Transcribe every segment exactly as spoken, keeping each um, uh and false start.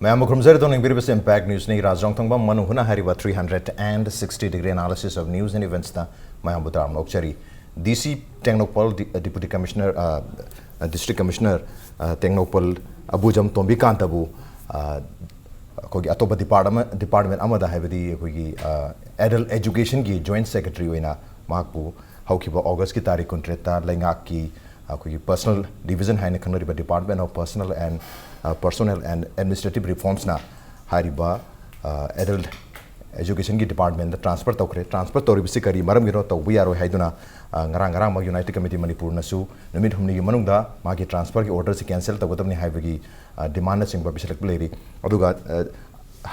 ꯃꯌꯥꯝꯕꯨ ꯈꯨꯔꯨꯝꯖꯔꯤ꯫ ꯇꯧꯅꯤꯡꯕꯤꯔꯤꯕꯁꯤ Impact Newsꯅꯤ꯫ ꯔꯥꯖ ꯔꯣꯡꯊꯪꯕꯝ ꯃꯅꯨꯡ ꯍꯨꯠꯅ ꯍꯥꯏꯔꯤꯕ three hundred and sixty degree analysis of news and eventsꯇ ꯃꯌꯥꯝꯕꯨ ꯇꯔꯥꯝꯅ ꯑꯣꯛꯆꯔꯤ꯫ ꯗꯤ ꯁꯤ ꯇꯦꯡꯅꯧꯄꯜ, ꯗꯤ-, Deputy Commissioner, ꯑ, District Commissioner, ꯑ, ꯇꯦꯡꯅꯧꯄꯜ ꯑꯕꯨꯖꯝ ꯇꯣꯝꯕꯤꯀꯥꯟꯇꯕꯨ, ꯑ, ꯑꯩꯈꯣꯏꯒꯤ ꯑꯇꯣꯞꯄ department, department ꯑꯃꯗ, ꯍꯥꯏꯕꯗꯤ ꯑꯩꯈꯣꯏꯒꯤ, ꯑ, Adult Educationꯒꯤ Joint Secretary ꯑꯣꯏꯅ ꯃꯍꯥꯛꯄꯨ ꯍꯧꯈꯤꯕ Augustꯀꯤ ꯇꯥꯔꯤꯛ ꯀꯨꯟꯇꯔꯦꯠꯇ ꯂꯩꯉꯥꯛꯀꯤ ꯑꯩꯈꯣꯏꯒꯤ Personnel Division ꯍꯥꯏꯅ ꯈꯪꯅꯔꯤꯕ Department of Personnel and, ꯑ, Personnel and Administrative Reformsꯅ ꯍꯥꯏꯔꯤꯕ, ꯑ, Adult Educationꯒꯤ departmentꯇ transfer ꯇꯧꯈ꯭ꯔꯦ꯫ Transfer ꯇꯧꯔꯤꯕꯁꯤ ꯀꯔꯤ ꯃꯔꯝꯒꯤꯅꯣ, ꯇꯧꯕ ꯌꯥꯔꯣꯏ ꯍꯥꯏꯗꯨꯅ, ꯑ, ꯉꯔꯥꯡ, ꯉꯔꯥꯡꯃꯛ United Committee ꯃꯅꯤꯄꯨꯔꯅꯁꯨ ꯅꯨꯃꯤꯠ ꯍꯨꯝꯅꯤꯒꯤ ꯃꯅꯨꯡꯗ ꯃꯥꯒꯤ transferꯒꯤ orderꯁꯤ cancel ꯇꯧꯒꯗꯕꯅꯤ ꯍꯥꯏꯕꯒꯤ, ꯑ, demandꯅꯆꯤꯡꯕ ꯄꯤꯁꯜꯂꯛꯄ ꯂꯩꯔꯤ꯫ ꯑꯗꯨꯒ, ꯑ,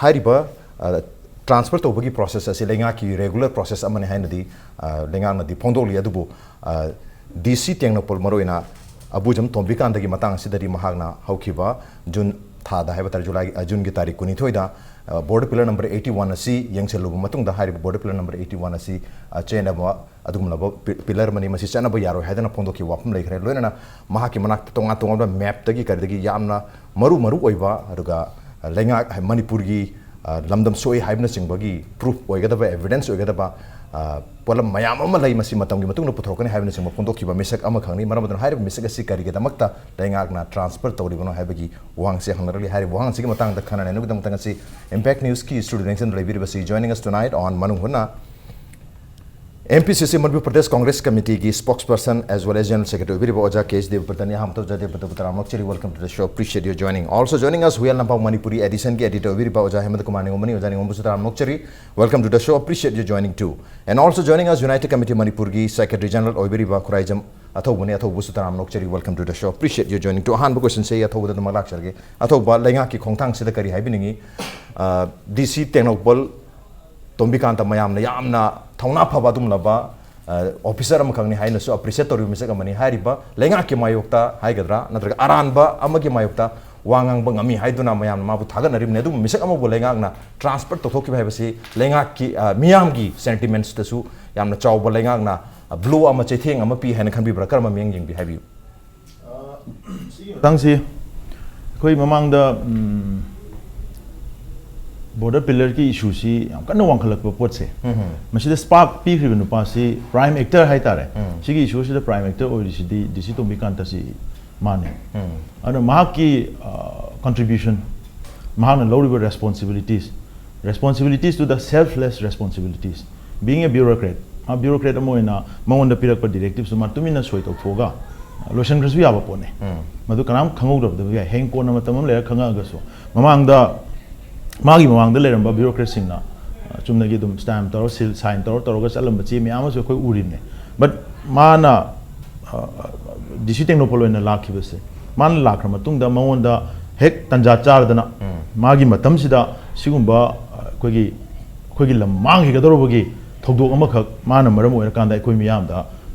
ꯍꯥꯏꯔꯤꯕ, ꯑ, transfer ꯇꯧꯕꯒꯤ process ꯑꯁꯤ ꯂꯩꯉꯥꯛꯀꯤ regular process ꯑꯃꯅꯤ ꯍꯥꯏꯅꯗꯤ, ꯑ, ꯂꯩꯉꯥꯛꯅꯗꯤ ꯐꯣꯡꯗꯣꯛꯂꯤ꯫ ꯑꯗꯨꯕꯨ, ꯑ, ꯗꯤ ꯁꯤ ꯇꯦꯡꯅꯧꯄꯜ, ꯃꯔꯨꯑꯣꯏꯅ ꯑꯕꯨꯖꯝ ꯇꯣꯝꯕꯤꯀꯥꯟꯇꯒꯤ ꯃꯇꯥꯡ ꯑꯁꯤꯗꯗꯤ ꯃꯍꯥꯛꯅ ꯍꯧꯈꯤꯕ June ꯊꯥꯗ ꯍꯥꯏꯕ ꯇꯥꯔꯦ, Julyꯒꯤ, ꯑ, Juneꯒꯤ ꯇꯥꯔꯤꯛ ꯀꯨꯟꯅꯤꯊꯣꯏꯗ, ꯑ, Border Pillar number eighty one ꯑꯁꯤ ꯌꯦꯡꯁꯤꯜꯂꯨꯕ ꯃꯇꯨꯡꯗ, ꯍꯥꯏꯔꯤꯕ Border Pillar number eighty one ꯑꯁꯤ, ꯑ, ꯆꯦꯟꯅꯕ ꯑꯗꯨꯒꯨꯝꯂꯕ pi-, pillar ꯑꯃꯅꯤ, ꯃꯁꯤ ꯆꯠꯅꯕ ꯌꯥꯔꯣꯏ ꯍꯥꯏꯗꯅ ꯐꯣꯡꯗꯣꯛꯈꯤꯕ ꯋꯥꯐꯝ ꯂꯩꯈ꯭ꯔꯦ꯫ ꯂꯣꯏꯅꯅ ꯃꯍꯥꯛꯀꯤ ꯃꯅꯥꯛꯇ ꯇꯣꯉꯥꯟ ꯇꯣꯉꯥꯟꯕ mapꯇꯒꯤ ꯀꯔꯤꯗꯒꯤ ꯌꯥꯝꯅ ꯃꯔꯨ ꯃꯔꯨ ꯑꯣꯏꯕ, ꯑꯗꯨꯒ ꯂꯩꯉꯥꯛ, ꯃꯅꯤꯄꯨꯔꯒꯤ, ꯑ, ꯂꯝꯗꯝ ꯁꯣꯛꯏ ꯍꯥꯏꯕꯅꯆꯤꯡꯕꯒꯤ proof ꯑꯣꯏꯒꯗꯕ, evidence ꯑꯣꯏꯒꯗꯕ, ꯑ, ꯄꯣꯠꯂꯝ ꯃꯌꯥꯝ ꯑꯃ ꯂꯩ, ꯃꯁꯤ ꯃꯇꯝꯒꯤ ꯃꯇꯨꯡꯗ ꯄꯨꯊꯣꯔꯛꯀꯅꯤ ꯍꯥꯏꯕꯅꯆꯤꯡꯕ ꯐꯣꯡꯗꯣꯛꯈꯤꯕ ꯃꯤꯁꯛ ꯑꯃꯈꯛꯅꯤ꯫ ꯃꯔꯝ ꯑꯗꯨꯅ ꯍꯥꯏꯔꯤꯕ ꯃꯤꯁꯛ ꯑꯁꯤ ꯀꯔꯤꯒꯤꯗꯃꯛꯇ ꯂꯩꯉꯥꯛꯅ transfer ꯇꯧꯔꯤꯕꯅꯣ ꯍꯥꯏꯕꯒꯤ ꯋꯥꯍꯪꯁꯤ ꯍꯪꯅꯔꯛꯂꯤ꯫ ꯍꯥꯏꯔꯤꯕ ꯋꯥꯍꯪ ꯑꯁꯤꯒꯤ ꯃꯇꯥꯡꯗ ꯈꯟꯅ ꯅꯩꯅꯕꯒꯤꯗꯃꯛꯇ ꯉꯁꯤ Impact Newsꯀꯤ studio ꯂꯦꯡꯖꯟꯗ ꯂꯩꯕꯤꯔꯤꯕꯁꯤ, joining us tonight on ꯃꯅꯨꯡ ꯍꯨꯠꯅ, M P C C, Manipur Pradesh Congress Committeeꯒꯤ spokesperson as well as General Secretary ꯑꯣꯏꯕꯤꯔꯤꯕ ꯑꯣꯖꯥ ꯀꯦ ꯑꯦꯁ ꯗꯦꯕꯕ꯭ꯔꯇꯅꯤ꯫ ꯑꯍꯥꯟꯕꯗ ꯑꯣꯖꯥ ꯗꯦꯕꯕ꯭ꯔꯇꯕꯨ ꯇꯔꯥꯝꯅ ꯑꯣꯛꯆꯔꯤ, welcome to the show, appreciate your joining. Also joining us, ꯍꯨꯌꯦꯜ ꯂꯝꯄꯥꯛ ꯃꯅꯤꯄꯨꯔꯤ editionꯒꯤ editor ꯑꯣꯏꯕꯤꯔꯤꯕ ꯑꯣꯖꯥ ꯍꯦꯃꯟꯇ ꯀꯨꯃꯥꯔ ꯅꯤꯉꯣꯝꯕꯅꯤ꯫ ꯑꯣꯖꯥ ꯅꯤꯉꯣꯝꯕꯁꯨ ꯇꯔꯥꯝꯅ ꯑꯣꯛꯆꯔꯤ, welcome to the show, appreciate your joining too. And also joining us, United Committee ꯃꯅꯤꯄꯨꯔꯒꯤ Secretary General ꯑꯣꯏꯕꯤꯔꯤꯕ Khuraijam ꯑꯊꯧꯕꯅꯤ꯫ ꯑꯊꯧꯕꯁꯨ ꯇꯔꯥꯝꯅ ꯑꯣꯛꯆꯔꯤ, welcome to the show, appreciate your joining too. ꯑꯍꯥꯟꯕ questionꯁꯦ ꯑꯩ ꯑꯊꯧꯕꯗ ꯑꯗꯨꯃꯛ ꯂꯥꯛꯆꯔꯒꯦ꯫ ꯑꯊꯧꯕ, ꯂꯩꯉꯥꯛꯀꯤ ꯈꯣꯡꯊꯥꯡꯁꯤꯗ ꯀꯔꯤ ꯍꯥꯏꯕꯤꯅꯤꯡꯉꯤ? ꯑ, ꯗꯤ ꯁꯤ ꯇꯦꯡꯅꯧꯄꯜ ꯇꯣꯝꯕꯤꯀꯥꯟꯇ ꯃꯌꯥꯝꯅ ꯌꯥꯝꯅ ꯊꯧꯅꯥ ꯐꯕ ꯑꯗꯨꯒꯨꯝꯂꯕ, ꯑ, officer ꯑꯃꯈꯛꯅꯤ ꯍꯥꯏꯅꯁꯨ appreciate ꯇꯧꯔꯤꯕ ꯃꯤꯁꯛ ꯑꯃꯅꯤ꯫ ꯍꯥꯏꯔꯤꯕ ꯂꯩꯉꯥꯛꯀꯤ ꯃꯥꯌꯣꯛꯇ ꯍꯥꯏꯒꯗ꯭ꯔꯥ, ꯅꯠꯇ꯭ꯔꯒ ꯑꯔꯥꯟꯕ ꯑꯃꯒꯤ ꯃꯥꯌꯣꯛꯇ ꯋꯥ ꯉꯥꯡꯕ ꯉꯝꯃꯤ ꯍꯥꯏꯗꯨꯅ ꯃꯌꯥꯝꯅ ꯃꯥꯕꯨ ꯊꯥꯒꯠꯅꯔꯤꯕꯅꯤ꯫ ꯑꯗꯨꯕꯨ ꯃꯤꯁꯛ ꯑꯃꯕꯨ ꯂꯩꯉꯥꯛꯅ transfer ꯇꯧꯊꯣꯛꯈꯤꯕ ꯍꯥꯏꯕꯁꯤ ꯂꯩꯉꯥꯛꯀꯤ, ꯑ, ꯃꯤꯌꯥꯝꯒꯤ sentimentsꯇꯁꯨ ꯌꯥꯝꯅ ꯆꯥꯎꯕ ꯂꯩꯉꯥꯛꯅ, ꯑ, blow ꯑꯃ, ꯆꯩꯊꯦꯡ ꯑꯃ ꯄꯤ ꯍꯥꯏꯅ ꯈꯟꯕꯤꯕ꯭ꯔꯥ? ꯀꯔꯝꯕ ꯃꯤꯠꯌꯦꯡ ꯌꯦꯡꯕꯤ? ꯍꯥꯏꯕꯤꯌꯨ꯫ ꯃꯇꯥꯡꯁꯤ ꯑꯩꯈꯣꯏ ꯃꯃꯥꯡꯗ, ꯎꯝ, Border pillarꯒꯤ issueꯁꯤ ꯌꯥꯝ ꯀꯟꯅ ꯋꯥꯡꯈꯠꯂꯛꯄ ꯄꯣꯠꯁꯦ, ꯃꯁꯤꯗ spark ꯄꯤꯈ꯭ꯔꯤꯕ ꯅꯨꯄꯥꯁꯤ prime actor ꯍꯥꯏꯇꯥꯔꯦ꯫ ꯁꯤꯒꯤ issueꯁꯤꯗ prime actor ꯑꯣꯏꯔꯤꯁꯤꯗꯤ DC ꯇꯣꯝꯕꯤꯀꯥꯟꯇꯁꯤ ꯃꯥꯅꯦ꯫ ꯑꯗꯨꯅ ꯃꯍꯥꯛꯀꯤ contribution, ꯃꯍꯥꯛꯅ ꯂꯧꯔꯤꯕ responsibilities, responsibilities to the selfless responsibilities, being a bureaucrat, ꯃꯥ bureaucrat ꯑꯃ ꯑꯣꯏꯅ ꯃꯉꯣꯟꯗ ꯄꯤꯔꯛꯄ directiveꯁꯨ ꯃꯥ ꯇꯨꯃꯤꯟꯅ ꯁꯣꯏ ꯇꯧꯊꯣꯛꯑꯒ ꯂꯣꯏꯁꯤꯟꯈ꯭ꯔꯁꯨ ꯌꯥꯕ ꯄꯣꯠꯅꯤ꯫ ꯃꯗꯨ ꯀꯅꯥꯝ ꯈꯪꯍꯧꯗꯕꯗꯕ ꯌꯥꯏ, ꯍꯌꯦꯡ ꯀꯣꯟꯅ ꯃꯇꯝ ꯑꯃ ꯂꯩꯔꯒ ꯈꯪꯉꯛꯑꯒꯁꯨ꯫ ꯃꯃꯥꯡꯗ, ꯃꯥꯒꯤ ꯃꯃꯥꯡꯗ ꯂꯩꯔꯝꯕ bureaucratꯁꯤꯡꯅ ꯆꯨꯝꯅꯒꯤ ꯑꯗꯨꯝ stamp ꯇꯧꯔ, seal, sign ꯇꯧꯔ ꯇꯧꯔꯒ ꯆꯠꯂꯝꯕ ꯆꯦ ꯃꯌꯥꯝ ꯑꯃꯁꯨ ꯑꯩꯈꯣꯏ ꯎꯔꯤꯕꯅꯦ꯫ But ꯃꯥꯅ DC ꯇꯦꯡꯅꯧꯄꯜ ꯑꯣꯏꯅ ꯂꯥꯛꯈꯤꯕꯁꯦ, ꯃꯥꯅ ꯂꯥꯛꯈ꯭ꯔ ꯃꯇꯨꯡꯗ ꯃꯉꯣꯟꯗ ꯍꯦꯛ ꯇꯟꯖꯥ ꯆꯥꯔꯗꯅ ꯃꯥꯒꯤ ꯃꯇꯝꯁꯤꯗ ꯁꯤꯒꯨꯝꯕ ꯑꯩꯈꯣꯏꯒꯤ, ꯑꯩꯈꯣꯏꯒꯤ ꯂꯝ ꯃꯥꯡꯈꯤꯒꯗꯧꯔꯕꯒꯤ ꯊꯧꯗꯣꯛ ꯑꯃꯈꯛ ꯃꯥꯅ ꯃꯔꯝ ꯑꯣꯏꯔꯀꯥꯟꯗ ꯑꯩꯈꯣꯏ ꯃꯤꯌꯥꯝꯗ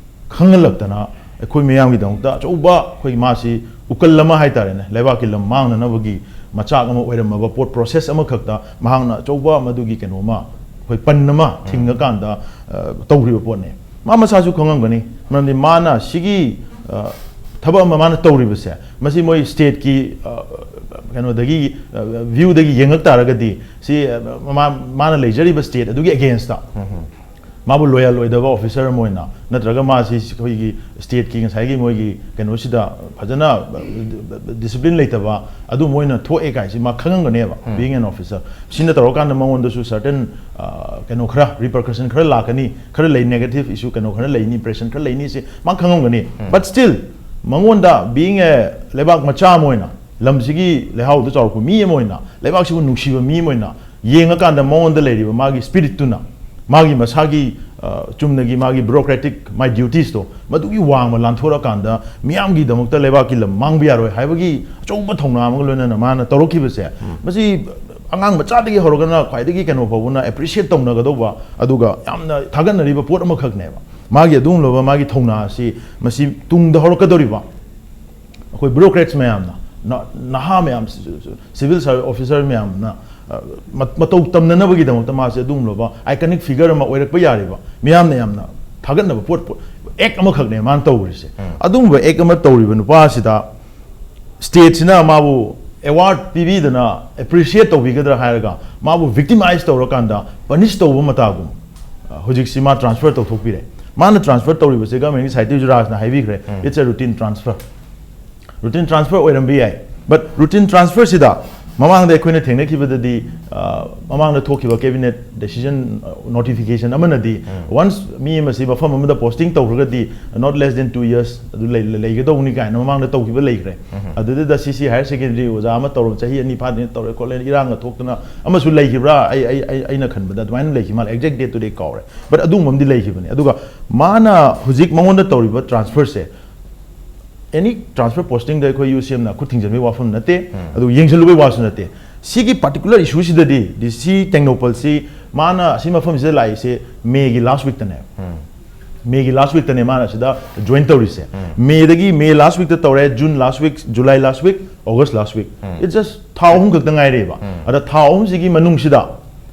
ꯈꯪꯍꯜꯂꯛꯇꯅ, ꯑꯩꯈꯣꯏ ꯃꯤꯌꯥꯝꯒꯤꯗꯃꯛꯇ ꯑꯆꯧꯕ, ꯑꯩꯈꯣꯏ, ꯃꯥꯁꯤ ꯎꯀꯜ ꯑꯃ ꯍꯥꯏꯇꯥꯔꯦꯅꯦ, ꯂꯩꯕꯥꯛꯀꯤ ꯂꯝ ꯃꯥꯡꯅꯅꯕꯒꯤ ꯃꯆꯥꯛ ꯑꯃ ꯑꯣꯏꯔꯝꯃꯕ ꯄꯣꯠ, process ꯑꯃꯈꯛꯇ ꯃꯍꯥꯛꯅ ꯑꯆꯧꯕ ꯃꯗꯨꯒꯤ ꯀꯩꯅꯣ ꯑꯃ, ꯑꯩꯈꯣꯏ, ꯄꯟ ꯑꯃ ꯊꯤꯡꯉꯀꯥꯟꯗ ꯇꯧꯈ꯭ꯔꯤꯕ ꯄꯣꯠꯅꯤ꯫ ꯃꯥ ꯃꯁꯥꯁꯨ ꯈꯪꯉꯝꯒꯅꯤ, ꯃꯔꯝꯗꯤ ꯃꯥꯅ ꯁꯤꯒꯤ ꯊꯕꯛ ꯑꯃ ꯃꯥꯅ ꯇꯧꯔꯤꯕꯁꯦ, ꯃꯁꯤ ꯃꯣꯏ stateꯀꯤ ꯀꯩꯅꯣꯗꯒꯤ, viewꯗꯒꯤ ꯌꯦꯡꯉꯛ ꯇꯥꯔꯒꯗꯤ, ꯁꯤ ꯃꯥꯅ ꯂꯩꯖꯔꯤꯕ state ꯑꯗꯨꯒꯤ againstꯇ ꯃꯥꯕꯨ loyal ꯑꯣꯏꯗꯕ officer ꯑꯃ ꯑꯣꯏꯅ, ꯅꯠꯇ꯭ꯔꯒ ꯃꯥꯁꯤ ꯑꯩꯈꯣꯏꯒꯤ stateꯀꯤ ꯉꯁꯥꯏꯒꯤ ꯃꯣꯏꯒꯤ ꯀꯩꯅꯣꯁꯤꯗ ꯐꯖꯅ discipline ꯂꯩꯇꯕ ꯑꯗꯨꯝꯕ ꯑꯣꯏꯅ ꯊꯣꯛꯑꯦ ꯀꯥꯏꯁꯤ ꯃꯥ ꯈꯪꯉꯝꯒꯅꯦꯕ, being an officer꯫ ꯁꯤꯅ ꯇꯧꯔꯀꯥꯟꯗ ꯃꯉꯣꯟꯗꯁꯨ certain ꯀꯩꯅꯣ ꯈꯔ, repercussion ꯈꯔ ꯂꯥꯛꯀꯅꯤ, ꯈꯔ ꯂꯩ, negative issue ꯀꯩꯅꯣ ꯈꯔ ꯂꯩꯅꯤ, impression ꯈꯔ ꯂꯩꯅꯤ, ꯁꯤ ꯃꯥ ꯈꯪꯉꯝꯒꯅꯤ꯫ But still, ꯃꯉꯣꯟꯗ, being a ꯂꯩꯕꯥꯛ ꯃꯆꯥ ꯑꯃ ꯑꯣꯏꯅ, ꯂꯝꯁꯤꯒꯤ ꯂꯩꯍꯥꯎꯗ ꯆꯥꯎꯔꯛꯄ ꯃꯤ ꯑꯃ ꯑꯣꯏꯅ, ꯂꯩꯕꯥꯛꯁꯤꯕꯨ ꯅꯨꯡꯁꯤꯕ ꯃꯤ ꯑꯃ ꯑꯣꯏꯅ ꯌꯦꯡꯉꯀꯥꯟꯗ, ꯃꯉꯣꯟꯗ ꯂꯩꯔꯤꯕ ꯃꯥꯒꯤ spiritꯇꯨꯅ, ꯃꯥꯒꯤ ꯃꯁꯥꯒꯤ ꯆꯨꯝꯅꯒꯤ ꯃꯥꯒꯤ bureaucratic, my dutiesꯇꯣ, ꯃꯗꯨꯒꯤ ꯋꯥꯡꯃ ꯂꯥꯟꯊꯣꯔꯛꯑꯀꯥꯟꯗ, ꯃꯤꯌꯥꯝꯒꯤꯗꯃꯛꯇ ꯂꯩꯕꯥꯛꯀꯤ ꯂꯝ ꯃꯥꯡꯕ ꯌꯥꯔꯣꯏ ꯍꯥꯏꯕꯒꯤ ꯑꯆꯧꯕ ꯊꯧꯅꯥ ꯑꯃꯒ ꯂꯣꯏꯅꯅ ꯃꯥꯅ ꯇꯧꯔꯛꯈꯤꯕꯁꯦ, ꯃꯁꯤ ꯑꯉꯥꯡ ꯃꯆꯥꯗꯒꯤ ꯍꯧꯔꯒꯅ ꯈ꯭ꯋꯥꯏꯗꯒꯤ ꯀꯩꯅꯣ ꯐꯥꯎꯕꯅ appreciate ꯇꯧꯅꯒꯗꯧꯕ, ꯑꯗꯨꯒ ꯌꯥꯝꯅ ꯊꯥꯒꯠꯅꯔꯤꯕ ꯄꯣꯠ ꯑꯃꯈꯛꯅꯦꯕ꯫ ꯃꯥꯒꯤ ꯑꯗꯨꯒꯨꯝꯂꯕ ꯃꯥꯒꯤ ꯊꯧꯅꯥ ꯑꯁꯤ ꯃꯁꯤ ꯇꯨꯡꯗ ꯍꯧꯔꯛꯀꯗꯧꯔꯤꯕ ꯑꯩꯈꯣꯏ bureaucrats ꯃꯌꯥꯝꯅ, ꯅ-, ꯅꯍꯥ ꯃꯌꯥꯝ, civil service officer ꯃꯌꯥꯝꯅ, ꯑ, ꯃ-, ꯃꯇꯧ ꯇꯝꯅꯅꯕꯒꯤꯗꯃꯛꯇ ꯃꯥꯁꯦ ꯑꯗꯨꯒꯨꯝꯂꯕ iconic figure ꯑꯃ ꯑꯣꯏꯔꯛꯄ ꯌꯥꯔꯤꯕ, ꯃꯤꯌꯥꯝꯅ ꯌꯥꯝꯅ ꯊꯥꯒꯠꯅꯕ ꯄꯣꯠ, ꯄꯣꯠ, act ꯑꯃꯈꯛꯅꯦ ꯃꯥꯅ ꯇꯧꯔꯤꯁꯦ꯫ ꯑꯗꯨꯒꯨꯝꯕ act ꯑꯃ ꯇꯧꯔꯤꯕ ꯅꯨꯄꯥ ꯑꯁꯤꯗ stateꯁꯤꯅ ꯃꯥꯕꯨ ꯑꯦꯋꯥꯔꯗ ꯄꯤꯕꯤꯗꯅ ꯑꯦꯄ꯭ꯔꯤꯁꯤꯌꯦꯠ ꯇꯧꯕꯤꯒꯗ꯭ꯔꯥ ꯍꯥꯏꯔꯒ ꯃꯥꯕꯨ ꯚꯤꯛꯇꯤꯃꯥꯏꯁ ꯇꯧꯔꯀꯥꯟꯗ ꯄꯅꯤꯁ ꯇꯧꯕ ꯃꯇꯥꯒꯨꯝ꯫ ꯑ, ꯍꯧꯖꯤꯛꯁꯤ ꯃꯥ ꯇ꯭ꯔꯥꯟꯁꯐꯔ ꯇꯧꯊꯣꯛꯄꯤꯔꯦ꯫ ꯃꯥꯅ ꯇ꯭ꯔꯥꯟꯁꯐꯔ ꯇꯧꯔꯤꯕꯁꯦ ꯒꯚꯔꯟꯃꯦꯟꯒꯤ ꯁꯥꯍꯤꯇ꯭ꯌ ꯔꯥꯖꯅ ꯍꯥꯏꯕꯤꯈ꯭ꯔꯦ, ꯎꯝ꯫ It's a routine transfer. Routine transfer ꯑꯣꯏꯔꯝꯕ ꯌꯥꯏ꯫ But ꯔꯨꯇꯤꯟ ꯇ꯭ꯔꯥꯟꯁꯐꯔꯁꯤꯗ ꯃꯃꯥꯡꯗ ꯑꯩꯈꯣꯏꯅ ꯊꯦꯡꯅꯈꯤꯕꯗꯗꯤ, ꯑ, ꯃꯃꯥꯡꯗ ꯊꯣꯛꯈꯤꯕ ꯀꯦꯕꯤꯅꯦꯠ ꯗꯦꯁꯤꯖꯟ, ꯑ, ꯅꯣꯇꯤꯐꯤꯀꯦꯁꯟ ꯑꯃꯅꯗꯤ, ꯎꯝ꯫ Once ꯃꯤ ꯑꯃꯁꯤ ꯃꯐꯝ ꯑꯃꯗ posting ꯇꯧꯈ꯭ꯔꯒꯗꯤ not less than two years ꯑꯗꯨ ꯂꯩ-, ꯂꯩꯒꯗꯧꯕꯅꯤ ꯀꯥꯏꯅ ꯃꯃꯥꯡꯗ ꯇꯧꯈꯤꯕ ꯂꯩꯈ꯭ꯔꯦ꯫ ꯎꯝ꯫ ꯑꯗꯨꯗꯨꯗ ꯁꯤ ꯁꯤ ꯍꯥꯌꯔ ꯁꯦꯀꯦꯟꯗꯔꯤ ꯑꯣꯖꯥ ꯑꯃ ꯇꯧꯔꯝ ꯆꯍꯤ ꯑꯅꯤ ꯐꯥꯗ꯭ꯔꯤꯉꯩ ꯇꯧꯔꯦ ꯈꯣꯠꯂꯦ ꯏꯔꯥꯡꯒ ꯊꯣꯛꯇꯅ ꯑꯃꯁꯨ ꯂꯩꯈꯤꯕ꯭ꯔꯥ? ꯑꯩ, ꯑꯩ, ꯑꯩ, ꯑꯩꯅ ꯈꯟꯕꯗ ꯑꯗꯨꯃꯥꯏꯅ ꯂꯩꯈꯤ ꯃꯥꯜꯂꯦ꯫ ꯑꯦꯛꯖꯦꯛ ꯗꯦꯠꯇꯨꯗꯤ ꯑꯩ ꯀꯥꯎꯔꯦ꯫ But ꯑꯗꯨꯒꯨꯝꯕ ꯑꯃꯗꯤ ꯂꯩꯈꯤꯕꯅꯤ꯫ ꯑꯗꯨꯒ ꯃꯥꯅ ꯍꯧꯖꯤꯛ ꯃꯉꯣꯟꯗ ꯇꯧꯔꯤꯕ ꯇ꯭ꯔꯥꯟꯁꯐꯔꯁꯦ, ꯑꯦꯅꯤ ꯇ꯭ꯔꯥꯟꯁꯐꯔ ꯄꯣꯁꯇꯤꯡꯗ ꯑꯩꯈꯣꯏ ꯌꯨ ꯁꯤ ꯑꯦꯝꯅ ꯈꯨꯠ ꯊꯤꯡꯖꯤꯟꯕꯒꯤ ꯋꯥꯐꯝ ꯅꯠꯇꯦ꯫ ꯎꯝ꯫ ꯑꯗꯨ ꯌꯦꯡꯁꯤꯜꯂꯨꯕꯒꯤ ꯋꯥꯁꯨ ꯅꯠꯇꯦ꯫ ꯁꯤꯒꯤ ꯄꯥꯔꯇꯤꯀꯨꯂꯔ ꯏꯁꯨꯁꯤꯗꯗꯤ ꯗꯤ ꯁꯤ ꯇꯦꯡꯅꯧꯄꯜꯁꯤ ꯃꯥꯅ ꯑꯁꯤ ꯃꯐꯝꯁꯤꯗ ꯂꯥꯛꯏꯁꯦ ꯃꯦꯒꯤ ꯂꯥꯁ ꯋꯤꯛꯇꯅꯦ꯫ ꯎꯝ꯫ ꯃꯦꯒꯤ ꯂꯥꯁ ꯋꯤꯛꯇꯅꯦ ꯃꯥꯅ ꯁꯤꯗ ꯖꯣꯏꯟ ꯇꯧꯔꯤꯁꯦ꯫ ꯎꯝ꯫ ꯃꯦꯗꯒꯤ, ꯃꯦ ꯂꯥꯁ ꯋꯤꯛꯇ ꯇꯧꯔꯦ, June last week, July last week, August last week. Um. It's just ꯊꯥ ꯑꯍꯨꯝ ꯈꯛꯇ ꯉꯥꯏꯔꯦꯕ꯫ ꯎꯝ꯫ ꯑꯗ ꯊꯥ ꯑꯍꯨꯝꯁꯤꯒꯤ ꯃꯅꯨꯡꯁꯤꯗ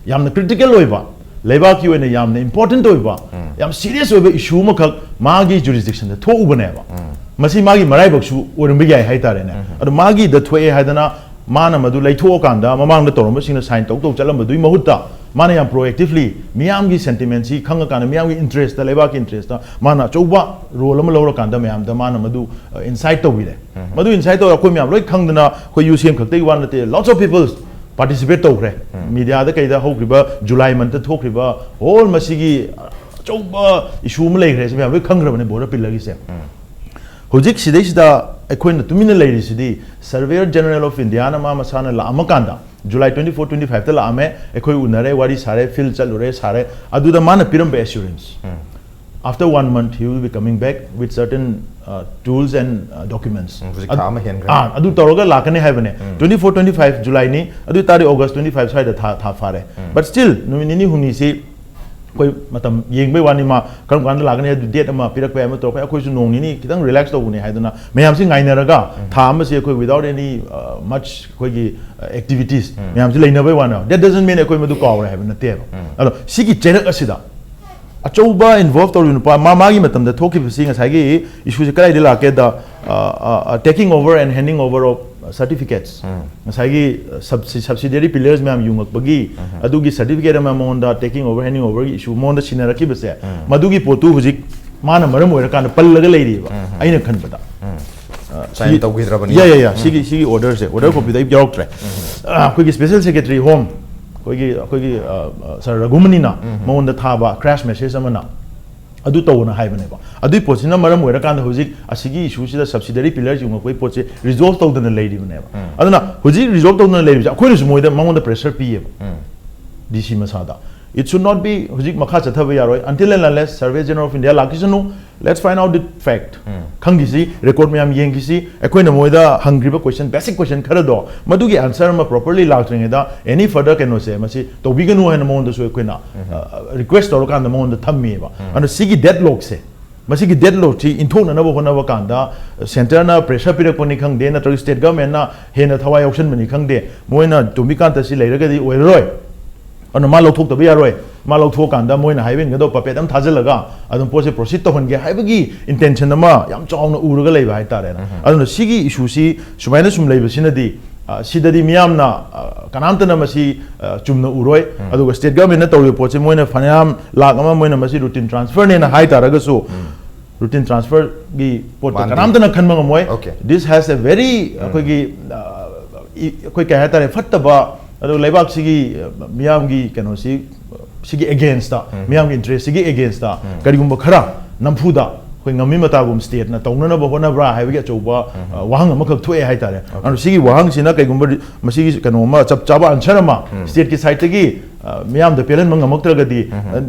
ꯌꯥꯝꯅ ꯀ꯭ꯔꯤꯇꯤꯀꯦꯜ ꯑꯣꯏꯕ, ꯂꯩꯕꯥꯛꯀꯤ ꯑꯣꯏꯅ ꯌꯥꯝꯅ ꯏꯝꯄꯣꯔꯇꯦꯟꯠ ꯑꯣꯏꯕ, ꯎꯝ꯫ ꯌꯥꯝ ꯁꯤꯔꯤꯌꯁ ꯑꯣꯏꯕ ꯏꯁꯨ ꯑꯃꯈꯛ ꯃꯥꯒꯤ ꯖꯨꯔꯤꯁꯗꯤꯛꯁꯟꯗ ꯊꯣꯛꯎꯕꯅꯦꯕ꯫ ꯎꯝ꯫ ꯃꯁꯤ ꯃꯥꯒꯤ ꯃꯔꯥꯏꯕꯛꯁꯨ ꯑꯣꯏꯔꯝꯕ ꯌꯥꯏ ꯍꯥꯏꯇꯥꯔꯦꯅꯦ꯫ ꯎꯝ꯫ ꯑꯗꯣ ꯃꯥꯒꯤꯗ ꯊꯣꯛꯑꯦ ꯍꯥꯏꯗꯅ ꯃꯥꯅ ꯃꯗꯨ ꯂꯩꯊꯣꯛꯑꯀꯥꯟꯗ ꯃꯃꯥꯡꯗ ꯇꯧꯔꯝꯕꯁꯤꯡꯅ ꯁꯥꯏꯟ ꯇꯧ ꯇꯧ ꯆꯠꯂꯝꯕꯗꯨꯒꯤ ꯃꯍꯨꯠꯇ ꯃꯥꯅ ꯌꯥꯝ ꯄ꯭ꯔꯣꯑꯦꯛꯇꯤꯚꯂꯤ ꯃꯤꯌꯥꯝꯒꯤ ꯁꯦꯟꯇꯤꯃꯦꯟꯁꯤ ꯈꯪꯉꯀꯥꯟꯗ, ꯃꯤꯌꯥꯝꯒꯤ ꯏꯟꯇꯔꯦꯁꯇ, ꯂꯩꯕꯥꯛꯀꯤ ꯏꯟꯇꯔꯦꯁꯇ ꯃꯥꯅ ꯑꯆꯧꯕ ꯔꯣꯜ ꯑꯃ ꯂꯧꯔꯀꯥꯟꯗ ꯃꯌꯥꯝꯗ ꯃꯥꯅ ꯃꯗꯨ, ꯑ, ꯏꯟꯁꯥꯏꯠ ꯇꯧꯕꯤꯔꯦ꯫ ꯎꯝ꯫ ꯃꯗꯨ ꯏꯟꯁꯥꯏꯠ ꯇꯧꯔꯒ ꯑꯩꯈꯣꯏ ꯃꯌꯥꯝ ꯂꯣꯏ ꯈꯪꯗꯅ ꯑꯩꯈꯣꯏ ꯌꯨ ꯁꯤ ꯑꯦꯝ ꯈꯛꯇꯒꯤ ꯋꯥ ꯅꯠꯇꯦ, lots of people participate ꯇꯧꯈ꯭ꯔꯦ꯫ ꯎꯝ꯫ ꯃꯤꯗꯤꯌꯥꯗ ꯀꯩꯗ ꯍꯧꯈ꯭ꯔꯤꯕ ꯖꯨꯂꯥꯏ ꯃꯟꯠꯇ ꯊꯣꯛꯈ꯭ꯔꯤꯕ ꯍꯣꯜ ꯃꯁꯤꯒꯤ ꯑꯆꯧꯕ ꯏꯁꯨ ꯑꯃ ꯂꯩꯈ꯭ꯔꯦ ꯁꯤ ꯃꯌꯥꯝ ꯂꯣꯏ ꯈꯪꯈ꯭ꯔꯕꯅꯦ ꯕꯣꯔꯗꯔ ꯄꯤꯜꯂꯔꯒꯤꯁꯦ꯫ ꯎꯝ꯫ ꯍꯧꯖꯤꯛ ꯁꯤꯗꯩꯁꯤꯗ ꯑꯩꯈꯣꯏꯅ ꯇꯨꯃꯤꯟꯅ ꯂꯩꯔꯤꯁꯤꯗꯤ Surveyor General of India ꯅ ꯃꯥ ꯃꯁꯥꯅ ꯂꯥꯛꯑꯝꯃꯀꯥꯟꯗ July twenty four, twenty five ꯇ ꯂꯥꯛꯑꯝꯃꯦ, ꯑꯩꯈꯣꯏ ꯎꯅꯔꯦ, ꯋꯥꯔꯤ ꯁꯥꯔꯦ, ꯐꯤꯜ ꯆꯠꯂꯨꯔꯦ, ꯁꯥꯔꯦ, ꯑꯗꯨꯗ ꯃꯥꯅ ꯄꯤꯔꯝꯕ assurance. Um. After one month he will be coming back with certain, uh, tools and, uh, documents꯫ ꯎꯝ, ꯍꯧꯖꯤꯛ ꯊꯥ ꯑꯃ ꯍꯦꯟꯈ꯭ꯔꯦ꯫ ꯑꯥ, ꯑꯗꯨ ꯇꯧꯔꯒ ꯂꯥꯛꯀꯅꯤ ꯍꯥꯏꯕꯅꯦ꯫ ꯎꯝ꯫ Twenty four, twenty five ꯖꯨꯂꯥꯏꯅꯤ, ꯑꯗꯨ ꯑꯣꯏꯇꯥꯔꯗꯤ ꯑꯣꯒꯁ twenty five ꯁ꯭ꯋꯥꯏꯗ ꯊꯥ, ꯊꯥ ꯐꯥꯔꯦ꯫ ꯎꯝ꯫ But still ꯅꯨꯃꯤꯠ ꯅꯤꯅꯤ ꯍꯨꯝꯅꯤꯁꯤ ꯑꯩꯈꯣꯏ ꯃꯇꯝ ꯌꯦꯡꯕꯩ ꯋꯥꯅꯤ, ꯃꯥ ꯀꯔꯝ ꯀꯥꯟꯗ ꯂꯥꯛꯀꯅꯤ ꯍꯥꯏꯕꯗꯨ ꯗꯦꯠ ꯑꯃ ꯄꯤꯔꯛꯄ ꯌꯥꯏ, ꯑꯃ ꯇꯧꯔꯛꯄ ꯌꯥꯏ, ꯑꯩꯈꯣꯏꯁꯨ ꯅꯣꯡ ꯅꯤꯅꯤ ꯈꯤꯇꯪ ꯔꯤꯂꯦꯛꯁ ꯇꯧꯕꯅꯤ ꯍꯥꯏꯗꯅ ꯃꯌꯥꯝꯁꯤ ꯉꯥꯏꯅꯔꯒ ꯎꯝ꯫ ꯊꯥ ꯑꯃꯁꯤ ꯑꯩꯈꯣꯏ without any, uh, much ꯑꯩꯈꯣꯏꯒꯤ, uh, activities ꯎꯝ꯫ ꯃꯌꯥꯝꯁꯤ ꯂꯩꯅꯕꯩ ꯋꯥꯅꯤ꯫ That doesn't mean ꯑꯩꯈꯣꯏ ꯃꯗꯨ ꯀꯥꯎꯔꯦ ꯍꯥꯏꯕ ꯅꯠꯇꯦꯕ꯫ ꯎꯝ꯫ ꯑꯗꯣ ꯁꯤꯒꯤ ꯆꯩꯔꯛ ꯑꯁꯤꯗ ꯑꯆꯧꯕ ꯏꯟꯚꯣꯜꯕ ꯇꯧꯔꯤꯕ ꯅꯨꯄꯥ, ꯃꯥ, ꯃꯥꯒꯤ ꯃꯇꯝꯗ ꯊꯣꯛꯈꯤꯕꯁꯤ ꯉꯁꯥꯏꯒꯤ ꯏꯁꯨꯁꯤ ꯀꯗꯥꯏꯗ ꯂꯥꯛꯀꯦꯗ, ꯑ, ꯑ, ꯑ, taking over and handing over of, ꯁꯔꯇꯤꯐꯤꯀꯦꯠꯁ, ꯉꯁꯥꯏꯒꯤ ꯁꯕꯁꯤꯗꯔꯤ ꯄꯤꯂꯔꯁ ꯃꯌꯥꯝ ꯌꯨꯡꯉꯛꯄꯒꯤ ꯑꯗꯨꯒꯤ ꯁꯔꯇꯤꯐꯤꯀꯦꯠ ꯑꯃ ꯃꯉꯣꯟꯗ ꯇꯦꯀꯤꯡ ꯑꯣꯚꯔ ꯍꯦꯟꯗꯤꯡ ꯑꯣꯚꯔꯒꯤ ꯏꯁꯨ ꯃꯉꯣꯟꯗ ꯁꯤꯟꯅꯔꯛꯈꯤꯕꯁꯦ, ꯃꯗꯨꯒꯤ ꯄꯣꯠꯇꯨ ꯍꯧꯖꯤꯛ ꯃꯥꯅ ꯃꯔꯝ ꯑꯣꯏꯔꯀꯥꯟꯗ ꯄꯜꯂꯒ ꯂꯩꯔꯤꯕ, ꯑꯩꯅ ꯈꯟꯕꯗ꯫ ꯁꯥꯏꯟ ꯇꯧꯈꯤꯗ꯭ꯔꯕꯅꯤ꯫ ꯌꯥ ꯌꯥ ꯌꯥ ꯁꯤꯒꯤ ꯁꯤꯒꯤ ꯑꯣꯔꯗꯔꯁꯦ, ꯑꯣꯔꯗꯔ ꯀꯣꯄꯤꯗ ꯑꯩ ꯌꯥꯎꯔꯛꯇ꯭ꯔꯦ꯫ ꯑ, ꯑꯩꯈꯣꯏꯒꯤ ꯁ꯭ꯄꯦꯁꯦꯜ ꯁꯦꯀ꯭ꯔꯦꯇꯔꯤ ꯍꯣꯝ, ꯑꯩꯈꯣꯏꯒꯤ ꯑꯩꯈꯣꯏꯒꯤ ꯁꯥꯔ ꯔꯘꯨꯃꯅꯤꯅ ꯃꯉꯣꯟꯗ ꯊꯥꯕ ꯀ꯭ꯔꯥꯁ ꯃꯦꯁꯦꯖ ꯑꯃꯅ ꯑꯗꯨ ꯇꯧꯑꯣꯅ ꯍꯥꯏꯕꯅꯦꯕ꯫ ꯑꯗꯨꯒꯤ ꯄꯣꯠꯁꯤꯅ ꯃꯔꯝ ꯑꯣꯏꯔꯀꯥꯟꯗ ꯍꯧꯖꯤꯛ ꯑꯁꯤꯒꯤ ꯏꯁꯨꯁꯤꯗ ꯁꯕꯁꯤꯗꯔꯤ ꯄꯤꯂꯔꯁ ꯌꯨꯡꯉꯛꯄꯒꯤ ꯄꯣꯠꯁꯦ ꯔꯤꯖꯣꯜꯕ ꯇꯧꯗꯅ ꯂꯩꯔꯤꯕꯅꯦꯕ꯫ ꯑꯗꯨꯅ ꯍꯧꯖꯤꯛ ꯔꯤꯖꯣꯜꯕ ꯇꯧꯗꯅ ꯂꯩꯔꯤꯕꯁꯦ ꯑꯩꯈꯣꯏꯅꯁꯨ ꯃꯣꯏꯗ ꯃꯉꯣꯟꯗ ꯄ꯭ꯔꯦꯁꯔ ꯄꯤꯌꯦꯕ꯫ ꯗꯤ ꯁꯤ ꯃꯁꯥꯗ, it should not be, ꯍꯧꯖꯤꯛ ꯃꯈꯥ ꯆꯠꯊꯕ ꯌꯥꯔꯣꯏ until and unless Survey General of India ꯂꯥꯛꯈꯤꯁꯅꯨ, let's find out the fact꯫ ꯈꯪꯈꯤꯁꯤ, ꯔꯦꯀꯣꯔꯗ ꯃꯌꯥꯝ ꯌꯦꯡꯈꯤꯁꯤ, ꯑꯩꯈꯣꯏꯅ ꯃꯣꯏꯗ ꯍꯪꯈ꯭ꯔꯤꯕ ꯀꯣꯏꯁꯟ, ꯕꯦꯁꯤꯛ ꯀꯣꯏꯁꯟ ꯈꯔꯗꯣ, ꯃꯗꯨꯒꯤ ꯑꯟꯁꯔ ꯑꯃ ꯄ꯭ꯔꯣꯄꯔꯂꯤ ꯂꯥꯛꯇ꯭ꯔꯤꯉꯩꯗ ꯑꯦꯅꯤ ꯐꯔꯗꯔ ꯀꯩꯅꯣꯁꯦ ꯃꯁꯤ ꯇꯧꯕꯤꯒꯅꯨ ꯍꯥꯏꯅ ꯃꯉꯣꯟꯗꯁꯨ ꯑꯩꯈꯣꯏꯅ ꯔꯤꯀ꯭ꯋꯦꯁ ꯇꯧꯔꯀꯥꯟꯗ ꯃꯉꯣꯟꯗ ꯊꯝꯃꯤꯕ꯫ ꯑꯗꯨꯅ ꯁꯤꯒꯤ ꯗꯦꯗꯂꯣꯛꯁꯦ, ꯃꯁꯤꯒꯤ ꯗꯦꯗꯂꯣꯛꯁꯤ ꯏꯟꯊꯣꯛꯅꯅꯕ ꯍꯣꯠꯅꯕ ꯀꯥꯟꯗ ꯁꯦꯟꯇꯔꯅ ꯄ꯭ꯔꯦꯁꯔ ꯄꯤꯔꯛꯄꯅꯤ ꯈꯪꯗꯦ, ꯅꯠꯇ꯭ꯔꯒ ꯁ꯭ꯇꯦꯠ ꯒꯚꯔꯟꯃꯦꯟꯠꯅ ꯍꯦꯟꯅ ꯊꯋꯥꯏ ꯌꯥꯎꯁꯟꯕꯅꯤ ꯈꯪꯗꯦ, ꯃꯣꯏꯅ ꯇꯣꯝꯕꯤꯀꯥꯟꯇ ꯁꯤ ꯂꯩꯔꯒꯗꯤ ꯑꯣꯏꯔꯔꯣꯏ, ꯑꯗꯨꯅ ꯃꯥ ꯂꯧꯊꯣꯛꯇꯕ ꯌꯥꯔꯣꯏ, ꯃꯥ ꯂꯧꯊꯣꯛꯑꯀꯥꯟꯗ ꯃꯣꯏꯅ ꯍꯥꯏꯕ ꯏꯟꯒꯗꯧꯕ ꯄꯄꯦꯠ ꯑꯃ ꯊꯥꯖꯤꯜꯂꯒ ꯑꯗꯨꯝ ꯄꯣꯠꯁꯦ ꯄ꯭ꯔꯣꯁꯤꯠ ꯇꯧꯍꯟꯒꯦ ꯍꯥꯏꯕꯒꯤ ꯏꯟꯇꯦꯟꯁꯟ ꯑꯃ ꯌꯥꯝ ꯆꯥꯎꯅ ꯎꯔꯒ ꯂꯩꯕ ꯍꯥꯏꯇꯥꯔꯦꯅꯦ꯫ ꯑꯗꯨꯅ ꯁꯤꯒꯤ ꯏꯁꯨꯁꯤ ꯁꯨꯃꯥꯏꯅ ꯁꯨꯝ ꯂꯩꯕꯁꯤꯅꯗꯤ, ꯑ, ꯁꯤꯗꯗꯤ ꯃꯤꯌꯥꯝꯅ, ꯑ, ꯀꯅꯥꯝꯇꯅ ꯃꯁꯤ, ꯑ, ꯆꯨꯝꯅ ꯎꯔꯣꯏ꯫ ꯑꯗꯨꯒ ꯁ꯭ꯇꯦꯠ ꯒꯚꯔꯟꯃꯦꯟꯠꯅ ꯇꯧꯔꯤꯕ ꯄꯣꯠꯁꯤ ꯃꯣꯏꯅ ꯐꯅꯌꯥꯝ ꯂꯥꯛ ꯑꯃ ꯃꯣꯏꯅ ꯃꯁꯤ ꯔꯨꯇꯤꯟ ꯇ꯭ꯔꯥꯟꯁꯐꯔꯅꯦꯅ ꯍꯥꯏ ꯇꯥꯔꯒꯁꯨ, ꯔꯨꯇꯤꯟ ꯇ꯭ꯔꯥꯟꯁꯐꯔꯒꯤ ꯄꯣꯠꯇ ꯃꯥꯟꯗꯦ꯫ ꯀꯅꯥꯝꯇꯅ ꯈꯟꯕ ꯉꯝꯃꯣꯏ꯫ Okay. This has a very, ꯑꯩꯈꯣꯏꯒꯤ, ꯑ, ꯏ-, ꯑꯩꯈꯣꯏ ꯀꯩ ꯍꯥꯏꯇꯥꯔꯦ, ꯐꯠꯇꯕ, ꯑꯗꯨꯒ ꯂꯩꯕꯥꯛꯁꯤꯒꯤ, ꯑ, ꯃꯤꯌꯥꯝꯒꯤ ꯀꯩꯅꯣꯁꯤ, ꯁꯤꯒꯤ ꯑꯦꯒꯦꯟꯁꯇ, ꯃꯤꯌꯥꯝꯒꯤ ꯏꯟꯇꯔꯦꯁꯁꯤꯒꯤ ꯑꯦꯒꯦꯟꯁꯇ ꯀꯔꯤꯒꯨꯝꯕ ꯈꯔ ꯅꯝꯐꯨꯗ ꯑꯩꯈꯣꯏ ꯉꯝꯃꯤ ꯃꯇꯥꯒꯨꯝ ꯁ꯭ꯇꯦꯠꯅ ꯇꯧꯅꯅꯕ ꯍꯣꯠꯅꯕ꯭ꯔꯥ ꯍꯥꯏꯕꯒꯤ ꯑꯆꯧꯕ, ꯑ, ꯋꯥꯍꯪ ꯑꯃꯈꯛ ꯊꯣꯛꯑꯦ ꯍꯥꯏꯇꯥꯔꯦ꯫ ꯑꯗꯨꯅ ꯁꯤꯒꯤ ꯋꯥꯍꯪꯁꯤꯅ ꯀꯩꯒꯨꯝꯕ ꯔꯤ-, ꯃꯁꯤꯒꯤ ꯀꯩꯅꯣ ꯑꯃ ꯆꯞ ꯆꯥꯕ ꯑꯟꯁꯔ ꯑꯃ ꯁ꯭ꯇꯦꯠꯀꯤ ꯁꯥꯏꯠꯇꯒꯤ, ꯑ, ꯃꯤꯌꯥꯝꯗ ꯄꯦꯜꯍꯟꯕ ꯉꯝꯃꯛꯇ꯭ꯔꯒꯗꯤ, ꯑ,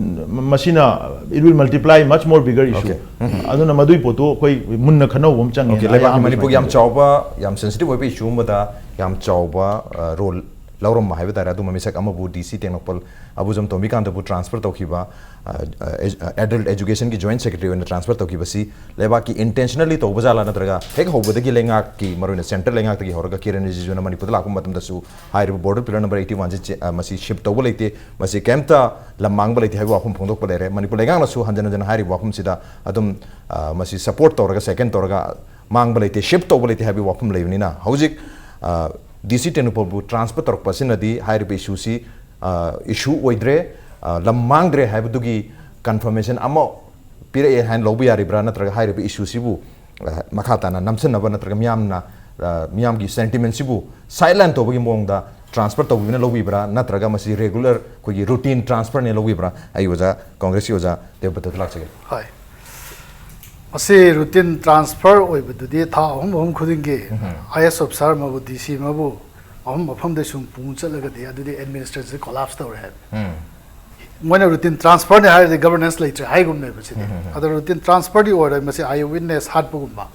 ꯃꯁꯤꯅ, it will multiply much more bigger issue꯫ Okay. ꯑꯗꯨꯅ ꯃꯗꯨꯒꯤ ꯄꯣꯠꯇꯨ ꯑꯩꯈꯣꯏ ꯃꯨꯟꯅ ꯈꯟꯅꯧꯕ ꯑꯃ ꯆꯪꯉꯦ꯫ Okay, ꯂꯩꯕꯥꯛꯀꯤ ꯃꯅꯤꯄꯨꯔꯒꯤ ꯌꯥꯝ ꯆꯥꯎꯕ, ꯌꯥꯝ ꯁꯦꯟꯁꯤꯇꯤꯚ ꯑꯣꯏꯕ ꯏꯁꯨ ꯑꯃꯗ ꯌꯥꯝ ꯆꯥꯎꯕ, ꯑ, ꯔꯣꯜ ꯂꯧꯔꯝꯕ ꯍꯥꯏꯕ ꯇꯥꯔꯦ꯫ ꯑꯗꯨꯝꯕ ꯃꯤꯁꯛ ꯑꯃꯕꯨ ꯗꯤ ꯁꯤ ꯇꯦꯡꯅꯧꯄꯜ ꯑꯕꯨꯖꯝ ꯇꯣꯝꯕꯤꯀꯥꯟꯇꯕꯨ ꯇ꯭ꯔꯥꯟꯁꯐꯔ ꯇꯧꯈꯤꯕ, ꯑ, ꯑ, ꯑꯦꯖ-, ꯑ, ꯑꯦꯗꯜꯠ ꯑꯦꯖꯨꯀꯦꯁꯟꯒꯤ ꯖꯣꯏꯟꯠ ꯁꯦꯀ꯭ꯔꯦꯇꯔꯤ ꯑꯣꯏꯅ ꯇ꯭ꯔꯥꯟꯁꯐꯔ ꯇꯧꯈꯤꯕꯁꯤ ꯂꯩꯕꯥꯛꯀꯤ ꯏꯟꯇꯦꯟꯁꯅꯦꯜꯂꯤ ꯇꯧꯕ ꯖꯥꯠꯂꯥ, ꯅꯠꯇ꯭ꯔꯒ ꯍꯦꯛ ꯍꯧꯕꯗꯒꯤ ꯂꯩꯉꯥꯛꯀꯤ, ꯃꯔꯨꯑꯣꯏꯅ ꯁꯦꯟꯇ꯭ꯔꯦꯜ ꯂꯩꯉꯥꯛꯇꯒꯤ ꯍꯧꯔꯒ ꯀꯤꯔꯟ ꯔꯤꯖꯤꯖꯨꯅ ꯃꯅꯤꯄꯨꯔꯗ ꯂꯥꯛꯄ ꯃꯇꯝꯗꯁꯨ ꯍꯥꯏꯔꯤꯕ ꯕꯣꯔꯗꯔ ꯄꯤꯂꯔ ꯅꯝꯕꯔ ꯑꯩꯠꯇꯤ ꯋꯥꯟꯁꯤ ꯆꯦ-, ꯑ, ꯃꯁꯤ ꯁꯤꯐ ꯇꯧꯕ ꯂꯩꯇꯦ, ꯃꯁꯤ ꯀꯩꯝꯇ ꯂꯝ ꯃꯥꯡꯕ ꯂꯩꯇꯦ ꯍꯥꯏꯕ ꯋꯥꯐꯝ ꯐꯣꯡꯗꯣꯛꯄ ꯂꯩꯔꯦ꯫ ꯃꯅꯤꯄꯨꯔ ꯂꯩꯉꯥꯛꯅꯁꯨ ꯍꯟꯖꯤꯟ ꯍꯟꯖꯤꯟ ꯍꯥꯏꯔꯤꯕ ꯋꯥꯐꯝꯁꯤꯗ ꯑꯗꯨꯝ, ꯑ, ꯃꯁꯤ ꯁꯄꯣꯔꯠ ꯇꯧꯔꯒ, ꯁꯦꯀꯦꯟ ꯇꯧꯔꯒ, ꯃꯥꯡꯕ ꯂꯩꯇꯦ, ꯁꯤꯞ ꯇꯧꯕ ꯂꯩꯇꯦ ꯍꯥꯏꯕꯒꯤ ꯋꯥꯐꯝ ꯂꯩꯕꯅꯤꯅ, ꯍꯧꯖꯤꯛ ꯗꯤ ꯁꯤ ꯇꯦꯡꯅꯧꯄꯜꯕꯨ ꯇ꯭ꯔꯥꯟꯁꯐꯔ ꯇꯧꯔꯛꯄ ꯑꯁꯤꯅꯗꯤ ꯍꯥꯏꯔꯤꯕ ꯏꯁꯨꯁꯤ ꯏꯁꯨ ꯑꯣꯏꯗ꯭ꯔꯦ, ꯑ, ꯂꯝ ꯃꯥꯡꯗ꯭ꯔꯦ ꯍꯥꯏꯕꯗꯨꯒꯤ ꯀꯟꯐꯔꯃꯦꯁꯟ ꯑꯃ ꯄꯤꯔꯛꯑꯦ ꯍꯥꯏꯅ ꯂꯧꯕ ꯌꯥꯔꯤꯕ꯭ꯔꯥ? ꯅꯠꯇ꯭ꯔꯒ ꯍꯥꯏꯔꯤꯕ ꯏꯁꯨꯁꯤꯕꯨ ꯑ, ꯃꯈꯥ ꯇꯥꯅ ꯅꯝꯁꯤꯟꯅꯕ, ꯅꯠꯇ꯭ꯔꯒ ꯃꯤꯌꯥꯝꯅ, ꯑ, ꯃꯤꯌꯥꯝꯒꯤ ꯁꯦꯟꯇꯤꯃꯦꯟꯁꯤꯕꯨ ꯁꯥꯏꯠꯂꯥꯏꯟ ꯇꯧꯕꯒꯤ ꯃꯑꯣꯡꯗ ꯇ꯭ꯔꯥꯟꯁꯐꯔ ꯇꯧꯕꯤꯕꯅ ꯂꯧꯕꯤꯕ꯭ꯔꯥ? ꯅꯠꯇ꯭ꯔꯒ ꯃꯁꯤ ꯔꯦꯒꯨꯂꯔ ꯑꯩꯈꯣꯏꯒꯤ ꯔꯨꯇꯤꯟ ꯇ꯭ꯔꯥꯟꯁꯐꯔꯅꯦ ꯂꯧꯕꯤꯕ꯭ꯔꯥ? ꯑꯩ ꯑꯣꯖꯥ, ꯀꯪꯒ꯭ꯔꯦꯁꯀꯤ ꯑꯣꯖꯥ ꯗꯦꯕꯗꯠꯇ ꯂꯥꯛꯆꯒꯦ꯫ ꯍꯣꯏ, ꯃꯁꯤ ꯔꯨꯇꯤꯟ ꯇ꯭ꯔꯥꯟꯁꯐꯔ ꯑꯣꯏꯕꯗꯨꯗꯤ ꯊꯥ ꯑꯍꯨꯝ ꯑꯍꯨꯝ ꯈꯨꯗꯤꯡꯒꯤ ꯑꯥꯏ ꯑꯦꯁ ꯑꯣꯐꯤꯁꯥꯔ ꯑꯃꯕꯨ, ꯗꯤ ꯁꯤ ꯑꯃꯕꯨ ꯃꯐꯝ ꯃꯐꯝꯗ ꯁꯨꯝ ꯄꯨ ꯆꯠꯂꯒꯗꯤ ꯑꯗꯨꯗꯤ ꯑꯦꯗꯃꯤꯅꯤꯁꯇ꯭ꯔꯦꯁꯟ ꯀꯣꯂꯥꯞꯁ ꯇꯧꯔꯦ ꯍꯥꯏꯕ꯫ ꯃꯣꯏꯅ ꯔꯨꯇꯤꯟ ꯇ꯭ꯔꯥꯟꯁꯐꯔꯅꯦ ꯍꯥꯏꯔꯗꯤ ꯒꯕꯔꯅꯦꯟꯁ ꯂꯩꯇ꯭ꯔꯦ ꯍꯥꯏꯒꯨꯝꯅꯦꯕ ꯁꯤꯗꯤ꯫ ꯑꯗꯣ ꯔꯨꯇꯤꯟ ꯇ꯭ꯔꯥꯟꯁꯐꯔꯗꯤ ꯑꯣꯏꯔꯣꯏ, ꯃꯁꯤ ꯑꯥꯏ ꯋꯤꯠꯅꯦꯁ ꯍꯥꯠꯄꯒꯨꯝꯕ꯫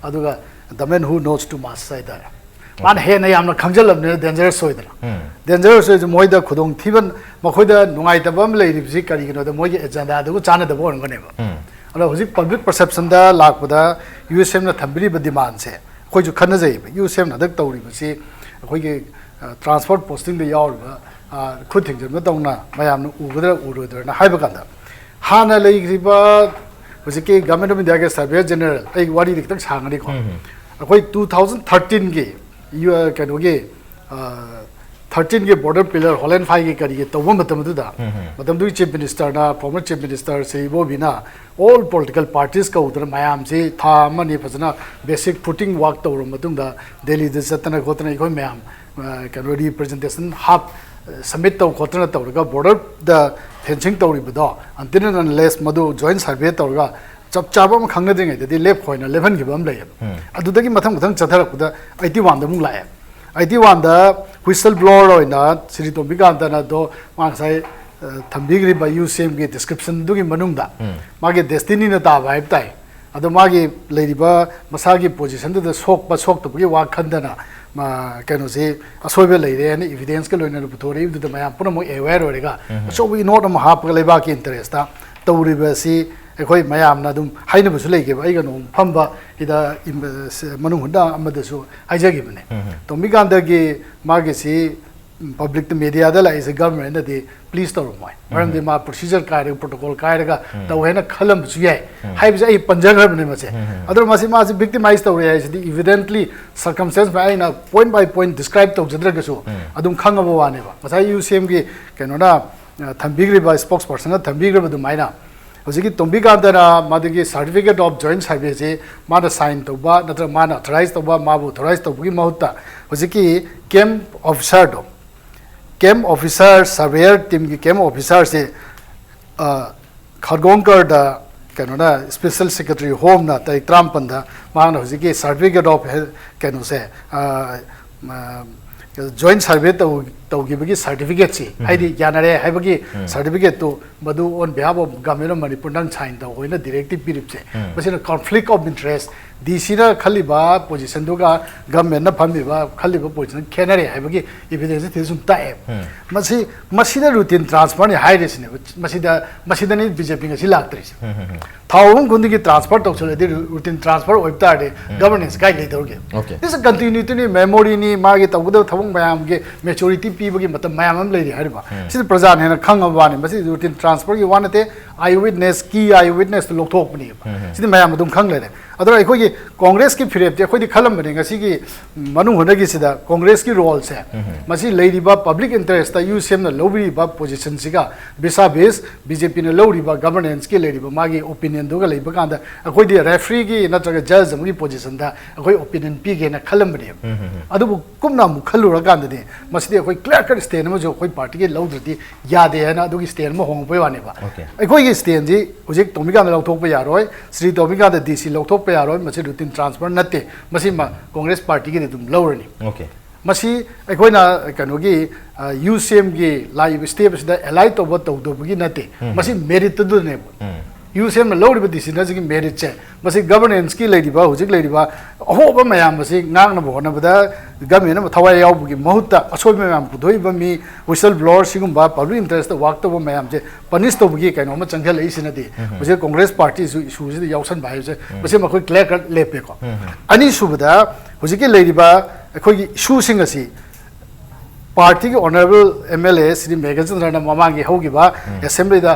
ꯑꯗꯨꯒ the man who knows too much ꯍꯥꯏꯇꯥꯔꯦ, ꯃꯥꯅ ꯍꯦꯟꯅ ꯌꯥꯝꯅ ꯈꯪꯖꯜꯂꯕꯅꯤꯅ ꯗꯦꯟꯖꯔꯁ ꯑꯣꯏꯗꯅ꯫ ꯗꯦꯟꯖꯔꯁ ꯑꯣꯏꯔꯁꯨ ꯃꯣꯏꯗ ꯈꯨꯗꯣꯡꯊꯤꯕ, ꯃꯈꯣꯏꯗ ꯅꯨꯡꯉꯥꯏꯇꯕ ꯑꯃ ꯂꯩꯔꯤꯕꯁꯤ ꯀꯔꯤꯒꯤꯅꯣꯗ ꯃꯣꯏꯒꯤ ꯑꯦꯖꯦꯟꯗꯥꯗꯨꯒ ꯆꯥꯟꯅꯗꯕ ꯑꯣꯏꯔꯝꯒꯅꯦꯕ꯫ ꯑꯗꯣ ꯍꯧꯖꯤꯛ ꯄꯕ꯭ꯂꯤꯛ ꯄꯔꯁꯦꯞꯁꯟꯗ ꯂꯥꯛꯄꯗ ꯌꯨ ꯑꯦꯁ ꯑꯦꯝꯅ ꯊꯝꯕꯤꯔꯤꯕ ꯗꯤꯃꯥꯟꯁꯦ ꯑꯩꯈꯣꯏꯁꯨ ꯈꯟꯅꯖꯩꯕ꯫ ꯌꯨ ꯑꯦꯁ ꯑꯦꯝꯅ ꯍꯟꯗꯛ ꯇꯧꯔꯤꯕꯁꯤ ꯑꯩꯈꯣꯏꯒꯤ ꯇ꯭ꯔꯥꯟꯁꯐꯔ ꯄꯣꯁꯇꯤꯡꯗ ꯌꯥꯎꯔꯤꯕ, ꯑ, ꯈꯨꯠ ꯊꯤꯡꯖꯤꯟꯕ ꯇꯧꯅ ꯃꯌꯥꯝꯅ ꯎꯒꯗ꯭ꯔꯥ ꯎꯔꯣꯏꯗ꯭ꯔꯅ ꯍꯥꯏꯕ ꯀꯥꯟꯗ, ꯍꯥꯟꯅ ꯂꯩꯈ꯭ꯔꯤꯕ ꯍꯧꯖꯤꯛꯀꯤ ꯒꯚꯔꯟꯃꯦꯟꯠ ꯑꯣꯐ ꯏꯟꯗꯤꯌꯥꯒꯤ ꯁꯔꯚꯦꯌꯔ ꯖꯦꯅꯔꯦꯜ, ꯑꯩ ꯋꯥꯔꯤꯗꯤ ꯈꯤꯇꯪ ꯁꯥꯡꯒꯅꯤꯀꯣ꯫ ꯑꯩꯈꯣꯏ ꯇꯨ ꯊꯥꯎꯖꯟ ꯊꯥꯔꯇꯤꯟꯒꯤ ꯌꯨ-, ꯑ, ꯀꯩꯅꯣꯒꯤ, ꯑ, ꯊꯥꯔꯇꯤꯟꯒꯤ ꯕꯣꯔꯗꯔ ꯄꯤꯂꯔ ꯍꯣꯂꯦꯟ ꯐꯥꯏꯒꯤ ꯀꯔꯤꯒꯤ ꯇꯧꯕ ꯃꯇꯝꯗꯨꯗ, ꯃꯇꯝꯗꯨꯒꯤ ꯆꯤꯐ ꯃꯤꯅꯤꯁꯇꯔꯅ, ꯐꯣꯔꯃꯔ ꯆꯤꯐ ꯃꯤꯅꯤꯁꯇꯔ ꯁ꯭ꯔꯤ ꯏꯕꯣꯕꯤꯅ ꯑꯣꯜ ꯄꯣꯂꯤꯇꯤꯀꯦꯜ ꯄꯥꯔꯇꯤꯁ ꯀꯧꯗꯅ ꯃꯌꯥꯝꯁꯤ ꯊꯥ ꯑꯃꯅꯤ ꯐꯖꯅ ꯕꯦꯁꯤꯛ ꯐꯨꯇꯤꯡ ꯋꯥꯛ ꯇꯧꯔꯕ ꯃꯇꯨꯡꯗ ꯗꯦꯜꯂꯤꯗ ꯆꯠꯇꯅ ꯈꯣꯠꯇꯅ ꯑꯩꯈꯣꯏ ꯃꯌꯥꯝ, ꯑ, ꯀꯩꯅꯣ, ꯔꯤꯄ꯭ꯔꯖꯦꯟꯇꯦꯁꯟ ꯍꯥꯞ, ꯑ, ꯁꯕꯃꯤꯠ ꯇꯧ ꯈꯣꯠꯇꯅ ꯇꯧꯔꯒ ꯕꯣꯔꯗꯔꯗ ꯐꯦꯟꯁꯤꯡ ꯇꯧꯔꯤꯕꯗꯣ until and unless ꯃꯗꯨ ꯖꯣꯏꯟ ꯁꯔꯚꯦ ꯇꯧꯔꯒ ꯆꯞ ꯆꯥꯕ ꯑꯃ ꯈꯪꯅꯗ꯭ꯔꯤꯉꯩꯗꯗꯤ ꯂꯦꯞꯈꯣꯏꯅ ꯂꯦꯞꯍꯟꯈꯤꯕ ꯑꯃ ꯂꯩꯌꯦꯕ꯫ ꯑꯗꯨꯗꯒꯤ ꯃꯊꯪ ꯃꯊꯪ ꯆꯠꯊꯔꯛꯄꯗ ꯑꯩꯠꯇꯤ ꯋꯥꯟꯗ ꯑꯃꯨꯛ ꯂꯥꯛꯑꯦ꯫ ꯑꯩꯠꯇꯤ ꯋꯥꯟꯗ ꯋꯤꯁꯜ ꯕ꯭ꯂꯣꯋꯔ ꯑꯣꯏꯅ ꯁ꯭ꯔꯤ ꯇꯣꯝꯕꯤꯀꯥꯟꯇꯅ ꯑꯗꯣ ꯃꯥ ꯉꯁꯥꯏ, ꯑ, ꯊꯝꯕꯤꯈ꯭ꯔꯤꯕ ꯌꯨ ꯑꯦꯁ ꯑꯦꯝꯒꯤ ꯗꯤꯁꯀ꯭ꯔꯤꯞꯁꯟꯗꯨꯒꯤ ꯃꯅꯨꯡꯗ ꯃꯥꯒꯤ ꯗꯦꯁꯇꯤꯅꯤꯅ ꯇꯥꯕ ꯍꯥꯏꯕ ꯇꯥꯏ꯫ ꯑꯗꯣ ꯃꯥꯒꯤ ꯂꯩꯔꯤꯕ ꯃꯁꯥꯒꯤ ꯄꯣꯖꯤꯁꯟꯗꯨꯗ ꯁꯣꯛꯄ ꯁꯣꯛꯇꯕꯒꯤ ꯋꯥ ꯈꯟꯗꯅ ꯃꯥ, ꯀꯩꯅꯣꯁꯤ ꯑꯁꯣꯏꯕ ꯂꯩꯔꯦ ꯍꯥꯏꯅ ꯏꯚꯤꯗꯦꯟꯁꯀ ꯂꯣꯏꯅꯅ ꯄꯨꯊꯣꯔꯛꯏꯕꯗꯨꯗ ꯃꯌꯥꯝ ꯄꯨꯝꯅꯃꯛ ꯑꯦꯋꯦꯌꯔ ꯑꯣꯏꯔꯒ ꯑꯆꯧꯕ ꯏꯅꯣꯠ ꯑꯃ ꯍꯥꯞꯄꯒ ꯂꯩꯕꯥꯛꯀꯤ ꯏꯟꯇꯔꯦꯁꯇ ꯇꯧꯔꯤꯕ ꯑꯁꯤ ꯑꯩꯈꯣꯏ ꯃꯌꯥꯝꯅ ꯑꯗꯨꯝ ꯍꯥꯏꯅꯕꯁꯨ ꯂꯩꯈꯤꯕ꯫ ꯑꯩꯒ ꯅꯣꯡꯃ ꯐꯝꯕ ꯍꯤꯗ ꯏꯝ-, ꯁ-, ꯃꯅꯨꯡ ꯍꯨꯠꯅ ꯑꯃꯗꯁꯨ ꯍꯥꯏꯖꯈꯤꯕꯅꯦ꯫ ꯇꯣꯝꯕꯤꯀꯥꯟꯇꯒꯤ ꯃꯥꯒꯤꯁꯤ ꯄꯕ꯭ꯂꯤꯛꯇ, ꯃꯦꯗꯤꯌꯥꯗ ꯂꯥꯛꯏꯁꯦ ꯒꯚꯔꯟꯃꯦꯟꯅꯗꯤ ꯄ꯭ꯂꯤꯁ ꯇꯧꯔꯝꯃꯣꯏ꯫ ꯃꯔꯝꯗꯤ ꯃꯥ ꯄ꯭ꯔꯣꯁꯤꯖꯔ ꯀꯥꯏꯔꯒ, ꯄ꯭ꯔꯣꯇꯣꯀꯣꯜ ꯀꯥꯏꯔꯒ ꯇꯧꯋꯦꯅ ꯈꯜꯂꯝꯕꯁꯨ ꯌꯥꯏ ꯍꯥꯏꯕꯁꯦ ꯑꯩ ꯄꯟꯖꯈ꯭ꯔꯕꯅꯦ꯫ ꯃꯁꯦ ꯑꯗꯨꯅ ꯃꯁꯤ ꯃꯥꯁꯤ ꯚꯤꯛꯇꯤꯃꯥꯏꯁ ꯇꯧꯔꯦ ꯍꯥꯏꯁꯤꯗꯤ ꯏꯚꯤꯗꯦꯟꯠꯂꯤ ꯁꯔꯀꯝꯁꯇꯦꯟꯁ ꯑꯩꯅ ꯄꯣꯏꯟꯠ ꯕꯥꯏ ꯄꯣꯏꯟꯠ ꯗꯤꯁꯀ꯭ꯔꯥꯏꯕ ꯇꯧꯖꯗ꯭ꯔꯒꯁꯨ ꯑꯗꯨꯝ ꯈꯪꯉꯕ ꯋꯥꯅꯦꯕ꯫ ꯉꯁꯥꯏ ꯌꯨ ꯁꯤ ꯑꯦꯝꯒꯤ ꯀꯩꯅꯣꯅ, ꯑ, ꯊꯝꯕꯤꯈ꯭ꯔꯤꯕ, ꯁ꯭ꯄꯣꯛꯁ ꯄꯔꯁꯟꯅ ꯊꯝꯕꯤꯈ꯭ꯔꯕ ꯑꯗꯨꯃꯥꯏꯅ, ꯍꯧꯖꯤꯛꯀꯤ ꯇꯣꯝꯕꯤꯀꯥꯟꯇꯅ ꯃꯗꯨꯒꯤ ꯁꯥꯔꯇꯤꯐꯤꯀꯦꯠ ꯑꯣꯐ ꯖꯣꯏꯟ ꯁꯥꯔꯚꯤꯁꯁꯤ ꯃꯥꯅ ꯁꯥꯏꯟ ꯇꯧꯕ ꯅꯠꯇ꯭ꯔꯒ ꯃꯥꯅ ꯑꯣꯊꯣꯔꯥꯏꯁ ꯇꯧꯕ, ꯃꯥꯕꯨ ꯑꯣꯊꯣꯔꯥꯏꯁ ꯇꯧꯕꯒꯤ ꯃꯍꯨꯠꯇ ꯍꯧꯖꯤꯛꯀꯤ ꯀꯦꯝꯞ ꯑꯣꯐꯤꯁꯥꯔꯗꯣ, ꯀꯦꯝꯞ ꯑꯣꯐꯤꯁꯥꯔ, ꯁꯔꯚꯦꯌꯔ ꯇꯤꯝꯒꯤ ꯀꯦꯝꯞ ꯑꯣꯐꯤꯁꯥꯔꯁꯦ, ꯑ, ꯈꯥꯔꯒꯣꯡꯀꯔꯗ ꯀꯩꯅꯣꯅ, ꯁ꯭ꯄꯦꯁꯦꯜ ꯁꯦꯀ꯭ꯔꯦꯇꯔꯤ ꯍꯣꯝꯅ ꯇꯥꯔꯤꯛ ꯇꯔꯥꯃꯥꯄꯟꯗ ꯃꯥꯅ ꯍꯧꯖꯤꯛꯀꯤ ꯁꯥꯔꯇꯤꯐꯤꯀꯦꯠ ꯑꯣꯐ ꯍꯦꯜ-, ꯀꯩꯅꯣꯁꯦ, ꯑ, ꯑ, ꯖꯣꯏꯟ ꯁꯔꯚꯦ ꯇꯧ-, ꯇꯧꯈꯤꯕꯒꯤ ꯁꯥꯔꯇꯤꯐꯤꯀꯦꯠꯁꯤ, ꯍꯥꯏꯗꯤ ꯌꯥꯅꯔꯦ ꯍꯥꯏꯕꯒꯤ ꯁꯥꯔꯇꯤꯐꯤꯀꯦꯠꯇꯨ ꯃꯗꯨ on behalf of Government of Manipur ꯅꯪ ꯁꯥꯏꯟ ꯇꯧ ꯍꯥꯏꯅ ꯗꯤꯔꯦꯛꯇꯤꯞ ꯄꯤꯔꯤꯕꯁꯦ, ꯃꯁꯤꯅ ꯀꯟꯐ꯭ꯂꯤꯛ ꯑꯣꯐ ꯏꯟꯇꯔꯦꯁ, ꯗꯤ ꯁꯤꯅ ꯈꯜꯂꯤꯕ ꯄꯣꯖꯤꯁꯟꯗꯨꯒ ꯒꯚꯔꯟꯃꯦꯟꯠꯅ ꯐꯝꯃꯤꯕ ꯈꯜꯂꯤꯕ ꯄꯣꯖꯤꯁꯟ ꯈꯦꯠꯅꯔꯦ ꯍꯥꯏꯕꯒꯤ ꯏꯚꯤꯗꯦꯟꯁ ꯊꯤꯗ ꯁꯨꯝ ꯇꯥꯛꯑꯦ꯫ ꯃꯁꯤ, ꯃꯁꯤꯗ ꯔꯨꯇꯤꯟ ꯇ꯭ꯔꯥꯟꯁꯐꯔꯅꯤ ꯍꯥꯏꯔꯤꯁꯤꯅꯦꯕ꯫ ꯃꯁꯤꯗ, ꯃꯁꯤꯗꯅꯤ ꯕꯤ ꯖꯦ ꯄꯤ ꯉꯁꯤ ꯂꯥꯛꯇ꯭ꯔꯤꯁꯦ꯫ ꯊꯥ ꯑꯍꯨꯝ ꯈꯨꯗꯤꯡꯒꯤ ꯇ꯭ꯔꯥꯟꯁꯐꯔ ꯇꯧꯁꯜꯂꯗꯤ, ꯔꯨ-, ꯔꯨꯇꯤꯟ ꯇ꯭ꯔꯥꯟꯁꯐꯔ ꯑꯣꯏꯕ ꯇꯥꯔꯗꯤ ꯒꯚꯔꯅꯦꯟꯁ ꯀꯥꯏ ꯂꯩꯗꯧꯔꯤꯒꯦ? Okay. This is continuity, memory ꯅꯤ, ꯃꯥꯒꯤ ꯇꯧꯒꯗꯕ ꯊꯕꯛ ꯃꯌꯥꯝꯒꯤ ꯃꯦꯆꯨꯔꯤꯇꯤ ꯄꯤꯕꯒꯤ ꯃꯇꯝ ꯃꯌꯥꯝ ꯑꯃ ꯂꯩꯔꯤ ꯍꯥꯏꯔꯤꯕ꯫ ꯁꯤꯗꯤ ꯄ꯭ꯔꯖꯥꯅ ꯍꯦꯟꯅ ꯈꯪꯉꯕ ꯋꯥꯅꯤ꯫ ꯃꯁꯤ ꯔꯨꯇꯤꯟ ꯇ꯭ꯔꯥꯟꯁꯐꯔꯒꯤ ꯋꯥ ꯅꯠꯇꯦ, ꯑꯥꯏ ꯋꯤꯠꯅꯦꯁ, ꯀꯤ ꯑꯥꯏ ꯋꯤꯠꯅꯦꯁꯇꯨ ꯂꯧꯊꯣꯛꯄꯅꯦꯕ꯫ ꯁꯤꯗꯤ ꯃꯌꯥꯝ ꯑꯗꯨꯝ ꯈꯪ ꯂꯩꯔꯦ꯫ ꯑꯗꯨꯅ ꯑꯩꯈꯣꯏꯒꯤ ꯀꯣꯡꯒ꯭ꯔꯦꯁꯀꯤ ꯐꯤꯔꯦꯞꯇꯤ ꯑꯩꯈꯣꯏꯗꯤ ꯈꯜꯂꯝꯕꯅꯦ, ꯉꯁꯤꯒꯤ ꯃꯅꯨꯡ ꯍꯨꯠꯅꯒꯤꯁꯤꯗ ꯀꯣꯡꯒ꯭ꯔꯦꯁꯀꯤ ꯔꯣꯜꯁꯦ, ꯃꯁꯤ ꯂꯩꯔꯤꯕ ꯄꯕ꯭ꯂꯤꯛ ꯏꯟꯇꯔꯦꯁꯇ ꯌꯨ ꯁꯤ ꯑꯦꯝꯅ ꯂꯧꯕꯤꯔꯤꯕ ꯄꯣꯖꯤꯁꯟꯁꯤꯒ vis-a-vis ꯕꯤ ꯖꯦ ꯄꯤꯅ ꯂꯧꯔꯤꯕ ꯒꯚꯔꯅꯦꯟꯁꯀꯤ ꯂꯩꯔꯤꯕ ꯃꯥꯒꯤ ꯑꯣꯄꯤꯅꯤꯌꯟꯗꯨꯒ ꯂꯩꯕ ꯀꯥꯟꯗ, ꯑꯩꯈꯣꯏꯗꯤ ꯔꯦꯐ꯭ꯔꯤꯒꯤ ꯅꯠꯇ꯭ꯔꯒ ꯖꯖ ꯑꯃꯒꯤ ꯄꯣꯖꯤꯁꯟꯗ ꯑꯩꯈꯣꯏ ꯑꯣꯄꯤꯅꯤꯌꯟ ꯄꯤꯒꯦꯅ ꯈꯜꯂꯝꯕꯅꯦꯕ꯫ ꯑꯗꯨꯕꯨ ꯀꯨꯞꯅ ꯑꯃꯨꯛ ꯈꯜꯂꯨꯔꯀꯥꯟꯗꯗꯤ, ꯃꯁꯤꯗꯤ ꯑꯩꯈꯣꯏ ꯀ꯭ꯂꯤꯌꯥꯔ ꯀꯠ ꯁ꯭ꯇꯦꯟ ꯑꯃꯁꯨ ꯑꯩꯈꯣꯏ ꯄꯥꯔꯇꯤꯒꯤ ꯂꯧꯗ꯭ꯔꯗꯤ ꯌꯥꯗꯦ ꯍꯥꯏꯅ ꯑꯗꯨꯒꯤ ꯁ꯭ꯇꯦꯟ ꯑꯃ ꯍꯣꯡꯉꯛꯄꯩ ꯋꯥꯅꯦꯕ꯫ Okay. ꯑꯩꯈꯣꯏꯒꯤ ꯁ꯭ꯇꯦꯟꯁꯤ ꯍꯧꯖꯤꯛ ꯇꯣꯝꯕꯤꯀꯥꯟꯗ ꯂꯧꯊꯣꯛꯄ ꯌꯥꯔꯣꯏ, ꯁ꯭ꯔꯤ ꯇꯣꯝꯕꯤꯀꯥꯟꯗ ꯗꯤ ꯁꯤ ꯂꯧꯊꯣꯛꯄ ꯌꯥꯔꯣꯏ, ꯃꯁꯤ ꯔꯨꯇꯤꯟ ꯇ꯭ꯔꯥꯟꯁꯐꯔ ꯅꯠꯇꯦ, ꯃꯁꯤ ꯃ-, ꯀꯣꯡꯒ꯭ꯔꯦꯁ ꯄꯥꯔꯇꯤꯒꯤꯗꯤ ꯑꯗꯨꯝ ꯂꯧꯔꯅꯤ꯫ Okay. ꯃꯁꯤ ꯑꯩꯈꯣꯏꯅ ꯀꯩꯅꯣꯒꯤ, ꯑ, ꯌꯨ ꯁꯤ ꯑꯦꯝꯒꯤ ꯂꯥꯛꯏꯕ ꯁ꯭ꯇꯦꯞ ꯑꯁꯤꯗ ꯑꯦꯂꯥꯏ ꯇꯧꯕ ꯇꯧꯗꯕꯒꯤ ꯅꯠꯇꯦ, ꯃꯁꯤ ꯃꯦꯔꯤꯠꯇꯗꯨꯅꯦꯕ꯫ ꯌꯨ ꯁꯤ ꯑꯦꯝꯅ ꯂꯧꯔꯤꯕ ꯗꯤꯁꯤꯖꯟꯁꯤꯒꯤ ꯃꯦꯔꯤꯠꯁꯦ, ꯃꯁꯤ ꯒꯚꯔꯅꯦꯟꯁꯀꯤ ꯂꯩꯔꯤꯕ, ꯍꯧꯖꯤꯛ ꯂꯩꯔꯤꯕ ꯑꯍꯣꯕ ꯃꯌꯥꯝ ꯑꯁꯤ ꯉꯥꯛꯅꯕ ꯍꯣꯠꯅꯕꯗ ꯒꯚꯔꯅꯃꯦꯟ ꯑꯃ ꯊꯋꯥꯏ ꯌꯥꯎꯕꯒꯤ ꯃꯍꯨꯠꯇ, ꯑꯁꯣꯏꯕ ꯃꯌꯥꯝ ꯄꯨꯊꯣꯛꯏꯕ ꯃꯤ, ꯋꯤꯁꯜ ꯕ꯭ꯂꯣꯋꯔ ꯁꯤꯒꯨꯝꯕ ꯄꯕ꯭ꯂꯤꯛ ꯏꯟꯇꯔꯦꯁꯇ ꯋꯥꯛ ꯇꯧꯕ ꯃꯌꯥꯝꯁꯦ ꯄꯅꯤꯁ ꯇꯧꯕꯒꯤ ꯀꯩꯅꯣ ꯑꯃ ꯆꯪꯁꯤꯜꯂꯛꯏꯁꯤꯅꯗꯤ, ꯍꯧꯖꯤꯛ ꯀꯣꯡꯒ꯭ꯔꯦꯁ ꯄꯥꯔꯇꯤꯁꯨ ꯏꯁꯨꯁꯤꯗ ꯌꯥꯎꯁꯟꯕ ꯍꯥꯏꯕꯁꯦ, ꯃꯁꯤ ꯃꯈꯣꯏ ꯀ꯭ꯂꯤꯌꯥꯔ ꯀꯠ ꯂꯦꯞꯄꯦꯀꯣ꯫ ꯑꯅꯤꯁꯨꯕꯗ, ꯍꯧꯖꯤꯛꯀꯤ ꯂꯩꯔꯤꯕ ꯑꯩꯈꯣꯏꯒꯤ ꯏꯁꯨꯁꯤꯡ ꯑꯁꯤ ꯄꯥꯔꯇꯤꯒꯤ honourable M L A Shri ꯃꯦꯘꯆꯟꯗ꯭ꯔꯅ ꯃꯃꯥꯡꯒꯤ ꯍꯧꯈꯤꯕ ꯑꯦꯁꯦꯝꯕ꯭ꯂꯤꯗ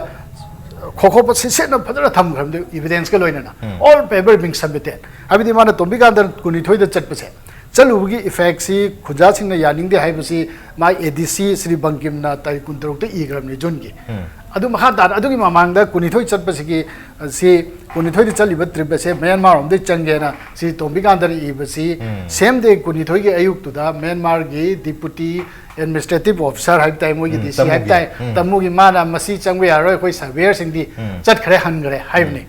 ꯈꯣꯈꯣꯞꯄ ꯁꯤꯠ ꯁꯤꯠꯅ ꯐꯖꯅ ꯊꯝꯈ꯭ꯔꯕꯅꯤ, ꯏꯚꯤꯗꯦꯟꯁꯀ ꯂꯣꯏꯅꯅ꯫ All paper being submitted. ꯍꯥꯏꯕꯗꯤ ꯃꯥꯅ ꯇꯣꯝꯕꯤꯀꯥꯟꯗ ꯀꯨꯟꯅꯤꯊꯣꯏꯗ ꯆꯠꯄꯁꯦ, ꯆꯠꯂꯨꯕꯒꯤ ꯏꯐꯦꯛꯁꯤ ꯈꯨꯟꯖꯥꯁꯤꯡꯅ ꯌꯥꯅꯤꯡꯗꯦ ꯍꯥꯏꯕꯁꯤ ꯃꯥ ꯑꯦ ꯗꯤ ꯁꯤ ꯁ꯭ꯔꯤ ꯕꯪꯀꯤꯝꯅ ꯇꯥꯔꯤꯛ ꯀꯨꯟꯇꯔꯨꯛꯇ ꯏꯈ꯭ꯔꯕꯅꯤ, ꯖꯨꯟꯒꯤ꯫ ꯑꯗꯨ ꯃꯈꯥ ꯇꯥꯅ ꯑꯗꯨꯒꯤ ꯃꯃꯥꯡꯗ ꯀꯨꯟꯅꯤꯊꯣꯏ ꯆꯠꯄꯁꯤꯒꯤ, ꯑ, ꯁꯤ ꯀꯨꯟꯅꯤꯊꯣꯏꯗ ꯆꯠꯂꯤꯕ ꯇ꯭ꯔꯤꯞ ꯑꯁꯦ ꯃ꯭ꯌꯥꯟꯃꯥꯔ ꯔꯣꯝꯗꯒꯤ ꯆꯪꯒꯦꯅ ꯁꯤ ꯇꯣꯝꯕꯤꯀꯥꯟꯗꯅ ꯏꯕꯁꯤ, ꯁꯦꯝ ꯗꯦ ꯀꯨꯟꯅꯤꯊꯣꯏꯒꯤ ꯑꯌꯨꯛꯇꯨꯗ ꯃ꯭ꯌꯥꯟꯃꯥꯔꯒꯤ ꯗꯤꯄꯨꯇꯤ ꯑꯦꯗꯃꯤꯅꯤꯁꯇ꯭ꯔꯦꯇꯤꯚ ꯑꯣꯐꯤꯁꯔ ꯍꯥꯏꯕ ꯇꯥꯏ, ꯃꯣꯏꯒꯤ ꯗꯤ ꯁꯤ ꯍꯥꯏꯕ ꯇꯥꯏ, ꯇꯃꯨꯒꯤ, ꯃꯥꯅ ꯃꯁꯤ ꯆꯪꯕ ꯌꯥꯔꯣꯏ, ꯑꯩꯈꯣꯏ ꯁꯔꯚꯦꯌꯔꯁꯤꯡꯗꯤ ꯆꯠꯈ꯭ꯔꯦ, ꯍꯟꯈ꯭ꯔꯦ ꯍꯥꯏꯕꯅꯤ꯫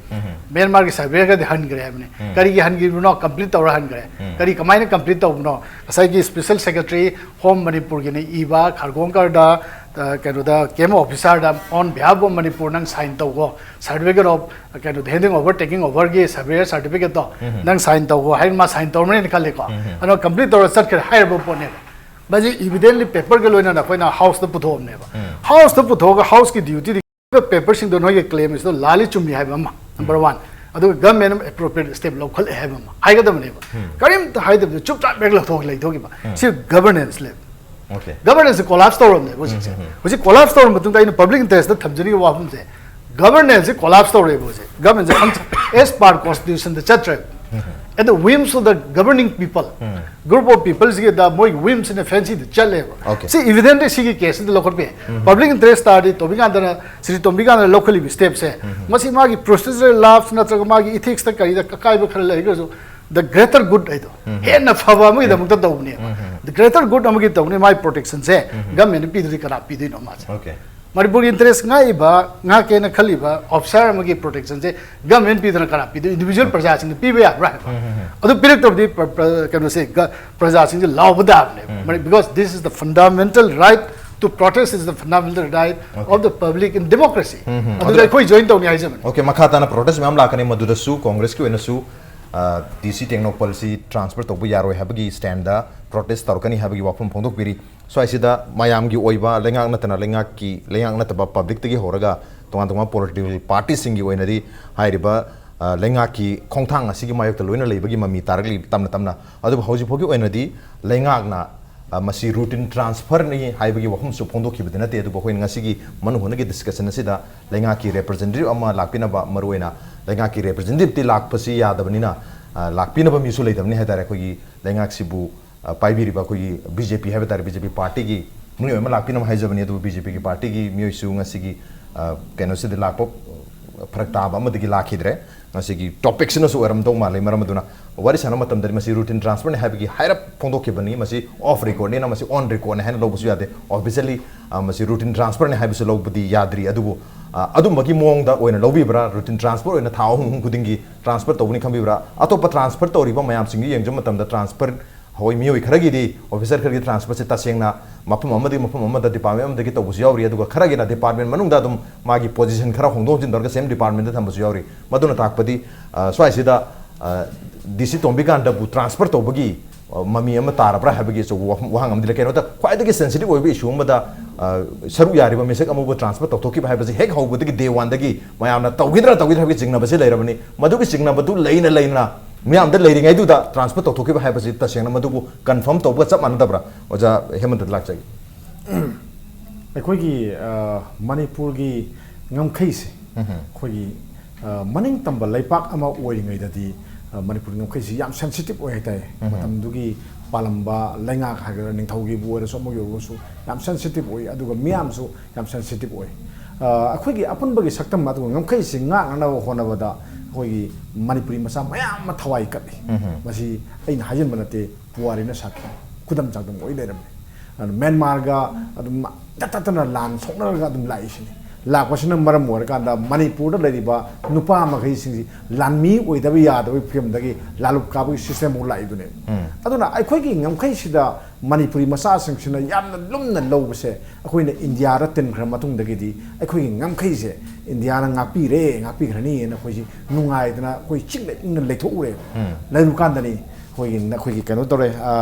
ꯃ꯭ꯌꯥꯟꯃꯥꯔꯒꯤ ꯁꯔꯚꯦꯌꯔꯒꯗꯤ ꯍꯟꯈ꯭ꯔꯦ ꯍꯥꯏꯕꯅꯤ꯫ ꯀꯔꯤꯒꯤ ꯍꯟꯈꯤꯕꯅꯣ? ꯀꯝꯄ꯭ꯂꯤꯠ ꯇꯧꯔ ꯍꯟꯈ꯭ꯔꯦ꯫ ꯀꯔꯤ, ꯀꯃꯥꯏꯅ ꯀꯝꯄ꯭ꯂꯤꯠ ꯇꯧꯕꯅꯣ? ꯉꯁꯥꯏꯒꯤ ꯁ꯭ꯄꯦꯁꯦꯜ ꯁꯦꯀ꯭ꯔꯦꯇꯔꯤ ꯍꯣꯝ ꯃꯅꯤꯄꯨꯔꯒꯤꯅ ꯏꯕ ꯈꯥꯔꯒꯣꯡꯀꯔꯗ, ꯑ, ꯀꯩꯅꯣꯗ, ꯀꯦꯝ ꯑꯣꯐꯤꯁꯥꯔꯗ, on behalf of ꯃꯅꯤꯄꯨꯔ ꯅꯪ ꯁꯥꯏꯟ ꯇꯧꯈꯣ, ꯁꯥꯔꯇꯤꯐꯤꯀꯦꯠ ꯑꯣꯐ, ꯀꯩꯅꯣꯗ, ꯍꯦꯟꯗꯤꯡ ꯑꯣꯚꯔ, ꯇꯦꯀꯤꯡ ꯑꯣꯚꯔꯒꯤ ꯁꯔꯚꯦꯌꯔ ꯁꯥꯔꯇꯤꯐꯤꯀꯦꯠꯇꯣ ꯅꯪ ꯁꯥꯏꯟ ꯇꯧꯈꯣ ꯍꯥꯏꯅ ꯃꯥ ꯁꯥꯏꯟ ꯇꯧꯔꯝꯃꯅꯤꯅ ꯈꯜꯂꯦꯀꯣ꯫ ꯑꯗꯣ ꯀꯝꯄ꯭ꯂꯤꯠ ꯇꯧꯔ ꯆꯠꯈ꯭ꯔꯦ ꯍꯥꯏꯔꯕ ꯄꯣꯠꯅꯦꯕ꯫ ꯃꯁꯤ ꯏꯚꯤꯗꯦꯟꯂꯤ ꯄꯦꯄꯔꯒ ꯂꯣꯏꯅꯅ ꯑꯩꯈꯣꯏꯅ ꯍꯥꯎꯁꯇ ꯄꯨꯊꯣꯛꯑꯕꯅꯦꯕ꯫ ꯍꯥꯎꯁꯇ ꯄꯨꯊꯣꯛꯑꯒ ꯍꯥꯎꯁꯀꯤ ꯗ꯭ꯌꯨꯇꯤꯗꯤ ꯄꯦꯄꯔꯁꯤꯡꯗꯣ ꯅꯣꯏꯒꯤ ꯀ꯭ꯂꯦꯝꯁꯤꯗꯣ ꯂꯥꯜꯂꯤ ꯆꯨꯝꯃꯤ ꯍꯥꯏꯕ ꯑꯃ, ꯅꯝꯕꯔ ꯋꯥꯟ꯫ ꯑꯗꯨꯒ ꯒꯚꯔꯟꯃꯦꯟ ꯑꯃ ꯑꯦꯄ꯭ꯔꯣꯄ꯭ꯔꯤꯌꯦꯠ ꯁ꯭ꯇꯦꯞ ꯂꯧꯈꯠꯂꯦ ꯍꯥꯏꯕ ꯑꯃ ꯍꯥꯏꯒꯗꯕꯅꯦꯕ꯫ ꯀꯔꯤꯝꯇ ꯍꯥꯏꯗꯕꯤꯗ ꯆꯨꯞ ꯆꯥꯞ ꯍꯦꯛ ꯂꯧꯊꯣꯛꯑꯒ ꯂꯩꯊꯣꯛꯈꯤꯕ꯫ ꯁꯤ ꯒꯚꯔꯅꯦꯟꯁ ꯂꯩ꯫ Okay. ꯒꯚꯔꯅꯦꯟꯁꯁꯦ ꯀꯣꯂꯥꯞꯁ ꯇꯧꯔꯕꯅꯦꯕ ꯍꯧꯖꯤꯛꯁꯦ꯫ ꯍꯧꯖꯤꯛ ꯀꯣꯂꯥꯞꯁ ꯇꯧꯔꯕ ꯃꯇꯨꯡꯗ ꯑꯩꯅ ꯄꯕ꯭ꯂꯤꯛ ꯏꯟꯇꯔꯦꯁꯇ ꯊꯝꯖꯅꯤꯡꯉꯤꯕ ꯋꯥꯐꯝꯁꯦ, ꯒꯚꯔꯅꯦꯟꯁꯁꯦ ꯀꯣꯂꯥꯞꯁ ꯇꯧꯔꯦꯕ ꯍꯧꯖꯤꯛ꯫ ꯒꯚꯔꯅꯦꯟꯁꯁꯦ as per constitutionꯗ ꯆꯠꯇ꯭ꯔꯦꯕ꯫ At the whims of the governing people, group of peopleꯁꯤꯒꯤꯗ ꯃꯣꯏꯒꯤ ꯋꯤꯝꯁꯤꯅ ꯐꯦꯟꯁꯤꯗ ꯆꯠꯂꯦꯕ꯫ Okay. ꯁꯤ ꯏꯚꯤꯗꯦꯟꯁ ꯁꯤꯒꯤ ꯀꯦꯁꯁꯤꯗ ꯂꯧꯈꯠꯄ ꯌꯥꯏ꯫ ꯄꯕ꯭ꯂꯤꯛ ꯏꯟꯇꯔꯦꯁ ꯇꯥꯔꯗꯤ ꯇꯣꯝꯕꯤꯀꯥꯟꯗꯅ, ꯁ꯭ꯔꯤ ꯇꯣꯝꯕꯤꯀꯥꯟꯗꯅ ꯂꯧꯈꯠꯂꯤꯕ ꯁ꯭ꯇꯦꯞꯁꯦ, ꯃꯁꯤ ꯃꯥꯒꯤ ꯄ꯭ꯔꯣꯁꯤꯖꯔꯦꯜ ꯂꯥꯞꯁ ꯅꯠꯇ꯭ꯔꯒ ꯃꯥꯒꯤ ꯏꯊꯤꯛꯁꯇ ꯀꯔꯤꯗ ꯑꯀꯥꯏꯕ ꯈꯔ ꯂꯩꯔꯒꯁꯨ, the greater good ꯍꯥꯏꯗꯣ, ꯍꯦꯟꯅ ꯐꯕ ꯑꯃꯒꯤꯗꯃꯛꯇ ꯇꯧꯕꯅꯦꯕ꯫ The greater good ꯑꯃꯒꯤ ꯇꯧꯕꯅꯦ, ꯃꯥꯒꯤ ꯄ꯭ꯔꯣꯇꯦꯛꯁꯟꯁꯦ ꯒꯚꯔꯟꯃꯦꯟꯠꯅ ꯄꯤꯗ꯭ꯔꯗꯤ ꯀꯅꯥ ꯄꯤꯗꯣꯏꯅꯣ ꯃꯥꯁꯦ? Okay. ꯃꯅꯤꯄꯨꯔꯒꯤ ꯏꯟꯇꯔꯦꯁ ꯉꯥꯛꯏꯕ, ꯉꯥꯛꯀꯦꯅ ꯈꯜꯂꯤꯕ ꯑꯣꯐꯤꯁꯥꯔ ꯑꯃꯒꯤ ꯄ꯭ꯔꯣꯇꯦꯛꯁꯟꯁꯦ ꯒꯚꯔꯟꯃꯦꯟꯠ ꯄꯤꯗꯅ ꯀꯅꯥ ꯄꯤꯗꯣꯏ? ꯏꯟꯗꯤꯚꯤꯖꯨꯋꯦꯜ ꯄ꯭ꯔꯖꯥꯁꯤꯡꯅ ꯄꯤꯕ ꯌꯥꯕ꯭ꯔꯥ ꯍꯥꯏꯕ꯫ ꯑꯗꯨ ꯄꯤꯔꯛꯇꯕꯗꯤ ꯄ꯭ꯔ-, ꯄ꯭ꯔ-, ꯀꯩꯅꯣꯁꯦ, ꯒ-, ꯄ꯭ꯔꯖꯥꯁꯤꯡꯁꯦ ꯂꯥꯎꯕ ꯇꯥꯕꯅꯦꯕ꯫ Because this is the fundamental right to protest is the fundamental right of the public in democracy. ꯑꯗꯨꯗ ꯑꯩꯈꯣꯏ ꯖꯣꯏꯟ ꯇꯧꯅꯤ ꯍꯥꯏꯖꯕꯅꯤ꯫ Okay, ꯃꯈꯥ ꯇꯥꯅ ꯄ꯭ꯔꯣꯇꯦꯁ ꯃꯌꯥꯝ ꯂꯥꯛꯀꯅꯤ, ꯃꯗꯨꯗꯁꯨ ꯀꯣꯡꯒ꯭ꯔꯦꯁꯀꯤ ꯑꯣꯏꯅꯁꯨ ꯗꯤ ꯁꯤ ꯇꯦꯡꯅꯧꯄꯜꯁꯤ ꯇ꯭ꯔꯥꯟꯁꯐꯔ ꯇꯧꯕ ꯌꯥꯔꯣꯏ ꯍꯥꯏꯕꯒꯤ ꯁ꯭ꯇꯦꯟꯗ ꯄ꯭ꯔꯣꯇꯦꯁ ꯇꯧꯔꯛꯀꯅꯤ ꯍꯥꯏꯕꯒꯤ ꯋꯥꯐꯝ ꯐꯣꯡꯗꯣꯛꯄꯤꯔꯤ꯫ ꯁ꯭ꯋꯥꯏꯁꯤꯗ ꯃꯌꯥꯝꯒꯤ ꯑꯣꯏꯕ, ꯂꯩꯉꯥꯛ ꯅꯠꯇꯅ ꯂꯩꯉꯥꯛꯀꯤ, ꯂꯩꯉꯥꯛ ꯅꯠꯇꯕ ꯄꯕ꯭ꯂꯤꯛꯇꯒꯤ ꯍꯧꯔꯒ ꯇꯣꯉꯥꯟ ꯇꯣꯉꯥꯟꯕ ꯄꯣꯂꯤꯇꯤꯀꯦꯜ ꯄꯥꯔꯇꯤꯁꯤꯡꯒꯤ ꯑꯣꯏꯅꯗꯤ ꯍꯥꯏꯔꯤꯕ, ꯑ, ꯂꯩꯉꯥꯛꯀꯤ ꯈꯣꯡꯊꯥꯡ ꯑꯁꯤꯒꯤ ꯃꯥꯌꯣꯛꯇ ꯂꯣꯏꯅ ꯂꯩꯕꯒꯤ ꯃꯃꯤ ꯇꯥꯔꯛꯂꯤ ꯇꯞꯅ ꯇꯞꯅ꯫ ꯑꯗꯨꯕꯨ ꯍꯧꯖꯤꯛ ꯐꯥꯎꯒꯤ ꯑꯣꯏꯅꯗꯤ ꯂꯩꯉꯥꯛꯅ ꯑ, ꯃꯁꯤ ꯔꯨꯇꯤꯟ ꯇ꯭ꯔꯥꯟꯁꯐꯔꯅꯤ ꯍꯥꯏꯕꯒꯤ ꯋꯥꯐꯝꯁꯨ ꯐꯣꯡꯗꯣꯛꯈꯤꯕꯗꯤ ꯅꯠꯇꯦ꯫ ꯑꯗꯨꯕꯨ ꯑꯩꯈꯣꯏꯅ ꯉꯁꯤꯒꯤ ꯃꯅꯨꯡ ꯍꯨꯠꯅꯒꯤ ꯗꯤꯁꯀꯁꯟ ꯑꯁꯤꯗ ꯂꯩꯉꯥꯛꯀꯤ ꯔꯦꯄ꯭ꯔꯖꯦꯟꯇꯦꯇꯤꯚ ꯑꯃ ꯂꯥꯛꯄꯤꯅꯕ, ꯃꯔꯨꯑꯣꯏꯅ ꯂꯩꯉꯥꯛꯀꯤ ꯔꯦꯄ꯭ꯔꯖꯦꯟꯇꯦꯇꯤꯚꯇꯤ ꯂꯥꯛꯄꯁꯤ ꯌꯥꯗꯕꯅꯤꯅ, ꯑ, ꯂꯥꯛꯄꯤꯅꯕ ꯃꯤꯁꯨ ꯂꯩꯇꯕꯅꯤ ꯍꯥꯏꯇꯥꯔꯦ꯫ ꯑꯩꯈꯣꯏꯒꯤ ꯂꯩꯉꯥꯛꯁꯤꯕꯨ, ꯑ, ꯄꯥꯏꯕꯤꯔꯤꯕ ꯑꯩꯈꯣꯏꯒꯤ ꯕꯤ ꯖꯦ ꯄꯤ ꯍꯥꯏꯕ ꯇꯥꯔꯦ, ꯕꯤ ꯖꯦ ꯄꯤ ꯄꯥꯔꯇꯤꯒꯤ ꯃꯤꯑꯣꯏ ꯑꯃ ꯂꯥꯛꯄꯤꯅꯕ ꯍꯥꯏꯖꯕꯅꯤ꯫ ꯑꯗꯨꯕꯨ ꯕꯤ ꯖꯦ ꯄꯤꯒꯤ ꯄꯥꯔꯇꯤꯒꯤ ꯃꯤꯑꯣꯏꯁꯨ ꯉꯁꯤꯒꯤ, ꯑ, ꯀꯩꯅꯣꯁꯤꯗ ꯂꯥꯛꯄ, ꯑ, ꯐꯔꯛ ꯇꯥꯕ ꯑꯃꯗꯒꯤ ꯂꯥꯛꯈꯤꯗ꯭ꯔꯦ꯫ ꯉꯁꯤꯒꯤ ꯇꯣꯄꯤꯛꯁꯤꯅꯁꯨ ꯑꯣꯏꯔꯝꯗꯧ ꯃꯥꯜꯂꯦ꯫ ꯃꯔꯝ ꯑꯗꯨꯅ ꯋꯥꯔꯤ ꯁꯥꯟꯅꯕ ꯃꯇꯝꯗꯗꯤ ꯃꯁꯤ ꯔꯨꯇꯤꯟ ꯇ꯭ꯔꯥꯟꯁꯐꯔꯅꯤ ꯍꯥꯏꯕꯒꯤ ꯍꯥꯏꯔꯞ ꯐꯣꯡꯗꯣꯛꯈꯤꯕꯅꯤ꯫ ꯃꯁꯤ ꯑꯣꯐ ꯔꯦꯀꯣꯔꯗꯅꯤꯅ ꯃꯁꯤ ꯑꯣꯟ ꯔꯦꯀꯣꯔꯗꯅꯤ ꯍꯥꯏꯅ ꯂꯧꯕꯁꯨ ꯌꯥꯗꯦ꯫ ꯑꯣꯐꯤꯁꯤꯌꯦꯜꯂꯤ, ꯑ, ꯃꯁꯤ ꯔꯨꯇꯤꯟ ꯇ꯭ꯔꯥꯟꯁꯐꯔꯅꯤ ꯍꯥꯏꯕꯁꯨ ꯂꯧꯕꯗꯤ ꯌꯥꯗ꯭ꯔꯤ꯫ ꯑꯗꯨꯕꯨ, ꯑ, ꯑꯗꯨꯝꯕꯒꯤ ꯃꯑꯣꯡꯗ ꯑꯣꯏꯅ ꯂꯧꯕꯤꯕ꯭ꯔꯥ? ꯔꯨꯇꯤꯟ ꯇ꯭ꯔꯥꯟꯁꯐꯔ ꯑꯣꯏꯅ ꯊꯥ ꯑꯍꯨꯝ ꯑꯍꯨꯝ ꯈꯨꯗꯤꯡꯒꯤ ꯇ꯭ꯔꯥꯟꯁꯐꯔ ꯇꯧꯕꯅꯤ ꯈꯟꯕꯤꯕ꯭ꯔꯥ? ꯑꯇꯣꯞꯄ ꯇ꯭ꯔꯥꯟꯁꯐꯔ ꯇꯧꯔꯤꯕ ꯃꯌꯥꯝꯁꯤꯡꯗꯨ ꯌꯦꯡꯖꯕ ꯃꯇꯝꯗ ꯇ꯭ꯔꯥꯟꯁꯐꯔ ꯍꯣꯏ, ꯃꯤꯑꯣꯏ ꯈꯔꯒꯤꯗꯤ, ꯑꯣꯐꯤꯁꯔ ꯈꯔꯒꯤ ꯇ꯭ꯔꯥꯟꯁꯐꯔꯁꯦ ꯇꯁꯦꯡꯅ ꯃꯐꯝ ꯑꯃꯗꯒꯤ ꯃꯐꯝ ꯑꯃꯗ, ꯗꯤꯄꯥꯔꯠꯃꯦꯟ ꯑꯃꯗꯒꯤ ꯇꯧꯕꯁꯨ ꯌꯥꯎꯔꯤ꯫ ꯑꯗꯨꯒ ꯈꯔꯒꯤꯅ ꯗꯤꯄꯥꯔꯠꯃꯦꯟ ꯃꯅꯨꯡꯗ ꯑꯗꯨꯝ ꯃꯥꯒꯤ ꯄꯣꯖꯤꯁꯟ ꯈꯔ ꯍꯣꯡꯗꯣꯛ ꯍꯣꯡꯖꯤꯟ ꯇꯧꯔꯒ ꯁꯦꯝ ꯗꯤꯄꯥꯔꯠꯃꯦꯟꯗ ꯊꯝꯕꯁꯨ ꯌꯥꯎꯔꯤ꯫ ꯃꯗꯨꯅ ꯇꯥꯛꯄꯗꯤ, ꯑ, ꯁ꯭ꯋꯥꯏꯁꯤꯗ, ꯑ, ꯗꯤ ꯁꯤ ꯇꯣꯝꯕꯤꯀꯥꯟꯇꯕꯨ ꯇ꯭ꯔꯥꯟꯁꯐꯔ ꯇꯧꯕꯒꯤ, ꯑ, ꯃꯃꯤ ꯑꯃ ꯇꯥꯔꯕ꯭ꯔꯥ ꯍꯥꯏꯕꯒꯤ ꯑꯆꯧꯕ ꯋꯥꯐꯝ, ꯋꯥꯍꯪ ꯑꯃꯗꯤ ꯂꯩ꯫ ꯀꯩꯅꯣꯗ, ꯈ꯭ꯋꯥꯏꯗꯒꯤ ꯁꯦꯟꯁꯤꯇꯤꯚ ꯑꯣꯏꯕ ꯏꯁꯨ ꯑꯃꯗ, ꯑ, ꯁꯔꯨꯛ ꯌꯥꯔꯤꯕ ꯃꯤꯁꯛ ꯑꯃꯕꯨ ꯇ꯭ꯔꯥꯟꯁꯐꯔ ꯇꯧꯊꯣꯛꯈꯤꯕ ꯍꯥꯏꯕꯁꯤ ꯍꯦꯛ ꯍꯧꯕꯗꯒꯤ, ꯗꯦ ꯋꯥꯟꯗꯒꯤ ꯃꯌꯥꯝꯅ ꯇꯧꯈꯤꯗ꯭ꯔꯥ ꯇꯧꯈꯤꯗ꯭ꯔꯥ ꯍꯥꯏꯕꯒꯤ ꯆꯤꯡꯅꯕꯁꯤ ꯂꯩꯔꯕꯅꯤ꯫ ꯃꯗꯨꯒꯤ ꯆꯤꯡꯅꯕꯗꯨ ꯂꯩꯅ ꯂꯩꯅ ꯃꯤꯌꯥꯝꯗ ꯂꯩꯔꯤꯉꯩꯗꯨꯗ ꯇ꯭ꯔꯥꯟꯁꯐꯔ ꯇꯧꯊꯣꯛꯈꯤꯕ ꯍꯥꯏꯕꯁꯤ ꯇꯁꯦꯡꯅ ꯃꯗꯨꯕꯨ ꯀꯟꯐꯥꯔꯝ ꯇꯧꯕꯒ ꯆꯞ ꯃꯥꯟꯅꯗꯕ꯭ꯔꯥ? ꯑꯣꯖꯥ ꯍꯦꯃꯟꯇꯗ ꯂꯥꯛꯆꯒꯦ꯫ ꯑꯩꯈꯣꯏꯒꯤ, ꯑ, ꯃꯅꯤꯄꯨꯔꯒꯤ ꯉꯝꯈꯩꯁꯦ, ꯑꯩꯈꯣꯏꯒꯤ, ꯑ, ꯃꯅꯤꯡ ꯇꯝꯕ ꯂꯩꯄꯥꯛ ꯑꯃ ꯑꯣꯏꯔꯤꯉꯩꯗꯗꯤ, ꯑ, ꯃꯅꯤꯄꯨꯔꯒꯤ ꯉꯝꯈꯩꯁꯤ ꯌꯥꯝ ꯁꯦꯟꯁꯤꯇꯤꯚ ꯑꯣꯏ ꯍꯥꯏꯇꯥꯔꯦ꯫ ꯃꯇꯝꯗꯨꯒꯤ ꯄꯥꯜꯂꯝꯕ ꯂꯩꯉꯥꯛ ꯍꯥꯏꯒꯗ꯭ꯔꯥ, ꯅꯤꯡꯊꯧꯒꯤꯕꯨ ꯑꯣꯏꯔꯁꯨ, ꯑꯃꯒꯤ ꯑꯣꯏꯔꯁꯨ ꯌꯥꯝ ꯁꯦꯟꯁꯤꯇꯤꯚ ꯑꯣꯏ, ꯑꯗꯨꯒ ꯃꯤꯌꯥꯝꯁꯨ ꯌꯥꯝ ꯁꯦꯟꯁꯤꯇꯤꯚ ꯑꯣꯏ꯫ ꯑ, ꯑꯩꯈꯣꯏꯒꯤ ꯑꯄꯨꯟꯕꯒꯤ ꯁꯛꯇꯝ ꯑꯗꯨꯒ ꯉꯝꯈꯩꯁꯤ ꯉꯥꯛꯅꯅꯕ ꯍꯣꯠꯅꯕꯗ ꯑꯩꯈꯣꯏꯒꯤ ꯃꯅꯤꯄꯨꯔꯤ ꯃꯆꯥ ꯃꯌꯥꯝ ꯑꯃ ꯊꯋꯥꯏ ꯀꯠꯂꯤ꯫ ꯃꯁꯤ ꯑꯩꯅ ꯍꯥꯏꯖꯤꯟꯕ ꯅꯠꯇꯦ, ꯄꯨꯋꯥꯔꯤꯅ ꯁꯥꯈꯤ, ꯈꯨꯗꯝ ꯆꯥꯡꯗꯝ ꯑꯣꯏ ꯂꯩꯔꯝꯃꯤ꯫ ꯑꯗꯨ ꯃ꯭ꯌꯥꯟꯃꯥꯔꯒ ꯑꯗꯨꯝ ꯇꯠ ꯇꯠꯇꯅ ꯂꯥꯟ ꯁꯣꯛꯅꯔꯒ ꯑꯗꯨꯝ ꯂꯥꯛꯏꯁꯤꯅꯤ꯫ ꯂꯥꯛꯄꯁꯤꯅ ꯃꯔꯝ ꯑꯣꯏꯔꯀꯥꯟꯗ ꯃꯅꯤꯄꯨꯔꯗ ꯂꯩꯔꯤꯕ ꯅꯨꯄꯥ ꯃꯈꯩꯁꯤꯡꯁꯤ ꯂꯥꯟꯃꯤ ꯑꯣꯏꯗꯕ ꯌꯥꯗꯕꯒꯤ ꯐꯤꯕꯝꯗꯒꯤ ꯂꯥꯂꯨꯞ ꯀꯥꯕꯒꯤ ꯁꯤꯁꯇꯦꯝꯐꯥꯎ ꯂꯥꯛꯏꯗꯨꯅꯦꯕ꯫ ꯑꯗꯨꯅ ꯑꯩꯈꯣꯏꯒꯤ ꯉꯝꯈꯩꯁꯤꯗ ꯃꯅꯤꯄꯨꯔꯤ ꯃꯆꯥꯁꯤꯡꯁꯤꯅ ꯌꯥꯝꯅ ꯂꯨꯝꯅ ꯂꯧꯕꯁꯦ, ꯑꯩꯈꯣꯏꯅ ꯏꯟꯗꯤꯌꯥꯗ ꯇꯤꯟꯈ꯭ꯔ ꯃꯇꯨꯡꯗꯒꯤꯗꯤ ꯑꯩꯈꯣꯏꯒꯤ ꯉꯝꯈꯩꯁꯦ ꯏꯟꯗꯤꯌꯥꯅ ꯉꯥꯛꯄꯤꯔꯦ, ꯉꯥꯛꯄꯤꯈ꯭ꯔꯅꯤꯅ ꯑꯩꯈꯣꯏꯁꯤ ꯅꯨꯡꯉꯥꯏꯗꯅ ꯑꯩꯈꯣꯏ ꯆꯤꯛꯅ ꯏꯪꯅ ꯂꯩꯊꯣꯛꯎꯔꯦ꯫ ꯂꯩꯔꯨꯀꯥꯟꯗꯅꯤ ꯑꯩꯈꯣꯏꯒꯤ, ꯑꯩꯈꯣꯏꯒꯤ ꯀꯩꯅꯣ ꯇꯧꯔꯦ, ꯑ,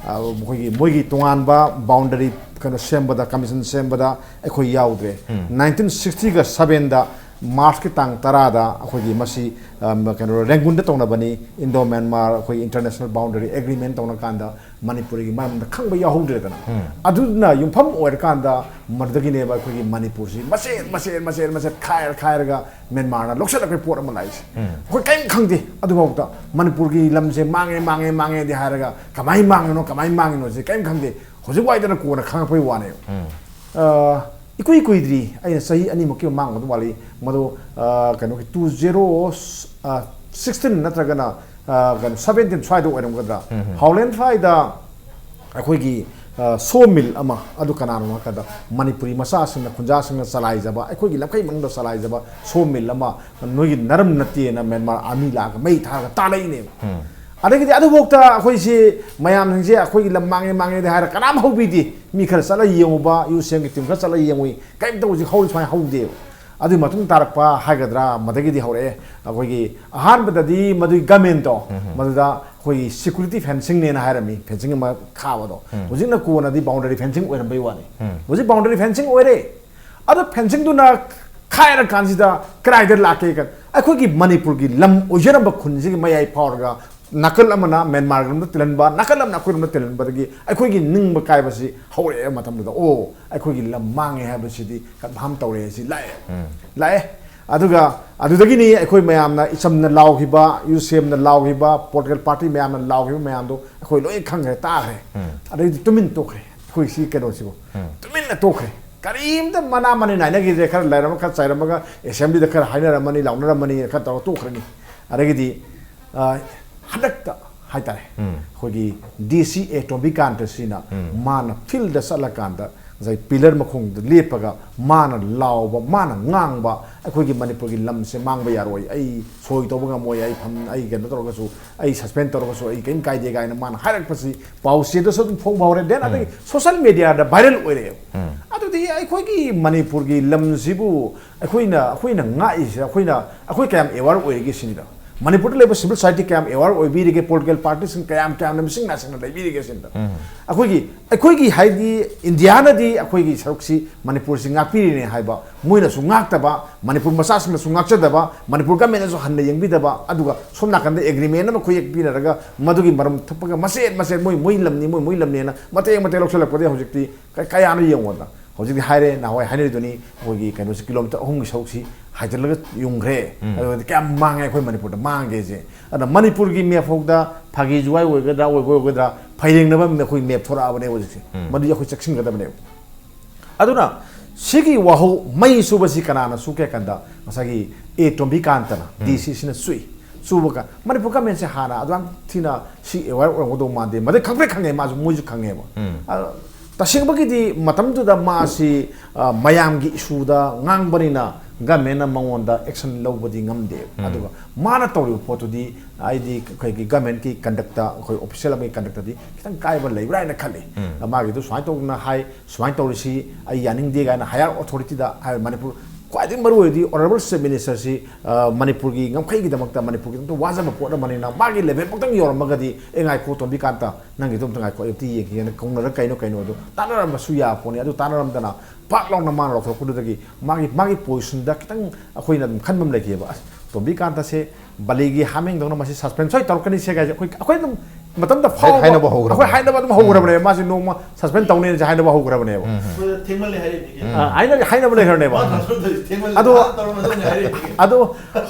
ꯑ, ꯑꯩꯈꯣꯏꯒꯤ ꯃꯣꯏꯒꯤ ꯇꯣꯉꯥꯟꯕ ꯕꯥꯎꯟꯗꯔꯤ ꯀꯩꯅꯣ ꯁꯦꯝꯕꯗ, ꯀꯃꯤꯁꯟ ꯁꯦꯝꯕꯗ ꯑꯩꯈꯣꯏ ꯌꯥꯎꯗ꯭ꯔꯦ꯫ ꯅꯥꯏꯟꯇꯤꯟ ꯁꯤꯛꯁꯇꯤꯒ ꯁꯕꯦꯟꯗ ꯃꯥꯔꯆꯀꯤ ꯇꯥꯡ ꯇꯔꯥꯗ ꯑꯩꯈꯣꯏꯒꯤ ꯃꯁꯤ, ꯑꯝ, ꯀꯩꯅꯣ, ꯔꯦꯡꯒꯨꯟꯗ ꯇꯧꯅꯕꯅꯤ, ꯏꯟꯗꯣ ꯃ꯭ꯌꯥꯟꯃꯥꯔ ꯑꯩꯈꯣꯏꯒꯤ ꯏꯟꯇꯔꯅꯦꯁꯅꯦꯜ ꯕꯥꯎꯟꯗꯔꯤ ꯑꯦꯒ꯭ꯔꯤꯃꯦꯟ ꯇꯧꯅ ꯀꯥꯟꯗ ꯃꯅꯤꯄꯨꯔꯒꯤ ꯃꯔꯝꯗ ꯈꯪꯕ ꯌꯥꯎꯍꯧꯗ꯭ꯔꯦꯗꯅ꯫ ꯑꯗꯨꯅ ꯌꯨꯝꯐꯝ ꯑꯣꯏꯔꯀꯥꯟꯗ ꯃꯗꯨꯗꯒꯤꯅꯦꯕ ꯑꯩꯈꯣꯏꯒꯤ ꯃꯅꯤꯄꯨꯔꯁꯤ ꯃꯆꯦꯠ ꯃꯆꯦꯠ ꯃꯆꯦꯠ ꯃꯆꯦꯠ ꯈꯥꯏꯔ ꯈꯥꯏꯔꯒ ꯃ꯭ꯌꯥꯟꯃꯥꯔꯅ ꯂꯧꯁꯤꯜꯂꯛꯄꯒꯤ ꯄꯣꯠ ꯑꯃ ꯂꯥꯛꯏꯁꯦ꯫ ꯑꯩꯈꯣꯏ ꯀꯔꯤꯝ ꯈꯪꯗꯦ ꯑꯗꯨꯐꯥꯎꯗ꯫ ꯃꯅꯤꯄꯨꯔꯒꯤ ꯂꯝꯁꯦ ꯃꯥꯡꯉꯦ, ꯃꯥꯡꯉꯦ, ꯃꯥꯡꯉꯦꯗꯤ ꯍꯥꯏꯔꯒ ꯀꯃꯥꯏꯅ ꯃꯥꯡꯉꯤꯅꯣ, ꯀꯃꯥꯏꯅ ꯃꯥꯡꯉꯤꯅꯣꯁꯦ ꯀꯔꯤꯝ ꯈꯪꯗꯦ꯫ ꯍꯧꯖꯤꯛ ꯋꯥꯏꯗꯅ ꯀꯣꯟꯅ ꯈꯪꯉꯛꯄꯒꯤ ꯋꯥꯅꯦꯕ꯫ ꯑ, ꯏꯀꯨꯏ ꯀꯨꯏꯗ꯭ꯔꯤ, ꯑꯩꯅ ꯆꯍꯤ ꯑꯅꯤꯃꯨꯛꯀꯤ ꯃꯃꯥꯡ ꯑꯗꯨꯝ ꯋꯥꯠꯂꯤ꯫ ꯃꯗꯨ, ꯑ, ꯀꯩꯅꯣꯒꯤ two zero sixteen ꯅꯠꯇ꯭ꯔꯒꯅ, ꯑ, ꯀꯩꯅꯣ, seventeen ꯁ꯭ꯋꯥꯏꯗ ꯑꯣꯏꯔꯝꯒꯗ꯭ꯔꯥ? ꯍꯥꯎꯂꯦꯟ ꯁ꯭ꯋꯥꯏꯗ ꯑꯩꯈꯣꯏꯒꯤ, ꯑ, ꯁꯣ ꯃꯤꯜ ꯑꯃ, ꯑꯗꯨ ꯀꯅꯥꯅꯣ ꯍꯥꯏ ꯀꯥꯟꯗ ꯃꯅꯤꯄꯨꯔꯤ ꯃꯆꯥꯁꯤꯡꯅ, ꯈꯨꯟꯖꯥꯁꯤꯡꯅ ꯆꯂꯥꯏꯖꯕ, ꯑꯩꯈꯣꯏꯒꯤ ꯂꯝꯈꯩ ꯃꯅꯨꯡꯗ ꯆꯂꯥꯏꯖꯕ ꯁꯣ ꯃꯤꯜ ꯑꯃ ꯅꯣꯏꯒꯤ ꯅꯔꯝ ꯅꯠꯇꯦꯅ ꯃ꯭ꯌꯥꯟꯃꯥꯔ ꯑꯥꯔꯃꯤ ꯂꯥꯛꯑꯒ ꯃꯩ ꯊꯥꯔꯒ ꯇꯥꯜꯂꯛꯏꯅꯦꯕ꯫ ꯑꯗꯒꯤꯗꯤ ꯑꯗꯨꯐꯥꯎꯗ ꯑꯩꯈꯣꯏꯁꯤ ꯃꯌꯥꯝꯁꯤꯡꯁꯦ ꯑꯩꯈꯣꯏꯒꯤ ꯂꯝ ꯃꯥꯡꯉꯦ, ꯃꯥꯡꯉꯦꯗꯤ ꯍꯥꯏꯔ ꯀꯅꯥꯝ ꯍꯧꯕꯤꯗꯦ꯫ ꯃꯤ ꯈꯔ ꯆꯠꯂ ꯌꯦꯡꯉꯨꯕ, ꯌꯨ ꯁꯤ ꯑꯦꯝꯒꯤ ꯇꯤꯝ ꯈꯔ ꯆꯠꯂ ꯌꯦꯡꯉꯨꯏ, ꯀꯔꯤꯝꯇ ꯍꯧꯖꯤꯛ ꯍꯧꯔꯤ ꯁꯨꯃꯥꯏꯅ ꯍꯧꯗꯦꯕ꯫ ꯑꯗꯨꯒꯤ ꯃꯇꯨꯡ ꯇꯥꯔꯛꯄ ꯍꯥꯏꯒꯗ꯭ꯔꯥ, ꯃꯗꯒꯤꯗꯤ ꯍꯧꯔꯛꯑꯦ꯫ ꯑꯩꯈꯣꯏꯒꯤ ꯑꯍꯥꯟꯕꯗꯗꯤ ꯃꯗꯨꯒꯤ ꯒꯃꯦꯟꯗꯣ, ꯃꯗꯨꯗ ꯑꯩꯈꯣꯏꯒꯤ ꯁꯦꯀ꯭ꯌꯨꯔꯤꯇꯤ ꯐꯦꯟꯁꯤꯡꯅꯦꯅ ꯍꯥꯏꯔꯝꯃꯤ, ꯐꯦꯟꯁꯤꯡ ꯑꯃ ꯈꯥꯕꯗꯣ꯫ ꯍꯧꯖꯤꯛꯅ ꯀꯣꯟꯅꯗꯤ ꯕꯥꯎꯟꯗꯔꯤ ꯐꯦꯟꯁꯤꯡ ꯑꯣꯏꯔꯝꯕꯩ ꯋꯥꯅꯤ꯫ ꯍꯧꯖꯤꯛ ꯕꯥꯎꯟꯗꯔꯤ ꯐꯦꯟꯁꯤꯡ ꯑꯣꯏꯔꯦ꯫ ꯑꯗꯣ ꯐꯦꯟꯁꯤꯡꯗꯨꯅ ꯈꯥꯏꯔ ꯀꯥꯟꯁꯤꯗ ꯀꯗꯥꯏꯗ ꯂꯥꯛꯀꯦ? ꯑꯩꯈꯣꯏꯒꯤ ꯃꯅꯤꯄꯨꯔꯒꯤ ꯂꯝ ꯑꯣꯏꯖꯔꯝꯕ ꯈꯨꯟꯁꯤꯒꯤ ꯃꯌꯥꯏ ꯐꯥꯎꯔꯒ ꯅꯥꯀꯜ ꯑꯃꯅ ꯃ꯭ꯌꯥꯟꯃꯥꯔꯒꯤ ꯂꯝꯗ ꯇꯤꯜꯍꯟꯕ, ꯅꯥꯀꯜ ꯑꯃꯅ ꯑꯩꯈꯣꯏꯔꯣꯝꯗ ꯇꯤꯜꯍꯟꯕꯗꯒꯤ ꯑꯩꯈꯣꯏꯒꯤ ꯅꯤꯡꯕ ꯀꯥꯏꯕꯁꯤ ꯍꯧꯔꯛꯑꯦ꯫ ꯃꯇꯝꯗꯨꯗ, "ꯑꯣ, ꯑꯩꯈꯣꯏꯒꯤ ꯂꯝ ꯃꯥꯡꯉꯦ ꯍꯥꯏꯕꯁꯤꯗꯤ ꯀꯟꯐꯥꯝ ꯇꯧꯔꯦ" ꯁꯤ ꯂꯥꯛꯑꯦ꯫ ꯂꯥꯛꯑꯦ꯫ ꯑꯗꯨꯒ ꯑꯗꯨꯗꯒꯤꯅꯤ ꯑꯩꯈꯣꯏ ꯃꯌꯥꯝꯅ, ꯏꯆꯝꯅ ꯂꯥꯎꯈꯤꯕ, ꯌꯨ ꯁꯤ ꯑꯦꯝꯅ ꯂꯥꯎꯈꯤꯕ, ꯄꯣꯂꯤꯇꯤꯀꯦꯜ ꯄꯥꯔꯇꯤ ꯃꯌꯥꯝꯅ ꯂꯥꯎꯈꯤꯕ ꯃꯌꯥꯝꯗꯣ ꯑꯩꯈꯣꯏ ꯂꯣꯏ ꯈꯪꯈ꯭ꯔꯦ, ꯇꯥꯈ꯭ꯔꯦ꯫ ꯑꯗꯩꯗꯤ ꯇꯨꯃꯤꯟ ꯇꯣꯛꯈ꯭ꯔꯦ꯫ ꯑꯩꯈꯣꯏ ꯁꯤ ꯀꯩꯅꯣꯁꯤꯕꯨ ꯇꯨꯃꯤꯟꯅ ꯇꯣꯛꯈ꯭ꯔꯦ꯫ ꯀꯔꯤꯝꯇ ꯃꯅꯥ ꯃꯅꯤꯟ ꯅꯥꯏꯅꯈꯤꯗ꯭ꯔꯦ꯫ ꯈꯔ ꯂꯩꯔꯝꯃ, ꯈꯔ ꯆꯩꯔꯝꯃꯒ, ꯑꯦꯁꯦꯝꯕ꯭ꯂꯤꯗ ꯈꯔ ꯍꯥꯏꯅꯔꯝꯃꯅꯤ, ꯂꯥꯎꯅꯔꯝꯃꯅꯤ, ꯈꯔ ꯇꯧꯔ ꯇꯣꯛꯈ꯭ꯔꯅꯤ꯫ ꯑꯗꯒꯤꯗꯤ, ꯑ, ꯍꯟꯗꯛꯇ ꯍꯥꯏꯇꯥꯔꯦ, ꯑꯩꯈꯣꯏꯒꯤ ꯗꯤ ꯁꯤ ꯑꯦ ꯇꯣꯝꯕꯤꯀꯥꯟꯇ ꯁꯤꯅ ꯃꯥꯅ ꯐꯤꯜꯗ ꯆꯠꯂꯀꯥꯟꯗ ꯉꯁꯥꯏ ꯄꯤꯂꯔ ꯃꯈꯣꯡꯗ ꯂꯦꯞꯄꯒ ꯃꯥꯅ ꯂꯥꯎꯕ, ꯃꯥꯅ ꯉꯥꯡꯕ, "ꯑꯩꯈꯣꯏꯒꯤ ꯃꯅꯤꯄꯨꯔꯒꯤ ꯂꯝꯁꯦ ꯃꯥꯡꯕ ꯌꯥꯔꯣꯏ, ꯑꯩ ꯁꯣꯏ ꯇꯧꯕ ꯉꯝꯃꯣꯏ, ꯑꯩ ꯐꯝ-, ꯑꯩ ꯀꯩꯅꯣ ꯇꯧꯔꯒꯁꯨ, ꯑꯩ ꯁꯁꯄꯦꯟ ꯇꯧꯔꯒꯁꯨ ꯑꯩ ꯀꯔꯤꯝ ꯀꯥꯏꯗꯦ" ꯀꯥꯏꯅ ꯃꯥꯅ ꯍꯥꯏꯔꯛꯄꯁꯤ ꯄꯥꯎ ꯆꯦꯗꯁꯨ ꯑꯗꯨꯝ ꯐꯣꯡꯕ ꯍꯧꯔꯦ꯫ ꯗꯦꯟ ꯑꯗꯒꯤ ꯁꯣꯁꯦꯜ ꯃꯦꯗꯤꯌꯥꯗ ꯚꯥꯏꯔꯦꯜ ꯑꯣꯏꯔꯛꯑꯦꯕ꯫ ꯑꯗꯨꯗꯤ ꯑꯩꯈꯣꯏꯒꯤ ꯃꯅꯤꯄꯨꯔꯒꯤ ꯂꯝꯁꯤꯕꯨ ꯑꯩꯈꯣꯏꯅ, ꯑꯩꯈꯣꯏꯅ ꯉꯥꯛꯏꯁꯦ, ꯑꯩꯈꯣꯏꯅ, ꯑꯩꯈꯣꯏ ꯀꯌꯥꯝ ꯑꯦꯋꯥꯔ ꯑꯣꯏꯔꯤꯒꯦ ꯁꯤꯅꯤꯗ꯫ ꯃꯅꯤꯄꯨꯔꯗ ꯂꯩꯕ civil society ꯀꯌꯥꯝ aware ꯑꯣꯏꯕꯤꯔꯤꯒꯦ, political party ꯁꯤꯡ ꯀꯌꯥꯝ ꯀꯌꯥꯝꯅ ꯃꯁꯤꯡ ꯅꯥꯁꯤꯡꯅ ꯂꯩꯕꯤꯔꯤꯒꯦ ꯁꯤꯗ꯫ ꯑꯩꯈꯣꯏꯒꯤ ꯑꯩꯈꯣꯏꯒꯤ ꯍꯥꯏꯗꯤ ꯏꯟꯗꯤꯌꯥꯅꯗꯤ ꯑꯩꯈꯣꯏꯒꯤ ꯁꯔꯨꯛꯁꯤ ꯃꯅꯤꯄꯨꯔꯁꯤ ꯉꯥꯛꯄꯤꯔꯤꯅꯦ ꯍꯥꯏꯕ ꯃꯣꯏꯅꯁꯨ ꯉꯥꯛꯇꯕ, ꯃꯅꯤꯄꯨꯔ ꯃꯆꯥꯁꯤꯡꯅꯁꯨ ꯉꯥꯛꯆꯗꯕ, ꯃꯅꯤꯄꯨꯔ ꯒꯃꯦꯟꯅꯁꯨ ꯍꯟꯅ ꯌꯦꯡꯕꯤꯗꯕ, ꯑꯗꯨꯒ ꯁꯣꯝ ꯅꯥꯀꯟꯗ agreement ꯑꯃ ꯈꯨꯌꯦꯛ ꯄꯤꯅꯔꯒ ꯃꯗꯨꯒꯤ ꯃꯔꯝ ꯊꯣꯛꯄꯒ ꯃꯆꯦꯠ ꯃꯆꯦꯠ ꯃꯣꯏ ꯃꯣꯏ ꯂꯝꯅꯤ ꯃꯣꯏ ꯃꯣꯏ ꯂꯝꯅꯦꯅ ꯃꯇꯦꯛ ꯃꯇꯦꯛ ꯂꯧꯁꯤꯜꯂꯛꯄꯗꯒꯤ ꯍꯧꯖꯤꯛꯇꯤ ꯀ- ꯀꯌꯥꯅꯣ ꯌꯦꯡꯉꯣꯗ꯫ ꯍꯧꯖꯤꯛꯇꯤ ꯍꯥꯏꯔꯦ, ꯅꯍꯥꯟꯋꯥꯏ ꯍꯥꯏꯅꯔꯤꯗꯨꯅꯤ, ꯑꯩꯈꯣꯏꯒꯤ ꯀꯩꯅꯣꯁꯤ ꯀꯤꯂꯣꯃꯤꯇꯔ ꯑꯍꯨꯝꯒꯤ ꯁꯔꯨꯛꯁꯤ ꯍꯥꯏꯖꯤꯜꯂꯒ ꯌꯨꯡꯈ꯭ꯔꯦ꯫ ꯎꯝ꯫ ꯑꯗꯨꯗꯤ ꯀꯌꯥꯝ ꯃꯥꯡꯉꯦ ꯑꯩꯈꯣꯏ ꯃꯅꯤꯄꯨꯔꯗ ꯃꯥꯡꯒꯦꯁꯦ꯫ ꯑꯗ ꯃꯅꯤꯄꯨꯔꯒꯤ ꯃꯦꯞ ꯐꯥꯎꯗ ꯐꯥꯒꯤ ꯖꯨꯋꯥꯏ ꯑꯣꯏꯒꯗ꯭ꯔꯥ ꯑꯣꯏꯕ ꯑꯣꯏꯒꯗ꯭ꯔꯥ ꯐꯩꯔꯦꯡꯅꯕ ꯑꯩꯈꯣꯏ ꯃꯦꯞ ꯊꯣꯔꯛꯑꯕꯅꯦ ꯍꯧꯖꯤꯛꯁꯦ꯫ ꯎꯝ꯫ ꯃꯗꯨꯗꯤ ꯑꯩꯈꯣꯏ ꯆꯦꯛꯁꯤꯟꯒꯗꯕꯅꯦꯕ꯫ ꯑꯗꯨꯅ ꯁꯤꯒꯤ ꯋꯥꯍꯧ ꯃꯩ ꯆꯨꯕꯁꯤ ꯀꯅꯥꯅ ꯆꯨꯒꯦ ꯀꯥꯟꯗ ꯉꯁꯥꯏꯒꯤ ꯑꯦ ꯇꯣꯝꯕꯤꯀꯥꯟꯇꯅ, ꯎꯝ꯫ DC ꯁꯤꯅ ꯆꯨꯏ꯫ ꯆꯨꯕ ꯀꯥꯟ ꯃꯅꯤꯄꯨꯔ ꯒꯃꯦꯟꯁꯦ ꯍꯥꯟꯅ ꯑꯗꯨꯌꯥꯝ ꯊꯤꯅ ꯁꯤ aware ꯑꯣꯏꯔꯝꯒꯗꯧ ꯃꯥꯟꯗꯦ꯫ ꯃꯗꯩ ꯈꯪꯄ꯭ꯔꯦꯛ ꯈꯪꯉꯦ, ꯃꯥꯁꯨ ꯃꯣꯏꯁꯨ ꯈꯪꯉꯦꯕ꯫ ꯎꯝ꯫ ꯑ, ꯇꯁꯦꯡꯕꯒꯤꯗꯤ ꯃꯇꯝꯗꯨꯗ ꯃꯥꯁꯤ, ꯑ, ꯃꯌꯥꯝꯒꯤ ꯏꯁꯨꯗ ꯉꯥꯡꯕꯅꯤꯅ ꯒꯃꯦꯟꯅ ꯃꯉꯣꯟꯗ action ꯂꯧꯕꯗꯤ ꯉꯝꯗꯦ꯫ ꯎꯝ꯫ ꯑꯗꯨꯒ ꯃꯥꯅ ꯇꯧꯔꯤꯕ ꯄꯣꯠꯇꯨꯗꯤ ꯑꯩꯗꯤ ꯑꯩꯈꯣꯏꯒꯤ ꯒꯃꯦꯟꯀꯤ conduct, ꯑꯩꯈꯣꯏ official ꯑꯃꯒꯤ conduct ꯇꯗꯤ ꯈꯤꯇꯪ ꯀꯥꯏꯕ ꯂꯩꯕ꯭ꯔꯥ ꯍꯥꯏꯅ ꯈꯜꯂꯤ꯫ ꯎꯝ꯫ ꯃꯥꯒꯤꯗꯨ ꯁꯨꯃꯥꯏꯅ ꯇꯧꯗꯅ ꯍꯥꯏ, ꯁꯨꯃꯥꯏꯅ ꯇꯧꯔꯤꯁꯤ ꯑꯩ ꯌꯥꯅꯤꯡꯗꯦ ꯀꯥꯏꯅ higher authority ꯗ ꯍꯥꯏ, ꯃꯅꯤꯄꯨꯔ ꯈ꯭ꯋꯥꯏꯗꯒꯤ ꯃꯔꯨ ꯑꯣꯏꯔꯗꯤ honourable chief minister ꯁꯤ, ꯑ, ꯃꯅꯤꯄꯨꯔꯒꯤ ꯉꯝꯈꯩꯒꯤꯗꯃꯛꯇ, ꯃꯅꯤꯄꯨꯔꯒꯤꯗꯃꯛꯇ ꯋꯥꯖꯕ ꯄꯣꯠ ꯑꯃꯅꯤꯅ ꯃꯥꯒꯤ level ꯐꯥꯎꯇꯪ ꯌꯧꯔꯝꯃꯒꯗꯤ, "ꯑꯦ, ꯉꯥꯏꯈꯣ ꯇꯣꯝꯕꯤꯀꯥꯟꯇ, ꯅꯪꯒꯤꯗꯣ ꯑꯝꯇ ꯉꯥꯏꯈꯣ, ꯑꯩ ꯑꯝꯇ ꯌꯦꯡꯈꯤꯒꯦꯅ" ꯀꯧꯅꯔ ꯀꯩꯅꯣ ꯀꯩꯅꯣ ꯑꯗꯨ ꯇꯥꯟꯅꯔꯝꯕꯁꯨ ꯌꯥꯕ ꯄꯣꯠꯅꯤ꯫ ꯑꯗꯨ ꯇꯥꯟꯅꯔꯝꯗꯅ ꯄꯥꯛ ꯂꯥꯎꯅ ꯃꯥꯅ ꯂꯧꯊꯣꯔꯛꯄꯗꯨꯗꯒꯤ ꯃꯥꯒꯤ, ꯃꯥꯒꯤ position ꯗ ꯈꯤꯇꯪ ꯑꯩꯈꯣꯏꯅ ꯑꯗꯨꯝ ꯈꯟꯕ ꯑꯃ ꯂꯩꯈꯤꯑꯕ꯫ "ꯑꯁ, ꯇꯣꯝꯕꯤꯀꯥꯟꯇꯁꯦ ꯕꯂꯤꯒꯤ ꯍꯥꯃꯦꯡꯗꯧꯅ ꯃꯁꯤ suspend ꯁꯣꯏ ꯇꯧꯔꯛꯀꯅꯤ ꯁꯦ" ꯀꯥꯏꯁꯦ ꯑꯩꯈꯣꯏ, ꯑꯩꯈꯣꯏ ꯑꯗꯨꯝ ꯃꯇꯝꯗ ꯍꯥꯏ-, ꯐꯥꯎꯕ ꯍꯥꯏꯅꯕ ꯍꯧꯈ꯭ꯔꯕꯅꯦ꯫ ꯑꯩꯈꯣꯏ ꯍꯥꯏꯅꯕ ꯑꯗꯨꯝ ꯍꯧꯈ꯭ꯔꯕꯅꯦ꯫ ꯃꯥꯁꯦ ꯅꯣꯡꯃ suspend ꯇꯧꯅꯦꯅ ꯍꯥꯏꯅꯕ ꯍꯧꯈ꯭ꯔꯕꯅꯦꯕ꯫ ꯎꯝ꯫ ꯑꯩꯈꯣꯏꯗ ꯊꯦꯡꯃꯜꯂꯦ ꯍꯥꯏꯔꯛꯏꯅꯦ ꯀꯩꯅꯣ꯫ ꯑ, ꯍꯥꯏꯅ-, ꯍꯥꯏꯅꯕ ꯂꯩꯈ꯭ꯔꯕꯅꯦꯕ꯫ ꯃꯥ transfer ꯇꯧꯔꯤꯁꯦ ꯊꯦꯡꯃꯜꯂꯦ, ꯑꯗꯣ, ꯃꯥ ꯇꯧꯔꯝꯃꯗꯧꯅꯦ ꯍꯥꯏꯔꯛꯏꯅꯦ꯫ ꯑꯗꯣ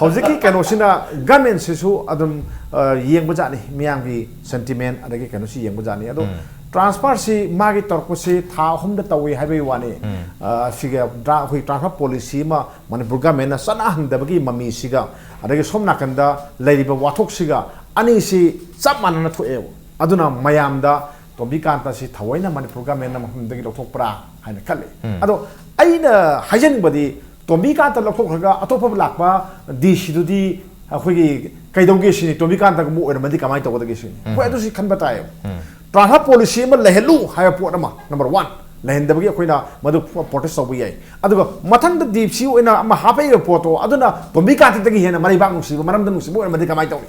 ꯍꯧꯖꯤꯛꯀꯤ ꯀꯩꯅꯣꯁꯤꯅ ꯒꯃꯦꯟꯁꯤꯁꯨ ꯑꯗꯨꯝ, ꯑ, ꯌꯦꯡꯕꯖꯥꯠꯅꯤ, ꯃꯤꯌꯥꯝꯒꯤ sentiment ꯑꯗꯒꯤ ꯀꯩꯅꯣꯁꯤ ꯌꯦꯡꯕꯖꯥꯠꯅꯤ꯫ ꯑꯗꯣ ꯎꯝ꯫ Transfer ꯁꯤ ꯃꯥꯒꯤ ꯇꯧꯔꯛꯄꯁꯤ ꯊꯥ ꯑꯍꯨꯝꯗ ꯇꯧꯏ ꯍꯥꯏꯕꯒꯤ ꯋꯥꯅꯤ꯫ ꯎꯝ꯫ ꯑ, ꯁꯤꯒ ꯗ꯭ꯔꯥ-, ꯑꯩꯈꯣꯏ transfer policy ꯑꯃ ꯃꯅꯤꯄꯨꯔ ꯒꯃꯦꯟꯅ ꯆꯠꯅꯍꯟꯗꯕꯒꯤ ꯃꯃꯤꯁꯤꯒ, ꯑꯗꯒꯤ ꯁꯣꯝ ꯅꯥꯀꯟꯗ ꯂꯩꯔꯤꯕ ꯋꯥꯊꯣꯛꯁꯤꯒ ꯑꯅꯤꯁꯤ ꯆꯞ ꯃꯥꯟꯅꯅ ꯊꯣꯛꯑꯦꯕ꯫ ꯑꯗꯨꯅ ꯃꯌꯥꯝꯗ ꯇꯣꯝꯕꯤꯀꯥꯟꯇ ꯁꯤ ꯊꯑꯣꯏꯅ ꯃꯅꯤꯄꯨꯔ ꯒꯃꯦꯟꯅ ꯃꯐꯝꯗꯒꯤ ꯂꯧꯊꯣꯛꯄ꯭ꯔꯥ ꯍꯥꯏꯅ ꯈꯜꯂꯤ꯫ ꯎꯝ꯫ ꯑꯗꯣ ꯑꯩꯅ ꯍꯥꯏꯖꯅꯤꯡꯕꯗꯤ, ꯇꯣꯝꯕꯤꯀꯥꯟꯇ ꯂꯧꯊꯣꯛꯈ꯭ꯔꯒ ꯑꯇꯣꯞꯄ ꯂꯥꯛꯄ DC ꯗꯨꯗꯤ ꯑꯩꯈꯣꯏꯒꯤ ꯀꯩꯗꯧꯒꯦ ꯁꯤꯅꯤ, ꯇꯣꯝꯕꯤꯀꯥꯟꯇꯒꯨꯝꯕ ꯑꯣꯏꯔꯝꯃꯗꯤ ꯀꯃꯥꯏꯅ ꯇꯧꯒꯗꯒꯦ ꯁꯤꯅꯤ꯫ ꯎꯝ꯫ ꯑꯩꯈꯣꯏ ꯑꯗꯨꯁꯨ ꯈꯟꯕ ꯇꯥꯏꯌꯦꯕ꯫ ꯎꯝ꯫ Transfer policy ꯑꯃ ꯂꯩꯍꯜꯂꯨ ꯍꯥꯏꯕ ꯄꯣꯠ ꯑꯃ, number one꯫ ꯂꯩꯍꯟꯗꯕꯒꯤ ꯑꯩꯈꯣꯏꯅ ꯃꯗꯨ ꯄ꯭ꯔꯣꯇꯦꯁ ꯇꯧꯕ ꯌꯥꯏ꯫ ꯑꯗꯨꯒ ꯃꯊꯪꯗ ꯗꯤꯞ ꯁꯤ ꯑꯣꯏꯅ ꯑꯃ ꯍꯥꯞꯄꯛꯏꯕ ꯄꯣꯠꯇꯣ ꯑꯗꯨꯅ ꯇꯣꯝꯕꯤ ꯀꯥꯟꯇꯤꯗꯒꯤ ꯍꯦꯟꯅ ꯃꯔꯩꯕꯥꯛ ꯅꯨꯡꯁꯤꯕ, ꯃꯔꯝꯗ ꯅꯨꯡꯁꯤꯕ ꯑꯣꯏꯔꯝꯃꯗꯤ ꯀꯃꯥꯏꯅ ꯇꯧꯅꯤ?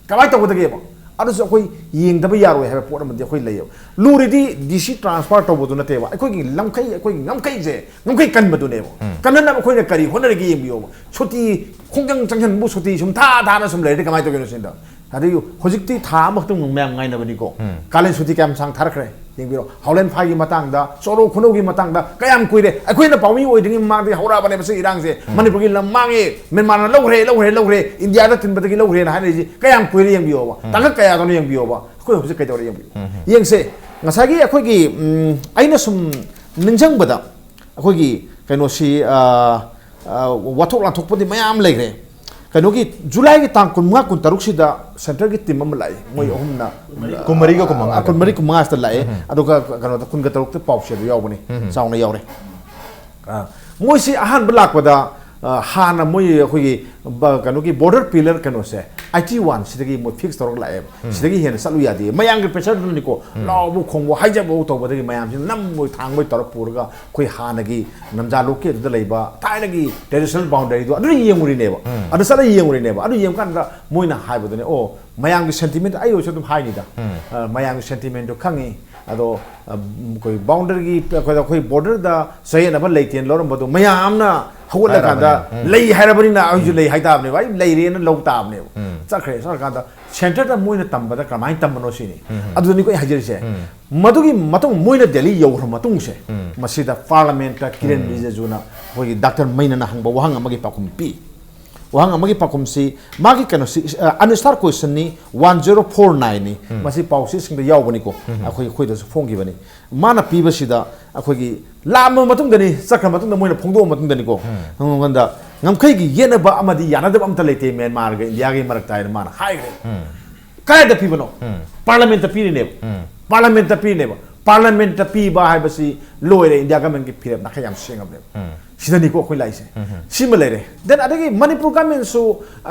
ꯀꯃꯥꯏꯅ ꯇꯧꯒꯗꯒꯦꯕ? ꯑꯗꯨꯁꯨ ꯑꯩꯈꯣꯏ ꯌꯦꯡꯗꯕ ꯌꯥꯔꯣꯏ ꯍꯥꯏꯕ ꯄꯣꯠ ꯑꯃꯗꯤ ꯑꯩꯈꯣꯏ ꯂꯩꯌꯦꯕ꯫ ꯂꯨꯔꯤꯗꯤ ꯗꯤ ꯁꯤ ꯇ꯭ꯔꯥꯟꯁꯐꯔ ꯇꯧꯕꯗꯨ ꯅꯠꯇꯦꯕ, ꯑꯩꯈꯣꯏꯒꯤ ꯂꯝꯈꯩ, ꯑꯩꯈꯣꯏꯒꯤ ꯉꯝꯈꯩꯁꯦ, ꯉꯝꯈꯩ ꯀꯟꯕꯗꯨꯅꯦꯕ꯫ ꯀꯟꯅꯅꯕ ꯑꯩꯈꯣꯏꯅ ꯀꯔꯤ ꯍꯣꯠꯅꯔꯤꯒꯦ ꯌꯦꯡꯕꯤꯌꯣꯕ꯫ ꯁꯨꯇꯤ ꯈꯣꯡꯖꯪ ꯆꯪꯁꯤꯟꯕꯨ ꯁꯨꯇꯤ ꯁꯨꯝ ꯊꯥ ꯊꯥꯅ ꯁꯨꯝ ꯂꯩꯔꯗꯤ ꯀꯃꯥꯏꯅ ꯇꯧꯒꯦꯅꯣ ꯁꯤꯗ? ꯑꯗꯒꯤ ꯍꯧꯖꯤꯛꯇꯤ ꯊꯥ ꯑꯃꯈꯛꯇꯪ ꯃꯌꯥꯝ ꯉꯥꯏꯅꯕꯅꯤꯀꯣ꯫ ꯀꯥꯂꯦꯟ ꯁꯨꯇꯤ ꯀꯌꯥꯝ ꯁꯥꯡ ꯊꯥꯔꯛꯈ꯭ꯔꯦ ꯌꯦꯡꯕꯤꯔꯣ꯫ ꯍꯥꯎꯂꯦꯟ ꯐꯥꯏꯒꯤ ꯃꯇꯥꯡꯗ, ꯆꯣꯔꯣ ꯈꯨꯅꯧꯒꯤ ꯃꯇꯥꯡꯗ ꯀꯌꯥꯝ ꯀꯨꯏꯔꯦ? ꯑꯩꯈꯣꯏꯅ ꯄꯥꯎꯃꯤ ꯑꯣꯏꯗ꯭ꯔꯤꯉꯩ ꯃꯃꯥꯡꯗꯒꯤ ꯍꯧꯔꯛꯑꯕꯅꯦꯕ ꯁꯤ ꯏꯔꯥꯡꯁꯦ꯫ ꯃꯅꯤꯄꯨꯔꯒꯤ ꯂꯝ ꯃꯥꯡꯉꯦ, ꯃ꯭ꯌꯥꯟꯃꯥꯔꯅ ꯂꯧꯈ꯭ꯔꯦ, ꯂꯧꯈ꯭ꯔꯦ, ꯂꯧꯈ꯭ꯔꯦ, ꯏꯟꯗꯤꯌꯥꯗ ꯊꯤꯟꯕꯗꯒꯤ ꯂꯧꯈ꯭ꯔꯦꯅ ꯍꯥꯏꯅꯔꯤꯁꯤ ꯀꯌꯥꯝ ꯀꯨꯏꯔꯦ ꯌꯦꯡꯕꯤꯌꯣꯕ꯫ ꯇꯥꯡꯀꯛ ꯀꯌꯥꯗꯅꯣ ꯌꯦꯡꯕꯤꯌꯣꯕ꯫ ꯑꯩꯈꯣꯏ ꯍꯧꯖꯤꯛ ꯀꯩꯗꯧꯔꯦ ꯌꯦꯡꯕꯤꯌꯨ꯫ ꯌꯦꯡꯁꯦ, ꯉꯁꯥꯏꯒꯤ ꯑꯩꯈꯣꯏꯒꯤ, ꯎꯝ, ꯑꯩꯅ ꯁꯨꯝ ꯅꯤꯡꯁꯤꯡꯕꯗ ꯑꯩꯈꯣꯏꯒꯤ ꯀꯩꯅꯣꯁꯤ, ꯑ, ꯑ, ꯋꯥꯊꯣꯛ ꯂꯥꯟꯊꯣꯛꯄꯗꯤ ꯃꯌꯥꯝ ꯂꯩꯈ꯭ꯔꯦ꯫ ꯀꯩꯅꯣꯒꯤ ꯖꯨꯂꯥꯏꯒꯤ ꯇꯥꯡ ꯀꯨꯟꯃꯉꯥ, ꯀꯨꯟꯇꯔꯨꯛꯁꯤꯗ ꯁꯦꯟꯇ꯭ꯔꯒꯤ ꯇꯤꯝ ꯑꯃ ꯂꯥꯛꯏ, ꯃꯣꯏ ꯑꯍꯨꯝꯅ꯫ ꯀꯨꯟꯃꯔꯤꯒ ꯀꯨꯟꯃꯉꯥ꯫ ꯑ, ꯀꯨꯟꯃꯔꯤ, ꯀꯨꯟꯃꯉꯥꯁꯤꯗ ꯂꯥꯛꯑꯦ꯫ ꯑꯗꯨꯒ ꯀꯩꯅꯣꯗ ꯀꯨꯟꯒ ꯇꯔꯨꯛꯇ ꯄꯥꯎꯁꯦ ꯑꯗꯨ ꯌꯥꯎꯕꯅꯤ, ꯆꯥꯎꯅ ꯌꯥꯎꯔꯦ꯫ ꯑ, ꯃꯣꯏꯁꯤ ꯑꯍꯥꯟꯕ ꯂꯥꯛꯄꯗ, ꯑ, ꯍꯥꯟꯅ ꯃꯣꯏ ꯑꯩꯈꯣꯏꯒꯤ ꯕ-, ꯀꯩꯅꯣꯒꯤ ꯕꯣꯔꯗꯔ ꯄꯤꯂꯔ ꯀꯩꯅꯣꯁꯦ ꯑꯥꯏꯇꯤ ꯋꯥꯟ ꯁꯤꯗꯒꯤ ꯃꯣꯏ ꯐꯤꯛꯁ ꯇꯧꯔꯒ ꯂꯥꯛꯑꯦꯕ꯫ ꯁꯤꯗꯒꯤ ꯍꯦꯟꯅ ꯆꯠꯂꯨ ꯌꯥꯗꯦ꯫ ꯃꯌꯥꯝꯒꯤ ꯄ꯭ꯔꯦꯁꯔꯗꯨꯅꯅꯤꯀꯣ, ꯂꯥꯎꯕ ꯈꯣꯡꯕ ꯍꯥꯏꯖꯕ ꯇꯧꯕꯗꯒꯤ ꯃꯌꯥꯝꯁꯤꯅ ꯅꯝꯕꯣꯏ ꯊꯥꯡꯕꯣꯏ ꯇꯧꯔ ꯄꯨꯔꯒ ꯑꯩꯈꯣꯏ ꯍꯥꯟꯅꯒꯤ ꯅꯝꯖꯥ ꯂꯣꯛꯀꯤ ꯑꯗꯨꯗ ꯂꯩꯕ ꯊꯥꯏꯅꯒꯤ ꯇ꯭ꯔꯦꯗꯤꯁꯅꯦꯜ ꯕꯥꯎꯟꯗꯔꯤꯗꯣ ꯑꯗꯨꯗ ꯌꯦꯡꯉꯨꯔꯤꯅꯦꯕ꯫ ꯑꯗꯨ ꯆꯠꯂ ꯌꯦꯡꯉꯨꯔꯤꯅꯦꯕ꯫ ꯑꯗꯨ ꯌꯦꯡꯕꯀꯥꯟꯗ ꯃꯣꯏꯅ ꯍꯥꯏꯕꯗꯨꯅꯦ, ꯑꯣ, ꯃꯌꯥꯝꯒꯤ ꯁꯦꯟꯇꯤꯃꯦꯟ ꯑꯩ ꯑꯣꯏꯔꯁꯨ ꯑꯗꯨꯝ ꯍꯥꯏꯅꯤꯗ꯫ ꯑ, ꯃꯌꯥꯝꯒꯤ ꯁꯦꯟꯇꯤꯃꯦꯟꯗꯣ ꯈꯪꯉꯤ꯫ ꯑꯗꯣ, ꯑ, ꯑꯩꯈꯣꯏ ꯕꯥꯎꯟꯗꯔꯤꯒꯤ, ꯑꯩꯈꯣꯏꯗ, ꯑꯩꯈꯣꯏ ꯕꯣꯔꯗꯔꯗ ꯆꯌꯦꯠꯅꯕ ꯂꯩꯇꯦꯅ ꯂꯧꯔꯝꯕꯗꯣ ꯃꯌꯥꯝꯅ ꯍꯧꯒꯠꯂꯀꯥꯟꯗ ꯍꯥꯏꯔꯕꯅꯤꯅ, ꯎꯝ꯫ ꯂꯩ ꯍꯥꯏꯔꯕꯅꯤꯅ ꯑꯩꯁꯨ ꯂꯩ ꯍꯥꯏꯇꯥꯕꯅꯦꯕ, ꯑꯩ ꯂꯩꯔꯦꯅ ꯂꯧ ꯇꯥꯕꯅꯦꯕ꯫ ꯆꯠꯈ꯭ꯔꯦ꯫ ꯆꯠꯈ꯭ꯔꯀꯥꯟꯗ ꯁꯦꯟꯇꯔꯗ ꯃꯣꯏꯅ ꯇꯝꯕꯗ ꯀꯃꯥꯏꯅ ꯇꯝꯕꯅꯣ ꯁꯤꯅꯤ꯫ ꯑꯗꯨꯗꯅꯤꯀꯣ ꯑꯩ ꯍꯥꯏꯖꯔꯤꯁꯦ꯫ ꯃꯗꯨꯒꯤ ꯃꯇꯨꯡ, ꯃꯣꯏꯅ ꯗꯦꯜꯂꯤ ꯌꯧꯈ꯭ꯔ ꯃꯇꯨꯡꯁꯦ, ꯃꯁꯤꯗ ꯄꯥꯔꯂꯃꯦꯟꯠꯇ ꯀꯤꯔꯦꯟ ꯔꯤꯖꯤꯖꯨꯅ ꯑꯩꯈꯣꯏꯒꯤ ꯗꯥꯛꯇꯔ ꯃꯩꯅꯅ ꯍꯪꯕ ꯋꯥꯍꯪ ꯑꯃꯒꯤ ꯄꯥꯎꯈꯨꯝ ꯄꯤ꯫ ꯋꯥꯍꯪ ꯑꯃꯒꯤ ꯄꯥꯎꯈꯨꯝꯁꯤ, ꯃꯥꯒꯤ ꯀꯩꯅꯣꯁꯤ, ꯑ, unanswered questionꯅꯤ, ꯋꯥꯟ ꯖꯦꯔꯣ ꯐꯣꯔ ꯅꯥꯏꯟꯅꯤ꯫ ꯃꯁꯤ ꯄꯥꯎꯆꯦꯁꯤꯡꯗ ꯌꯥꯎꯕꯅꯤꯀꯣ꯫ ꯑꯩꯈꯣꯏ, ꯑꯩꯈꯣꯏꯗꯁꯨ ꯐꯣꯡꯈꯤꯕꯅꯤ꯫ ꯃꯥꯅ ꯄꯤꯕꯁꯤꯗ ꯑꯩꯈꯣꯏꯒꯤ ꯂꯥꯛꯑꯕ ꯃꯇꯨꯡꯗꯅꯤ, ꯆꯠꯈ꯭ꯔ ꯃꯇꯨꯡꯗ ꯃꯣꯏꯅ ꯐꯣꯡꯗꯣꯛꯑ ꯃꯇꯨꯡꯗꯅꯤꯀꯣ꯫ ꯑꯩꯉꯣꯟꯗ ꯉꯝꯈꯩꯒꯤ ꯌꯦꯠꯅꯕ ꯑꯃꯗꯤ ꯌꯥꯅꯗꯕ ꯑꯝꯇ ꯂꯩꯇꯦ ꯃ꯭ꯌꯥꯟꯃꯥꯔꯒ ꯏꯟꯗꯤꯌꯥꯒꯤ ꯃꯔꯛꯇ ꯍꯥꯏꯅ ꯃꯥꯅ ꯍꯥꯏꯈ꯭ꯔꯦ꯫ ꯀꯗꯥꯏꯗ ꯄꯤꯕꯅꯣ? ꯄꯥꯔꯂꯃꯦꯟꯠꯇ ꯄꯤꯔꯤꯅꯦꯕ꯫ ꯄꯥꯔꯂꯃꯦꯟꯠꯇ ꯄꯤꯔꯤꯅꯦꯕ꯫ ꯄꯥꯔꯂꯃꯦꯟꯠꯇ ꯄꯤꯕ ꯍꯥꯏꯕꯁꯤ ꯂꯣꯏꯔꯦ, ꯏꯟꯗꯤꯌꯥ ꯒꯃꯦꯟꯒꯤ ꯐꯤꯔꯦꯞ ꯅꯥꯈꯩ ꯌꯥꯝ ꯁꯦꯡꯉꯕꯅꯦꯕ꯫ ꯁꯤꯗꯅꯤꯀꯣ ꯑꯩꯈꯣꯏ ꯂꯥꯛꯏꯁꯦ꯫ ꯁꯤꯃ ꯂꯩꯔꯦ꯫ Then ꯑꯗꯒꯤ ꯃꯅꯤꯄꯨꯔ ꯒꯃꯦꯟꯁꯨ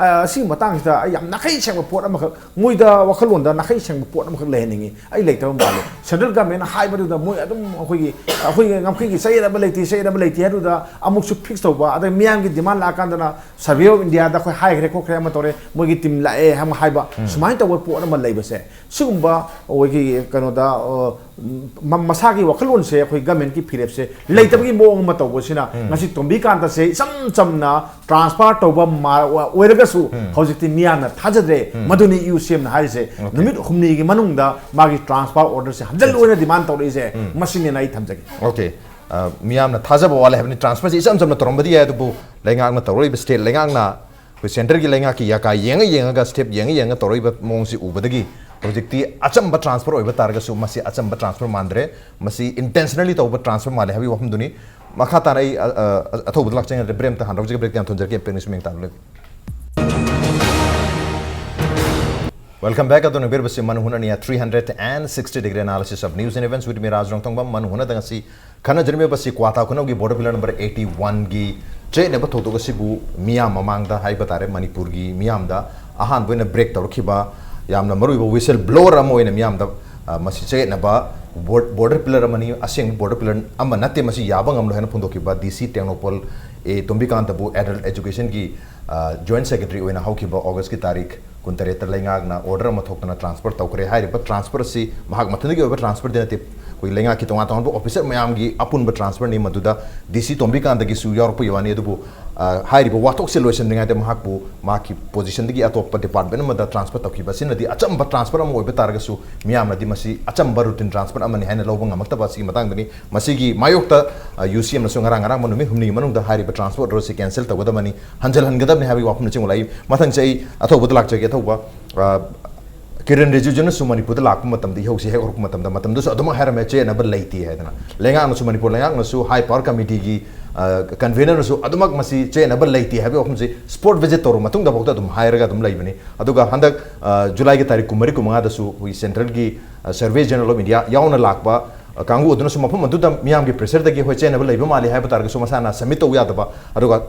ꯁꯤꯒꯤ ꯃꯇꯥꯡꯁꯤꯗ ꯑꯩ ꯌꯥꯝ ꯅꯥꯈꯩ ꯁꯦꯡꯕ ꯄꯣꯠ ꯑꯃꯈꯛ, ꯃꯣꯏꯗ ꯋꯥꯈꯜꯂꯣꯟꯗ ꯅꯥꯈꯩ ꯁꯦꯡꯕ ꯄꯣꯠ ꯑꯃꯈꯛ ꯂꯩꯍꯟꯅꯤꯡꯉꯤ꯫ ꯑꯩ ꯂꯩꯇꯕ ꯃꯥꯜꯂꯦ꯫ Central government ꯍꯥꯏꯕꯗꯨꯗ ꯃꯣꯏ ꯑꯗꯨꯝ ꯑꯩꯈꯣꯏꯒꯤ ꯑꯩꯈꯣꯏꯒꯤ ꯉꯝꯈꯩꯒꯤ ꯆꯌꯦꯠꯅꯕ ꯂꯩꯇꯦ, ꯆꯌꯦꯠꯅꯕ ꯂꯩꯇꯦ ꯍꯥꯏꯗꯨꯗ ꯑꯃꯨꯛꯁꯨ fix ꯇꯧꯕ, ꯑꯗꯩ ꯃꯤꯌꯥꯝꯒꯤ demand ꯂꯥꯛꯑꯀꯥꯟꯗꯅ Survey of Indiaꯗ ꯑꯩꯈꯣꯏ ꯍꯥꯏꯈ꯭ꯔꯦ ꯈꯣꯠꯈ꯭ꯔꯦ ꯑꯃ ꯇꯧꯔꯦ, ꯃꯣꯏꯒꯤ team ꯂꯥꯛꯑꯦ ꯑꯃ ꯍꯥꯏꯕ, ꯁꯨꯃꯥꯏꯅ ꯇꯧꯕ ꯄꯣꯠ ꯑꯃ ꯂꯩꯕꯁꯦ, ꯁꯤꯒꯨꯝꯕ ꯑꯩꯈꯣꯏꯒꯤ ꯀꯩꯅꯣꯗ, ꯑ, ꯃ- ꯃꯁꯥꯒꯤ ꯋꯥꯈꯜꯂꯣꯟꯁꯦ ꯑꯩꯈꯣꯏ governmentꯀꯤ ꯐꯤꯔꯦꯞꯁꯦ ꯂꯩꯇꯕꯒꯤ ꯃꯑꯣꯡ ꯑꯃ ꯇꯧꯕꯁꯤꯅ ꯉꯁꯤ ꯇꯣꯝꯕꯤꯀꯥꯟꯇꯁꯦ ꯏꯆꯝ ꯆꯝꯅ transfer ꯇꯧꯕ ꯃꯥ- ꯑꯣꯏꯔꯒꯁꯨ ꯍꯧꯖꯤꯛꯇꯤ ꯃꯤꯌꯥꯝꯅ ꯊꯥꯖꯗ꯭ꯔꯦ꯫ ꯃꯗꯨꯅꯤ ꯏ ꯌꯨ ꯁꯤ ꯑꯦꯝꯅ ꯍꯥꯏꯔꯤꯁꯦ꯫ ꯅꯨꯃꯤꯠ ꯍꯨꯝꯅꯤꯒꯤ ꯃꯅꯨꯡꯗ ꯃꯥꯒꯤ transfer orderꯁꯦ ꯍꯟꯖꯜꯂꯨ ꯍꯥꯏꯅ demand ꯇꯧꯔꯛꯏꯁꯦ꯫ ꯃꯁꯤꯅꯦꯅ ꯑꯩ ꯊꯝꯖꯒꯦ꯫ Okay. ꯑ, ꯃꯤꯌꯥꯝꯅ ꯊꯥꯖꯕ ꯋꯥꯠꯂꯦ ꯍꯥꯏꯕꯅꯤ꯫ Transferꯁꯤ ꯏꯆꯝ ꯆꯝꯅ ꯇꯧꯔꯝꯕꯗꯤ ꯌꯥꯏ, ꯑꯗꯨꯕꯨ ꯂꯩꯉꯥꯛꯅ ꯇꯧꯔꯛꯏꯕ, state ꯂꯩꯉꯥꯛꯅ ꯑꯩꯈꯣꯏ centreꯒꯤ ꯂꯩꯉꯥꯛꯀꯤ ꯌꯥꯀꯥꯏ ꯌꯦꯡꯉ ꯌꯦꯡꯉꯒ, step ꯌꯦꯡꯉ ꯌꯦꯡꯉ ꯇꯧꯔꯛꯏꯕ ꯃꯑꯣꯡꯁꯤ ꯎꯕꯗꯒꯤ ꯍꯧꯖꯤꯛꯇꯤ ꯑꯆꯝꯕ transfer ꯑꯣꯏꯕ ꯇꯥꯔꯒꯁꯨ ꯃꯁꯤ ꯑꯆꯝꯕ transfer ꯃꯥꯟꯗ꯭ꯔꯦ, ꯃꯁꯤ intentionally ꯇꯧꯕ transfer ꯃꯥꯜꯂꯦ ꯍꯥꯏꯕꯒꯤ ꯋꯥꯐꯝꯗꯨꯅꯤ꯫ ꯃꯈꯥ ꯇꯥꯅ ꯑꯩ ꯑ, ꯑ, ꯑꯊꯧꯕꯗ ꯂꯥꯛꯆꯒꯦ꯫ Break ꯑꯝꯇ ꯍꯥꯟꯅ ꯂꯧꯖꯒꯦ꯫ Break ꯌꯥꯝ ꯊꯨꯅ ꯖꯔꯛꯀꯦ꯫ Break ꯅꯤꯡꯁꯤꯡ ꯃꯌꯦꯡ ꯇꯥꯅ ꯂꯩꯕꯤꯌꯨ꯫ Welcome back. ꯑꯗꯣꯝꯅ ꯌꯦꯡꯕꯤꯔꯤꯕꯁꯤ ꯃꯟ ꯍꯨꯅꯅꯤ three hundred and sixty degree analysis of news and events with me, ꯔꯥꯖ ꯔꯣꯡꯊꯣꯡꯕꯝ꯫ ꯃꯟ ꯍꯨꯅꯗ ꯉꯁꯤ ꯈꯟꯅꯖꯔꯝꯃꯤꯕ ꯑꯁꯤ ꯀ꯭ꯋꯥꯊꯥ ꯈꯨꯅꯧꯒꯤ border pillar number eighty oneꯒꯤ ꯆꯌꯦꯠꯅꯕ ꯊꯧꯗꯣꯛ ꯑꯁꯤꯕꯨ ꯃꯤꯌꯥꯝ ꯃꯃꯥꯡꯗ ꯍꯥꯏꯕ ꯇꯥꯔꯦ, ꯃꯅꯤꯄꯨꯔꯒꯤ ꯃꯤꯌꯥꯝꯗ ꯑꯍꯥꯟꯕ ꯑꯣꯏꯅ break ꯇꯧꯔꯛꯈꯤꯕ ꯌꯥꯝꯅ ꯃꯔꯨꯑꯣꯏꯕ whistle blower ꯑꯃ ꯑꯣꯏꯅ ꯃꯤꯌꯥꯝꯗ, ꯑ, ꯃꯁꯤ ꯆꯌꯦꯠꯅꯕ bor- border pillar ꯑꯃꯅꯤ, ꯑꯁꯦꯡꯕ border pillar ꯑꯃ ꯅꯠꯇꯦ, ꯃꯁꯤ ꯌꯥꯕ ꯉꯝꯂꯣꯏ ꯍꯥꯏꯅ ꯐꯣꯡꯗꯣꯛꯈꯤꯕ D C Tengnoupal A ꯇꯣꯝꯕꯤꯀꯥꯟꯇꯕꯨ adult educationꯒꯤ, ꯑ, joint secretary ꯑꯣꯏꯅ ꯍꯧꯈꯤꯕ Augustꯀꯤ ꯇꯥꯔꯤꯛ ꯀꯨꯟꯇꯔꯦꯠꯇ ꯂꯩꯉꯥꯛꯅ order ꯑꯃ ꯊꯣꯛꯇꯅ transfer ꯇꯧꯈ꯭ꯔꯦ꯫ ꯍꯥꯏꯔꯤꯕ transfer ꯑꯁꯤ ꯃꯍꯥꯛ ꯃꯊꯟꯇꯒꯤ ꯑꯣꯏꯕ transferꯗꯤ ꯅꯠꯇꯦ, ꯑꯩꯈꯣꯏ ꯂꯩꯉꯥꯛꯀꯤ ꯇꯣꯉꯥꯟ ꯇꯣꯉꯥꯟꯕ officer ꯃꯌꯥꯝꯒꯤ ꯑꯄꯨꯟꯕ transferꯅꯤ꯫ ꯃꯗꯨꯗ D C ꯇꯣꯝꯕꯤꯀꯥꯟꯇꯒꯤꯁꯨ ꯌꯥꯎꯔꯛꯄꯒꯤ ꯋꯥꯅꯤ꯫ ꯑꯗꯨꯕꯨ, ꯑ, ꯍꯥꯏꯔꯤꯕ ꯋꯥꯊꯣꯛꯁꯦ ꯂꯣꯏꯁꯤꯟꯗ꯭ꯔꯤꯉꯩꯗ ꯃꯍꯥꯛꯄꯨ ꯃꯍꯥꯛꯀꯤ positionꯗꯒꯤ ꯑꯇꯣꯞꯄ department ꯑꯃꯗ transfer ꯇꯧꯈꯤꯕ ꯑꯁꯤꯅꯗꯤ ꯑꯆꯝꯕ transfer ꯑꯃ ꯑꯣꯏꯕ ꯇꯥꯔꯒꯁꯨ ꯃꯤꯌꯥꯝꯅꯗꯤ ꯃꯁꯤ ꯑꯆꯝꯕ routine transfer ꯑꯃꯅꯤ ꯍꯥꯏꯅ ꯂꯧꯕ ꯉꯝꯃꯛꯇꯕ ꯑꯁꯤꯒꯤ ꯃꯇꯥꯡꯗꯅꯤ꯫ ꯃꯁꯤꯒꯤ ꯃꯥꯌꯣꯛꯇ, ꯑ, U C Mꯅꯁꯨ ꯉꯔꯥꯡ, ꯉꯔꯥꯡ ꯅꯨꯃꯤꯠ ꯍꯨꯝꯅꯤꯒꯤ ꯃꯅꯨꯡꯗ ꯍꯥꯏꯔꯤꯕ transfer order ꯑꯁꯤ cancel ꯇꯧꯒꯗꯕꯅꯤ, ꯍꯟꯖꯤꯜꯍꯟꯒꯗꯕꯅꯤ ꯍꯥꯏꯕꯒꯤ ꯋꯥꯐꯝꯅꯆꯤꯡꯕ ꯂꯥꯛꯏ꯫ ꯃꯊꯪꯁꯦ ꯑꯩ ꯑꯊꯧꯕꯗ ꯂꯥꯛꯆꯒꯦ꯫ ꯑꯊꯧꯕ, ꯑ, ꯀꯤꯔꯟ ꯔꯤꯖꯤꯖꯨꯅꯁꯨ ꯃꯅꯤꯄꯨꯔꯗ ꯂꯥꯛꯄ ꯃꯇꯝꯗ, ꯏꯍꯧꯁꯤ ꯍꯦꯛ ꯍꯧꯔꯛꯄ ꯃꯇꯝꯗ, ꯃꯇꯝꯗꯁꯨ ꯑꯗꯨꯃꯛ ꯍꯥꯏꯔꯝꯃꯦ, ꯆꯌꯦꯠꯅꯕ ꯂꯩꯇꯦ ꯍꯥꯏꯗꯅ꯫ ꯂꯩꯉꯥꯛꯅꯁꯨ, ꯃꯅꯤꯄꯨꯔ ꯂꯩꯉꯥꯛꯅꯁꯨ, high power committeeꯒꯤ, ꯑ, convenerꯅꯁꯨ ꯑꯗꯨꯃꯛ ꯃꯁꯤ ꯆꯌꯦꯠꯅꯕ ꯂꯩꯇꯦ ꯍꯥꯏꯕꯒꯤ ꯋꯥꯐꯝꯁꯤ spot visit ꯇꯧꯔꯕ ꯃꯇꯨꯡꯗꯐꯥꯎꯗ ꯑꯗꯨꯝ ꯍꯥꯏꯔꯒ ꯑꯗꯨꯝ ꯂꯩꯕꯅꯤ꯫ ꯑꯗꯨꯒ ꯍꯟꯗꯛ, ꯑ, ꯖꯨꯂꯥꯏꯒꯤ ꯇꯥꯔꯤꯛ ꯀꯨꯟꯃꯔꯤ, ꯀꯨꯟꯃꯉꯥꯗꯁꯨ ꯑꯩꯈꯣꯏꯒꯤ centreꯒꯤ, ꯑ, Survey General of India ꯌꯥꯎꯅ ꯂꯥꯛꯄ ꯀꯥꯡꯕꯨ ꯑꯗꯨꯅꯁꯨ ꯃꯐꯝ ꯑꯗꯨꯗ ꯃꯤꯌꯥꯝꯒꯤ pressureꯗꯒꯤ ꯍꯣꯏ ꯆꯦꯟꯅꯕ ꯂꯩꯕ ꯃꯥꯜꯂꯤ ꯍꯥꯏꯕ ꯇꯥꯔꯒꯁꯨ ꯃꯁꯥꯅ submit ꯇꯧꯕ ꯌꯥꯗꯕ, ꯑꯗꯨꯒ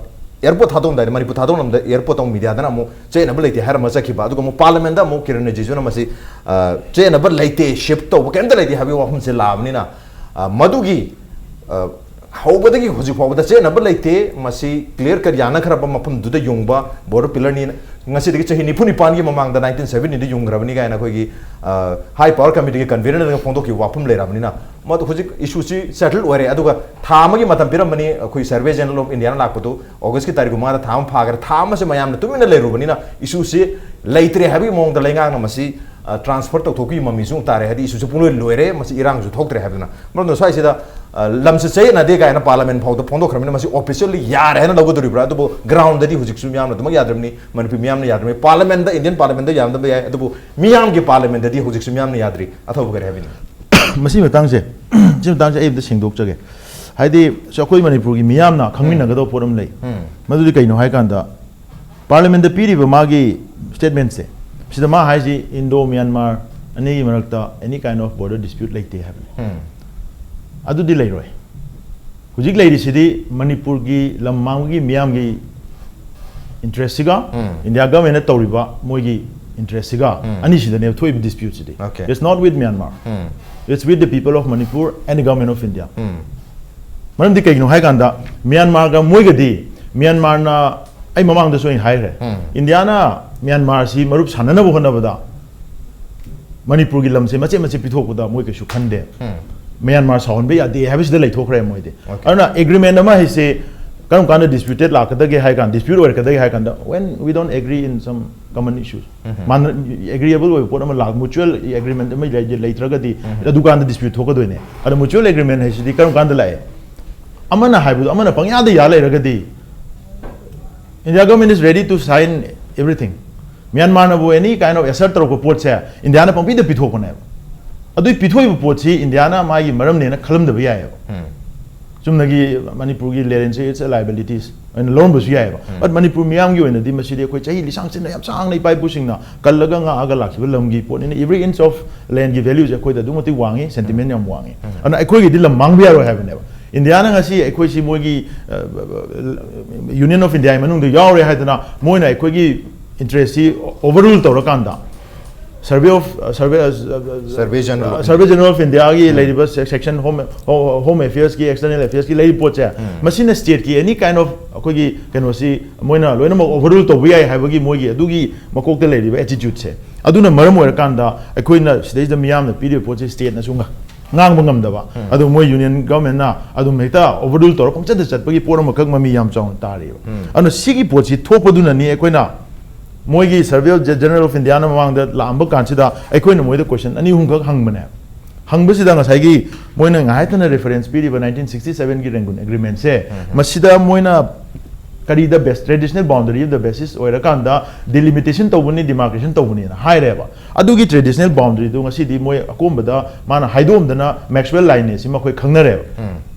airport ꯊꯥꯗꯣꯛꯑꯝꯗꯥꯏꯗ, ꯃꯅꯤꯄꯨꯔ ꯊꯥꯗꯣꯛꯂꯝꯗꯥꯏ airportꯇ ꯑꯃꯨꯛ mediaꯗꯅ ꯑꯃꯨꯛ ꯆꯦꯟꯅꯕ ꯂꯩꯇꯦ ꯍꯥꯏꯔꯝꯃ ꯆꯠꯈꯤꯕ, ꯑꯗꯨꯒ ꯑꯃꯨꯛ parliamentꯗ ꯑꯃꯨꯛ ꯀꯤꯔꯟ ꯔꯤꯖꯤꯖꯨꯅ ꯃꯁꯤ, ꯑ, ꯆꯦꯟꯅꯕ ꯂꯩꯇꯦ, shift ꯇꯧꯕ ꯀꯔꯤꯝꯇ ꯂꯩꯇꯦ ꯍꯥꯏꯕꯒꯤ ꯋꯥꯐꯝꯁꯦ ꯂꯥꯛꯑꯕꯅꯤꯅ, ꯑ, ꯃꯗꯨꯒꯤ, ꯑ, ꯍꯧꯕꯗꯒꯤ ꯍꯧꯖꯤꯛ ꯐꯥꯎꯕꯗ ꯆꯦꯟꯅꯕ ꯂꯩꯇꯦ, ꯃꯁꯤ clear cut ꯌꯥꯅꯈ꯭ꯔꯕ ꯃꯐꯝꯗꯨꯗ ꯌꯨꯡꯕ border pillarꯅꯤ꯫ ꯉꯁꯤꯗꯒꯤ ꯆꯍꯤ ꯅꯤꯐꯨ ꯅꯤꯄꯥꯟꯒꯤ ꯃꯃꯥꯡꯗ nineteen seventyꯗ ꯌꯨꯡꯈ꯭ꯔꯕꯅꯤ ꯀꯥꯏꯅ ꯑꯩꯈꯣꯏꯒꯤ, ꯑ, high power committeeꯒꯤ convenerꯅꯒ ꯐꯣꯡꯗꯣꯛꯈꯤꯕ ꯋꯥꯐꯝ ꯂꯩꯔꯕꯅꯤꯅ, ꯃꯗꯨ ꯍꯧꯖꯤꯛ issueꯁꯤ settle ꯑꯣꯏꯔꯦ꯫ ꯑꯗꯨꯒ ꯊꯥ ꯑꯃꯒꯤ ꯃꯇꯝ ꯄꯤꯔꯝꯕꯅꯤ, ꯑꯩꯈꯣꯏ Survey General of Indiaꯅ ꯂꯥꯛꯄꯗꯨ Augustꯀꯤ ꯇꯥꯔꯤꯛ ꯃꯉꯥꯗ ꯊꯥ ꯑꯃ ꯐꯥꯈ꯭ꯔꯦ꯫ ꯊꯥ ꯑꯃꯁꯦ ꯃꯌꯥꯝꯅ ꯇꯨꯃꯤꯟꯅ ꯂꯩꯔꯨꯕꯅꯤꯅ issueꯁꯤ ꯂꯩꯇ꯭ꯔꯦ ꯍꯥꯏꯕꯒꯤ ꯃꯑꯣꯡꯗ ꯂꯩꯉꯥꯛꯅ ꯃꯁꯤ, ꯑ, transfer ꯇꯧꯊꯣꯛꯄꯒꯤ ꯃꯃꯤꯁꯨ ꯑꯃꯨꯛ ꯇꯥꯔꯦ꯫ ꯍꯥꯏꯗꯤ issueꯁꯦ ꯄꯨꯡꯂꯣꯏ ꯂꯣꯏꯔꯦ, ꯃꯁꯤ ꯏꯔꯥꯡꯁꯨ ꯊꯣꯛꯇ꯭ꯔꯦ ꯍꯥꯏꯕꯗꯨꯅ꯫ ꯃꯔꯝꯗ ꯁ꯭ꯋꯥꯏꯁꯤꯗ, ꯑ, ꯂꯝꯁꯦ ꯆꯌꯦꯠꯅꯗꯦ ꯀꯥꯏꯅ parliament ꯐꯥꯎꯗ ꯐꯣꯡꯗꯣꯛꯈ꯭ꯔꯕꯅꯤꯅ ꯃꯁꯤ officially ꯌꯥꯔꯦ ꯍꯥꯏꯅ ꯂꯧꯒꯗꯧꯔꯤꯕ꯭ꯔꯥ? ꯑꯗꯨꯕꯨ groundꯗꯗꯤ ꯍꯧꯖꯤꯛꯁꯨ ꯃꯤꯌꯥꯝꯅ ꯑꯗꯨꯃꯛ ꯌꯥꯗ꯭ꯔꯕꯅꯤ, ꯃꯅꯤꯄꯨꯔ ꯃꯤꯌꯥꯝꯅ ꯌꯥꯗ꯭ꯔꯕꯅꯤ꯫ Parliamentꯗ, Indian Parliamentꯗ ꯌꯥꯔꯝꯗꯕ ꯌꯥꯏ, ꯑꯗꯨꯕꯨ ꯃꯤꯌꯥꯝꯒꯤ parliamentꯗꯗꯤ ꯍꯧꯖꯤꯛꯁꯨ ꯃꯤꯌꯥꯝꯅ ꯌꯥꯗ꯭ꯔꯤ꯫ ꯑꯊꯧꯕ ꯀꯔꯤ ꯍꯥꯏꯕꯤꯅꯤ? ꯃꯁꯤ ꯃꯇꯥꯡꯁꯦ, ꯁꯤ ꯃꯇꯥꯡꯁꯦ ꯑꯩ ꯑꯝꯇ ꯁꯦꯡꯗꯣꯛꯆꯒꯦ꯫ ꯍꯥꯏꯗꯤ, ꯁꯤ ꯑꯩꯈꯣꯏ ꯃꯅꯤꯄꯨꯔꯒꯤ ꯃꯤꯌꯥꯝꯅ ꯈꯪꯃꯤꯟꯅꯒꯗꯧꯕ ꯄꯣꯠ ꯑꯃ ꯂꯩ꯫ ꯎꯝ꯫ ꯃꯗꯨꯗꯤ ꯀꯩꯅꯣ ꯍꯥꯏꯀꯥꯟꯗ, parliamentꯗ ꯄꯤꯔꯤꯕ ꯃꯥꯒꯤ statementꯁꯦ, ꯁꯤꯗ ꯃꯥ ꯍꯥꯏꯁꯤ Indo Myanmar ꯑꯅꯤꯒꯤ ꯃꯔꯛꯇ any kind of border dispute ꯂꯩꯇꯦ ꯍꯥꯏꯕꯅꯤ꯫ ꯎꯝ꯫ ꯑꯗꯨꯗꯤ ꯂꯩꯔꯣꯏ꯫ ꯍꯧꯖꯤꯛ ꯂꯩꯔꯤꯁꯤꯗꯤ ꯃꯅꯤꯄꯨꯔꯒꯤ ꯂꯝ ꯃꯥꯡꯕꯒꯤ ꯃꯤꯌꯥꯝꯒꯤ interestꯁꯤꯒ, ꯎꯝ꯫ India governmentꯅ ꯇꯧꯔꯤꯕ ꯃꯣꯏꯒꯤ interestꯁꯤꯒ, ꯎꯝ꯫ ꯑꯅꯤꯁꯤꯗꯅꯦꯕ ꯊꯣꯛꯏꯕ disputeꯁꯤꯗꯤ꯫ Okay. It's not with Myanmar. Um. It's with the people of Manipur and the government of India. ꯎꯝ꯫ ꯃꯔꯝꯗꯤ ꯀꯩꯒꯤꯅꯣ ꯍꯥꯏꯀꯥꯟꯗ, ꯃ꯭ꯌꯥꯟꯃꯥꯔꯒ ꯃꯣꯏꯒꯗꯤ, ꯃ꯭ꯌꯥꯟꯃꯥꯔꯅ, ꯑꯩ ꯃꯃꯥꯡꯗꯁꯨ ꯑꯩꯅ ꯍꯥꯏꯈ꯭ꯔꯦ, ꯎꯝ꯫ ꯏꯟꯗꯤꯌꯥꯅ ꯃ꯭ꯌꯥꯟꯃꯥꯔꯁꯤ ꯃꯔꯨꯞ ꯁꯥꯟꯅꯅꯕ ꯍꯣꯠꯅꯕꯗ ꯃꯅꯤꯄꯨꯔꯒꯤ ꯂꯝꯁꯦ ꯃꯆꯦꯠ ꯃꯆꯦꯠ ꯄꯤꯊꯣꯛꯄꯗ ꯃꯣꯏ ꯀꯩꯁꯨ ꯈꯟꯗꯦ꯫ ꯎꯝ꯫ ꯃ꯭ꯌꯥꯟꯃꯥꯔ ꯁꯥꯎꯍꯟꯕ ꯌꯥꯗꯦ ꯍꯥꯏꯕꯁꯤꯗ ꯂꯩꯊꯣꯛꯈ꯭ꯔꯦ ꯃꯣꯏꯗꯤ꯫ Okay. ꯑꯗꯨꯅ agreement ꯑꯃ ꯍꯥꯏꯁꯦ ꯀꯔꯝ ꯀꯥꯟꯗ disputed ꯂꯥꯛꯀꯗꯒꯦ ꯍꯥꯏ ꯀꯥꯟꯗ, dispute ꯑꯣꯏꯔꯛꯀꯗꯒꯦ ꯍꯥꯏ ꯀꯥꯟꯗ, when we don't agree in some common issues. ꯎꯝ꯫ ꯃꯥꯟꯅ, agreeable ꯑꯣꯏꯕ ꯄꯣꯠ ꯑꯃ ꯂꯥꯛ, mutual agreement ꯑꯃ ꯂꯩ-, ꯂꯩꯇ꯭ꯔꯒꯗꯤ ꯎꯝ꯫ ꯑꯗꯨꯀꯥꯟꯗ dispute ꯊꯣꯛꯀꯗꯣꯏꯅꯦ꯫ ꯑꯗꯣ mutual agreement ꯍꯥꯏꯁꯤꯗꯤ ꯀꯔꯝ ꯀꯥꯟꯗ ꯂꯥꯛꯑꯦ? ꯑꯃꯅ ꯍꯥꯏꯕꯗꯣ ꯑꯃꯅ ꯄꯪꯌꯥꯗ ꯌꯥ ꯂꯩꯔꯒꯗꯤ, India government is ready to sign everything. ꯃ꯭ꯌꯥꯟꯃꯥꯔꯅꯕꯨ any kind of assert ꯇꯧꯔꯛꯄ ꯄꯣꯠꯁꯦ ꯏꯟꯗꯤꯌꯥꯅ ꯄꯪꯄꯤꯗ ꯄꯤꯊꯣꯛꯄꯅꯦꯕ꯫ ꯑꯗꯨꯏ ꯄꯤꯊꯣꯛꯏꯕ ꯄꯣꯠꯁꯤ ꯏꯟꯗꯤꯌꯥꯅ ꯃꯥꯒꯤ ꯃꯔꯝꯅꯦꯅ ꯈꯜꯂꯝꯗꯕ ꯌꯥꯏꯑꯕ꯫ ꯎꯝ꯫ ꯆꯨꯝꯅꯒꯤ ꯃꯅꯤꯄꯨꯔꯒꯤ ꯂꯦꯟꯁꯦ it's a liabilities ꯑꯣꯏꯅ ꯂꯧꯔꯝꯕꯁꯨ ꯌꯥꯏꯑꯕ꯫ But ꯃꯅꯤꯄꯨꯔ ꯃꯤꯌꯥꯝꯒꯤ ꯑꯣꯏꯅꯗꯤ ꯃꯁꯤꯗꯤ ꯑꯩꯈꯣꯏ ꯆꯍꯤ ꯂꯤꯁꯥꯡ ꯁꯤꯠꯅ ꯌꯥꯝ ꯁꯥꯡꯅ ꯏꯄꯥ ꯏꯄꯨꯁꯤꯡꯅ ꯀꯜꯂꯒ ꯉꯥꯛꯑꯒ ꯂꯥꯛꯈꯤꯕ ꯂꯝꯒꯤ ꯄꯣꯠꯅꯤꯅ, every inch of landꯒꯤ valueꯁꯦ ꯑꯩꯈꯣꯏꯗ ꯑꯗꯨꯛ ꯃꯇꯤꯛ ꯋꯥꯡꯉꯤ, sentiment ꯌꯥꯝ ꯋꯥꯡꯉꯤ꯫ ꯑꯗꯨꯅ ꯑꯩꯈꯣꯏꯒꯤꯗꯤ ꯂꯝ ꯃꯥꯡꯕ ꯌꯥꯔꯣꯏ ꯍꯥꯏꯕꯅꯦꯕ꯫ ꯏꯟꯗꯤꯌꯥꯅ ꯉꯁꯤ ꯑꯩꯈꯣꯏꯁꯤ ꯃꯣꯏꯒꯤ, ꯑ, Union of Indiaꯒꯤ ꯃꯅꯨꯡꯗ ꯌꯥꯎꯔꯦ ꯍꯥꯏꯗꯅ ꯃꯣꯏꯅ ꯑꯩꯈꯣꯏꯒꯤ interestꯁꯤ overrule ꯇꯧꯔꯀꯥꯟꯗ, Survey of, uh, Survey, uh, uh, Survey General of Survey General of Indiaꯒꯤ ꯂꯩꯔꯤꯕ se-, section Home, Ho-, Home Affairsꯀꯤ, External Affairsꯀꯤ ꯂꯩꯔꯤꯕ ꯄꯣꯠꯁꯦ, ꯃꯁꯤꯅ stateꯀꯤ any kind of ꯑꯩꯈꯣꯏꯒꯤ ꯀꯩꯅꯣꯁꯤ ꯃꯣꯏꯅ ꯂꯣꯏꯅꯃꯛ overrule ꯇꯧꯕ ꯌꯥꯏ ꯍꯥꯏꯕꯒꯤ ꯃꯣꯏꯒꯤ ꯑꯗꯨꯒꯤ ꯃꯀꯣꯛꯇ ꯂꯩꯔꯤꯕ attitudeꯁꯦ, ꯑꯗꯨꯅ ꯃꯔꯝ ꯑꯣꯏꯔꯀꯥꯟꯗ ꯑꯩꯈꯣꯏꯅ ꯁꯤꯗꯩꯁꯤꯗ ꯃꯤꯌꯥꯝꯅ ꯄꯤꯔꯤꯕ ꯄꯣꯠꯁꯦ stateꯅꯁꯨ ꯉ-, ꯉꯥꯡꯕ ꯉꯝꯗꯕ, ꯑꯗꯨ ꯃꯣꯏ Union Governmentꯅ ꯑꯗꯨꯝ ꯍꯦꯛꯇ overrule ꯇꯧꯔ ꯄꯪꯆꯠꯇ ꯆꯠꯄꯒꯤ ꯄꯣꯠ ꯑꯃꯈꯛ ꯃꯃꯤ ꯌꯥꯝ ꯆꯥꯎꯅ ꯇꯥꯔꯤꯕ꯫ ꯑꯗꯨꯅ ꯁꯤꯒꯤ ꯄꯣꯠꯁꯤ ꯊꯣꯛꯄꯗꯨꯅꯅꯤ ꯑꯩꯈꯣꯏꯅ ꯃꯣꯏꯒꯤ Survey of General of Indiaꯅ ꯃꯃꯥꯡꯗ ꯂꯥꯛꯑꯝꯕ ꯀꯥꯟꯁꯤꯗ ꯑꯩꯈꯣꯏꯅ ꯃꯣꯏꯗ question ꯑꯅꯤ ꯑꯍꯨꯝꯈꯛ ꯍꯪꯕꯅꯦ꯫ ꯍꯪꯕꯁꯤꯗ ꯉꯁꯥꯏꯒꯤ ꯃꯣꯏꯅ ꯉꯥꯏꯍꯥꯛꯇꯅ reference ꯄꯤꯔꯤꯕ nineteen sixty sevenꯒꯤ Rangoon Agreementꯁꯦ, ꯃꯁꯤꯗ ꯃꯣꯏꯅ ꯀꯔꯤꯗ base, traditional boundary of the basis ꯑꯣꯏꯔꯀꯥꯟꯗ delimitation ꯇꯧꯕꯅꯤ, demarcation ꯇꯧꯕꯅꯤꯅ ꯍꯥꯏꯔꯦꯕ꯫ ꯑꯗꯨꯒꯤ traditional boundaryꯗꯨ ꯉꯁꯤꯗꯤ ꯃꯣꯏ ꯑꯀꯣꯝꯕꯗ ꯃꯥꯅ ꯍꯥꯏꯗꯣꯛꯑꯝꯗꯅ Maxwell Lineꯅꯦ ꯁꯤꯃ ꯑꯩꯈꯣꯏ ꯈꯪꯅꯔꯦꯕ꯫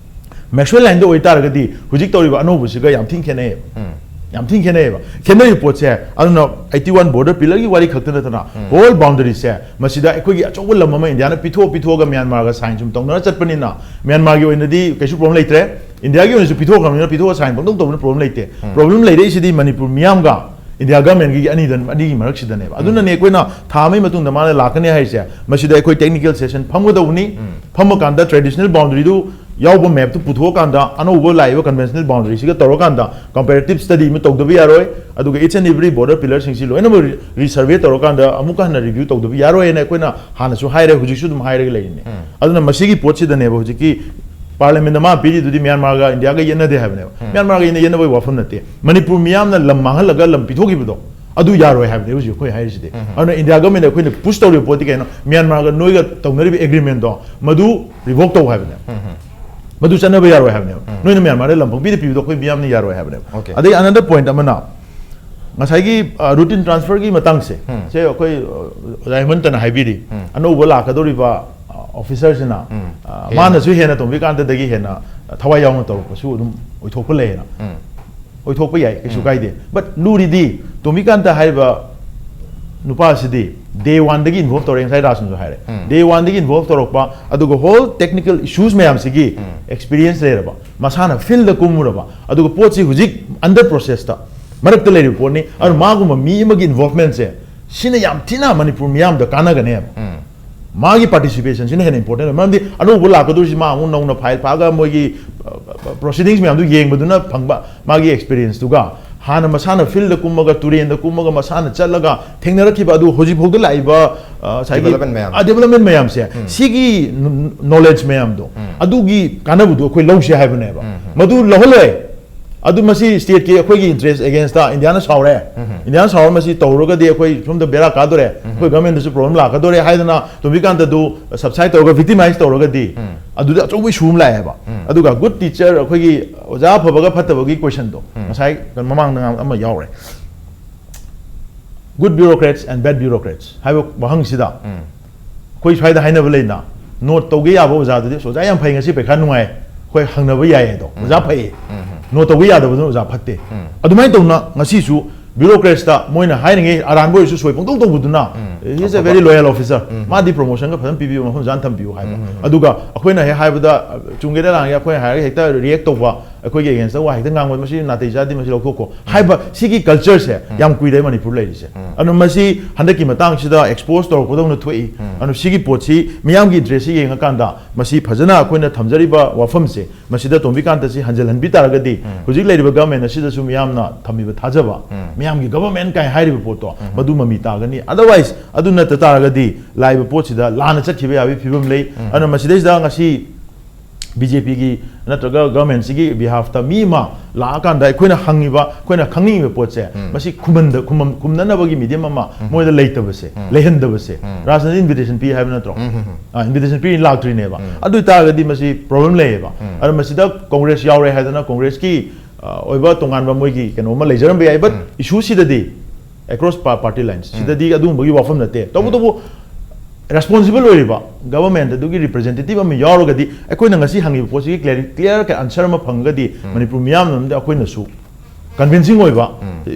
Maxwell Lineꯗ ꯑꯣꯏꯇꯥꯔꯒꯗꯤ ꯍꯧꯖꯤꯛ ꯇꯧꯔꯤꯕ ꯑꯅꯧꯕꯁꯤꯒ ꯌꯥꯝ ꯊꯤꯅ ꯈꯦꯠꯅꯩꯌꯦꯕ꯫ ꯌꯥꯝ ꯊꯤꯅ ꯈꯦꯠꯅꯩꯌꯦꯕ꯫ ꯈꯦꯠꯅꯔꯤꯕ ꯄꯣꯠꯁꯦ ꯑꯗꯨꯅ eighty one border pillarꯒꯤ ꯋꯥꯔꯤ ꯈꯛꯇ ꯅꯠꯇꯅ whole boundaryꯁꯦ ꯃꯁꯤꯗ ꯑꯩꯈꯣꯏꯒꯤ ꯑꯆꯧꯕ ꯂꯝ ꯑꯃ ꯏꯟꯗꯤꯌꯥꯅ ꯄꯤꯊꯣꯛ ꯄꯤꯊꯣꯛꯑꯒ ꯃ꯭ꯌꯥꯟꯃꯥꯔꯒ sign ꯁꯨꯝ ꯇꯧꯅꯔ ꯆꯠꯄꯅꯤꯅ ꯃ꯭ꯌꯥꯟꯃꯥꯔꯒꯤ ꯑꯣꯏꯅꯗꯤ ꯀꯩꯁꯨ problem ꯂꯩꯇ꯭ꯔꯦ꯫ ꯏꯟꯗꯤꯌꯥꯒꯤ ꯑꯣꯏꯅꯁꯨ ꯄꯤꯊꯣꯛꯈ꯭ꯔꯕꯅꯤꯅ ꯄꯤꯊꯣꯛꯑ sign ꯄꯪꯇꯧ ꯇꯧꯕꯅ problem ꯂꯩꯇꯦ꯫ Problem ꯂꯩꯔꯛꯏꯁꯤꯗꯤ ꯃꯅꯤꯄꯨꯔ ꯃꯤꯌꯥꯝꯒ ꯏꯟꯗꯤꯌꯥ governmentꯒꯤ ꯑꯅꯤꯗ, ꯑꯅꯤꯒꯤ ꯃꯔꯛꯁꯤꯗꯅꯦꯕ꯫ ꯑꯗꯨꯅꯅꯦ ꯑꯩꯈꯣꯏꯅ ꯊꯥ ꯑꯃꯒꯤ ꯃꯇꯨꯡꯗ ꯃꯥꯅ ꯂꯥꯛꯀꯅꯤ ꯍꯥꯏꯔꯤꯁꯦ꯫ ꯃꯁꯤꯗ ꯑꯩꯈꯣꯏ technical session ꯐꯝꯒꯗꯧꯕꯅꯤ꯫ ꯐꯝꯃꯀꯥꯟꯗ traditional boundaryꯗꯨ ꯌꯥꯎꯕ mapꯇꯨ ꯄꯨꯊꯣꯛꯑꯀꯥꯟꯗ ꯑꯅꯧꯕ ꯂꯥꯛꯏꯕ conventional boundaryꯁꯤꯒ ꯇꯧꯔꯀꯥꯟꯗ comparative study ꯑꯃ ꯇꯧꯗꯕ ꯌꯥꯔꯣꯏ꯫ ꯑꯗꯨꯒ each and every border pillarꯁꯤꯡꯁꯤ ꯂꯣꯏꯅꯃꯛ re-, resurvey ꯇꯧꯔꯀꯥꯟꯗ ꯑꯃꯨꯛꯀ ꯍꯟꯅ review ꯇꯧꯗꯕ ꯌꯥꯔꯣꯏꯅ ꯑꯩꯈꯣꯏꯅ ꯍꯥꯟꯅꯁꯨ ꯍꯥꯏꯔꯦ, ꯍꯧꯖꯤꯛꯁꯨ ꯑꯗꯨꯝ ꯍꯥꯏꯔꯒ ꯂꯩꯔꯤꯅꯦ꯫ ꯑꯗꯨꯅ ꯃꯁꯤꯒꯤ ꯄꯣꯠꯁꯤꯗꯅꯦꯕ ꯍꯧꯖꯤꯛꯀꯤ Parliamentꯗ ꯃꯥ ꯄꯤꯔꯤꯗꯨꯗꯤ ꯃ꯭ꯌꯥꯟꯃꯥꯔꯒ ꯏꯟꯗꯤꯌꯥꯒ ꯌꯦꯠꯅꯗꯦ ꯍꯥꯏꯕꯅꯦꯕ꯫ ꯃ꯭ꯌꯥꯟꯃꯥꯔꯒ ꯌꯦꯠꯅ-, ꯌꯦꯠꯅꯕꯒꯤ ꯋꯥꯐꯝ ꯅꯠꯇꯦ꯫ ꯃꯅꯤꯄꯨꯔ ꯃꯤꯌꯥꯝꯅ ꯂꯝ ꯃꯥꯡꯍꯜꯂꯒ ꯂꯝ ꯄꯤꯊꯣꯛꯈꯤꯕꯗꯣ ꯑꯗꯨ ꯌꯥꯔꯣꯏ ꯍꯥꯏꯕꯅꯦ ꯍꯧꯖꯤꯛ ꯑꯩꯈꯣꯏ ꯍꯥꯏꯔꯤꯁꯤꯗꯤ꯫ ꯑꯗꯨꯅ ꯏꯟꯗꯤꯌꯥ governmentꯅ ꯑꯩꯈꯣꯏꯅ push ꯇꯧꯔꯤꯕ ꯄꯣꯠꯇꯤ ꯀꯩꯅꯣ? ꯃ꯭ꯌꯥꯟꯃꯥꯔꯒ ꯅꯣꯏꯒ ꯇꯧꯅꯔꯤꯕ agreementꯗꯣ ꯃꯗꯨ revoke ꯇꯧ ꯍꯥꯏꯕꯅꯦ꯫ ꯃꯗꯨ ꯆꯠꯅꯕ ꯌꯥꯔꯣꯏ ꯍꯥꯏꯕꯅꯦꯕ꯫ ꯅꯣꯏꯅ ꯃ꯭ꯌꯥꯟꯃꯥꯔꯗ ꯂꯝ ꯄꯪꯄꯤꯗ ꯄꯤꯕꯗꯣ ꯑꯩꯈꯣꯏ ꯃꯤꯌꯥꯝꯅ ꯌꯥꯔꯣꯏ ꯍꯥꯏꯕꯅꯦꯕ꯫ Okay. ꯑꯗꯩ another point ꯑꯃꯅ ꯉꯁꯥꯏꯒꯤ, ꯑ, routine transferꯒꯤ ꯃꯇꯥꯡꯁꯦ, ꯁꯦ ꯑꯩꯈꯣꯏ, ꯑ, ꯑꯣꯖꯥ ꯍꯦꯃꯟꯇꯅ ꯍꯥꯏꯕꯤꯔꯤ, ꯑꯅꯧꯕ ꯂꯥꯛꯀꯗꯧꯔꯤꯕ, ꯑ, officerꯁꯤꯅ ꯑ, ꯍꯦꯟꯅ꯫ ꯃꯥꯅꯁꯨ ꯍꯦꯟꯅ ꯇꯣꯝꯕꯤꯀꯥꯟꯇꯗꯒꯤ ꯍꯦꯟꯅ ꯊꯋꯥꯏ ꯌꯥꯎꯅ ꯇꯧꯔꯛꯄꯁꯨ ꯑꯗꯨꯝ ꯑꯣꯏꯊꯣꯛꯄ ꯂꯩꯌꯦꯅ꯫ ꯎꯝ꯫ ꯑꯣꯏꯊꯣꯛꯄ ꯌꯥꯏ, ꯀꯩꯁꯨ ꯎꯝ꯫ ꯀꯥꯏꯗꯦ꯫ But ꯂꯨꯔꯤꯗꯤ ꯇꯣꯝꯕꯤꯀꯥꯟꯇ ꯍꯥꯏꯔꯤꯕ ꯅꯨꯄꯥꯁꯤꯗꯤ day one ꯗꯒꯤ involve ꯇꯧꯔꯛꯑꯦ, ꯉꯁꯥꯏ ꯔꯥꯖꯅꯁꯨ ꯍꯥꯏꯔꯦ꯫ ꯎꯝ꯫ Day one ꯗꯒꯤ involve ꯇꯧꯔꯛꯄ, ꯑꯗꯨꯒ whole technical issues ꯃꯌꯥꯝꯁꯤꯒꯤ ꯎꯝ꯫ Experience ꯂꯩꯔꯕ, ꯃꯁꯥꯅ field ꯗ ꯀꯨꯝꯃꯨꯔꯕ, ꯑꯗꯨꯒ ꯄꯣꯠꯁꯤ ꯍꯧꯖꯤꯛ under process ꯇ ꯃꯔꯛꯇ ꯂꯩꯔꯤꯕ ꯄꯣꯠꯅꯤ꯫ ꯑꯗꯨꯅ ꯃꯥꯒꯨꯝꯕ ꯃꯤ ꯑꯃꯒꯤ involvement ꯁꯦ, ꯁꯤꯅ ꯌꯥꯝ ꯊꯤꯅ ꯃꯅꯤꯄꯨꯔ ꯃꯤꯌꯥꯝꯗ ꯀꯥꯟꯅꯒꯅꯦꯕ꯫ ꯎꯝ꯫ ꯃꯥꯒꯤ participation ꯁꯤꯅ ꯍꯦꯟꯅ important ꯑꯣꯏ꯫ ꯃꯔꯝꯗꯤ ꯑꯅꯧꯕ ꯂꯥꯛꯀꯗꯧꯔꯤꯁꯤ ꯃꯥ ꯑꯃꯨꯛ ꯅꯧꯅ file ꯐꯥꯛꯑꯒ ꯃꯣꯏꯒꯤ, ꯑ, proceedings ꯃꯌꯥꯝꯗꯨ ꯌꯦꯡꯕꯗꯨꯅ ꯐꯪꯕ ꯃꯥꯒꯤ experience ꯇꯨꯒ, ꯍꯥꯟꯅ ꯃꯁꯥꯅ field ꯗ ꯀꯨꯝꯃꯒ, ꯇꯨꯔꯦꯟꯗ ꯀꯨꯝꯃꯒ, ꯃꯁꯥꯅ ꯆꯠꯂꯒ ꯊꯦꯡꯅꯔꯛꯈꯤꯕ ꯑꯗꯨ ꯍꯧꯖꯤꯛꯐꯥꯎꯗ ꯂꯥꯛꯏꯕ, ꯑ, ꯉꯁꯥꯏꯒꯤ, development ꯃꯌꯥꯝ꯫ ꯑ, development ꯃꯌꯥꯝꯁꯦ, ꯎꯝ꯫ ꯁꯤꯒꯤ ꯀ꯭ꯅꯣꯂꯦꯖ ꯃꯌꯥꯝꯗꯣ, ꯎꯝ꯫ ꯑꯗꯨꯒꯤ ꯀꯥꯟꯅꯕꯗꯣ ꯑꯩꯈꯣꯏ ꯂꯧꯁꯦ ꯍꯥꯏꯕꯅꯦꯕ꯫ ꯎꯝ, ꯎꯝ꯫ ꯃꯗꯨ ꯂꯧꯍꯜꯂꯣꯏ꯫ ꯑꯗꯨ ꯃꯁꯤ ꯁ꯭ꯇꯦꯠꯀꯤ ꯑꯩꯈꯣꯏꯒꯤ ꯏꯟꯇꯔꯦꯁ ꯑꯦꯒꯦꯟꯁꯇ ꯏꯟꯗꯤꯌꯥꯅ ꯁꯥꯎꯔꯦ꯫ ꯎꯝ, ꯎꯝ꯫ ꯏꯟꯗꯤꯌꯥꯅ ꯁꯥꯎꯔ ꯃꯁꯤ ꯇꯧꯔꯒꯗꯤ ꯑꯩꯈꯣꯏ ꯁꯣꯝꯗ ꯕꯦꯔꯥ ꯀꯥꯗꯣꯔꯦ, ꯎꯝ, ꯎꯝ꯫ ꯑꯩꯈꯣꯏ ꯒꯚꯔꯟꯃꯦꯟꯗꯁꯨ ꯄ꯭ꯔꯣꯕ꯭ꯂꯦꯝ ꯂꯥꯛꯀꯗꯣꯔꯦ ꯍꯥꯏꯗꯅ ꯇꯣꯝꯕꯤꯀꯥꯟꯇꯗꯨ subside ꯇꯧꯔꯒ victimize ꯇꯧꯔꯒꯗꯤ, ꯎꯝ꯫ ꯑꯗꯨꯗ ꯑꯆꯧꯕ ꯏꯁꯨ ꯑꯃ ꯂꯥꯛꯑꯦꯕ꯫ ꯎꯝ꯫ ꯑꯗꯨꯒ good teacher, ꯑꯩꯈꯣꯏꯒꯤ ꯑꯣꯖꯥ ꯑꯐꯕꯒ ꯐꯠꯇꯕꯒꯤ question ꯗꯣ, ꯎꯝ꯫ ꯉꯁꯥꯏ ꯃꯃꯥꯡꯗ ꯉꯥꯡ-, ꯑꯃ ꯌꯥꯎꯔꯦ꯫ Good bureaucrats and bad bureaucrats ꯍꯥꯏꯕ ꯋꯥꯍꯪꯁꯤꯗ, ꯎꯝ꯫ ꯑꯩꯈꯣꯏ ꯁ꯭ꯋꯥꯏꯗ ꯍꯥꯏꯅꯕ ꯂꯩꯅ, ꯅꯣꯠ ꯇꯧꯒꯦ ꯌꯥꯕ ꯑꯣꯖꯥꯗꯨꯗꯤ, "ꯑꯁ, ꯑꯣꯖꯥ ꯌꯥꯝ ꯐꯩ, ꯉꯁꯤ ꯄꯩꯈꯥ ꯅꯨꯡꯉꯥꯏ", ꯑꯩꯈꯣꯏ ꯍꯪꯅꯕ ꯌꯥꯏ ꯑꯗꯣ, ꯎꯝ꯫ "ꯑꯣꯖꯥ ꯐꯩ"꯫ ꯎꯝ꯫ ꯅꯣꯠ ꯇꯧꯒꯦ ꯌꯥꯗꯕꯗꯨꯅ ꯑꯣꯖꯥ ꯐꯠꯇꯦ꯫ ꯎꯝ꯫ ꯑꯗꯨꯃꯥꯏꯅ ꯇꯧꯅ ꯉꯁꯤꯁꯨ bureaucrats ꯇ ꯃꯣꯏꯅ ꯍꯥꯏꯔꯤꯉꯩ ꯑꯔꯥꯟꯕ ꯑꯣꯏꯔꯁꯨ ꯁꯣꯏ ꯄꯪꯇꯧ ꯇꯧꯕꯗꯨꯅ, ꯎꯝ꯫ "He is a ꯑꯐꯕ꯫ Very loyal officer꯫ ꯎꯝ꯫ ꯃꯥꯗꯤ promotion ꯒ ꯐꯖꯅ ꯄꯤꯕꯤꯌꯨ, ꯃꯐꯝ ꯆꯥꯅ ꯊꯝꯕꯤꯌꯨ" ꯍꯥꯏꯕ꯫ ꯎꯝ, ꯎꯝ, ꯎꯝ꯫ ꯑꯗꯨꯒ ꯑꯩꯈꯣꯏꯅ ꯍꯦꯛ ꯍꯥꯏꯕꯗ, ꯆꯨꯝꯒꯦꯔꯥ ꯂꯥꯟꯒꯦꯔꯥ, ꯑꯩꯈꯣꯏꯅ ꯍꯥꯏꯔꯒ ꯍꯦꯛꯇ react ꯇꯧꯕ, ꯑꯩꯈꯣꯏꯒꯤ against ꯇ ꯋꯥ ꯍꯦꯛꯇ ꯉꯥꯡꯕ, "ꯃꯁꯤ ꯅꯥꯇꯩ ꯆꯥꯗꯦ, ꯃꯁꯤ ꯂꯧꯊꯣꯛꯈꯣ" ꯍꯥꯏꯕ ꯁꯤꯒꯤ culture ꯁꯦ ꯎꯝ꯫ ꯌꯥꯝ ꯀꯨꯏꯔꯦ ꯃꯅꯤꯄꯨꯔ ꯂꯩꯔꯤꯁꯦ꯫ ꯎꯝ꯫ ꯑꯗꯨꯅ ꯃꯁꯤ ꯍꯟꯗꯛꯀꯤ ꯃꯇꯥꯡꯁꯤꯗ expose ꯇꯧꯔꯛꯄꯗꯧꯅ ꯊꯣꯛꯏ꯫ ꯎꯝ꯫ ꯑꯗꯨꯅ ꯁꯤꯒꯤ ꯄꯣꯠꯁꯤ ꯃꯤꯌꯥꯝꯒꯤ interest ꯁꯤ ꯌꯦꯡꯉꯀꯥꯟꯗ ꯃꯁꯤ ꯐꯖꯅ ꯑꯩꯈꯣꯏꯅ ꯊꯝꯖꯔꯤꯕ ꯋꯥꯐꯝꯁꯦ ꯃꯁꯤꯗ ꯇꯣꯝꯕꯤꯀꯥꯟꯇꯁꯤ ꯍꯟꯖꯤꯜꯍꯟꯕꯤ ꯇꯥꯔꯒꯗꯤ ꯎꯝ꯫ ꯍꯧꯖꯤꯛ ꯂꯩꯔꯤꯕ government ꯑꯁꯤꯗꯁꯨ ꯃꯤꯌꯥꯝꯅ ꯊꯝꯃꯤꯕ ꯊꯥꯖꯕ, ꯎꯝ꯫ ꯃꯤꯌꯥꯝꯒꯤ government ꯀꯥꯏ ꯍꯥꯏꯔꯤꯕ ꯄꯣꯠꯇꯣ ꯎꯝ꯫ ꯃꯗꯨ ꯃꯃꯤ ꯇꯥꯒꯅꯤ꯫ Otherwise ꯑꯗꯨ ꯅꯠꯇ ꯇꯥꯔꯒꯗꯤ ꯂꯥꯛꯏꯕ ꯄꯣꯠꯁꯤꯗ ꯂꯥꯟꯅ ꯆꯠꯈꯤꯕ ꯌꯥꯕꯒꯤ ꯐꯤꯕꯝ ꯂꯩ꯫ ꯎꯝ꯫ ꯑꯗꯨꯅ ꯃꯁꯤꯗꯩꯁꯤꯗ ꯉꯁꯤ ꯕꯤ ꯖꯦ ꯄꯤꯒꯤ ꯅꯠꯇ꯭ꯔꯒ government ꯁꯤꯒꯤ behalf ꯇ ꯃꯤ ꯑꯃ ꯂꯥꯛꯑꯀꯥꯟꯗ ꯑꯩꯈꯣꯏꯅ ꯍꯪꯉꯤꯕ, ꯑꯩꯈꯣꯏꯅ ꯈꯪꯅꯤꯡꯉꯤꯕ ꯄꯣꯠꯁꯦ, ꯎꯝ꯫ ꯃꯁꯤ ꯈꯨꯝꯍꯟꯗ-, ꯈꯨꯝꯃꯝ-, ꯈꯨꯝꯅꯅꯕꯒꯤ medium ꯑꯃ ꯎꯝ꯫ ꯃꯣꯏꯗ ꯂꯩꯇꯕꯁꯦ, ꯎꯝ꯫ ꯂꯩꯍꯟꯗꯕꯁꯦ꯫ ꯎꯝ꯫ ꯔꯥꯖꯅꯗꯤ invitation ꯄꯤ ꯍꯥꯏꯕ ꯅꯠꯇ꯭ꯔꯣ? ꯎꯝ, ꯎꯝ, ꯎꯝ꯫ ꯑꯥ, invitation ꯄꯤ ꯂꯥꯛꯇ꯭ꯔꯤꯅꯦꯕ꯫ ꯎꯝ꯫ ꯑꯗꯨ ꯑꯣꯏꯇꯥꯔꯒꯗꯤ ꯃꯁꯤ problem ꯂꯩꯌꯦꯕ꯫ ꯎꯝ꯫ ꯑꯗꯣ ꯃꯁꯤꯗ Congress ꯌꯥꯎꯔꯦ ꯍꯥꯏꯗꯅ Congress ꯀꯤ, ꯑ, ꯑꯣꯏꯕ ꯇꯣꯉꯥꯟꯕ ꯃꯣꯏꯒꯤ ꯀꯩꯅꯣ ꯑꯃ ꯂꯩꯖꯔꯝꯕ ꯌꯥꯏ, but ꯎꯝ꯫ Issue ꯁꯤꯗꯗꯤ across pa-, party lines ꯎꯝ꯫ ꯁꯤꯗꯗꯤ ꯑꯗꯨꯒꯨꯝꯕꯒꯤ ꯋꯥꯐꯝ ꯅꯠꯇꯦ꯫ ꯇꯧꯕꯇꯕꯨ ꯎꯝ꯫ ꯔꯦꯁꯄꯣꯟꯁꯤꯕꯜ ꯑꯣꯏꯔꯤꯕ ꯒꯚꯔꯟꯃꯦꯟꯠ ꯑꯗꯨꯒꯤ ꯔꯤꯄ꯭ꯔꯖꯦꯟꯇꯦꯇꯤꯚ ꯑꯃ ꯌꯥꯎꯔꯒꯗꯤ, ꯑꯩꯈꯣꯏꯅ ꯉꯁꯤ ꯍꯪꯉꯤꯕ ꯄꯣꯠꯁꯤꯒꯤ ꯀ꯭ꯂꯤꯌꯥꯔ, ꯀ꯭ꯂꯤꯌꯥꯔ ꯀꯠ ꯑꯟꯁꯔ ꯑꯃ ꯐꯪꯉꯒꯗꯤ, ꯃꯅꯤꯄꯨꯔ ꯃꯤꯌꯥꯝꯅꯗꯤ ꯑꯩꯈꯣꯏꯅꯁꯨ ꯀꯟꯚꯤꯟꯁꯤꯡ ꯑꯣꯏꯕ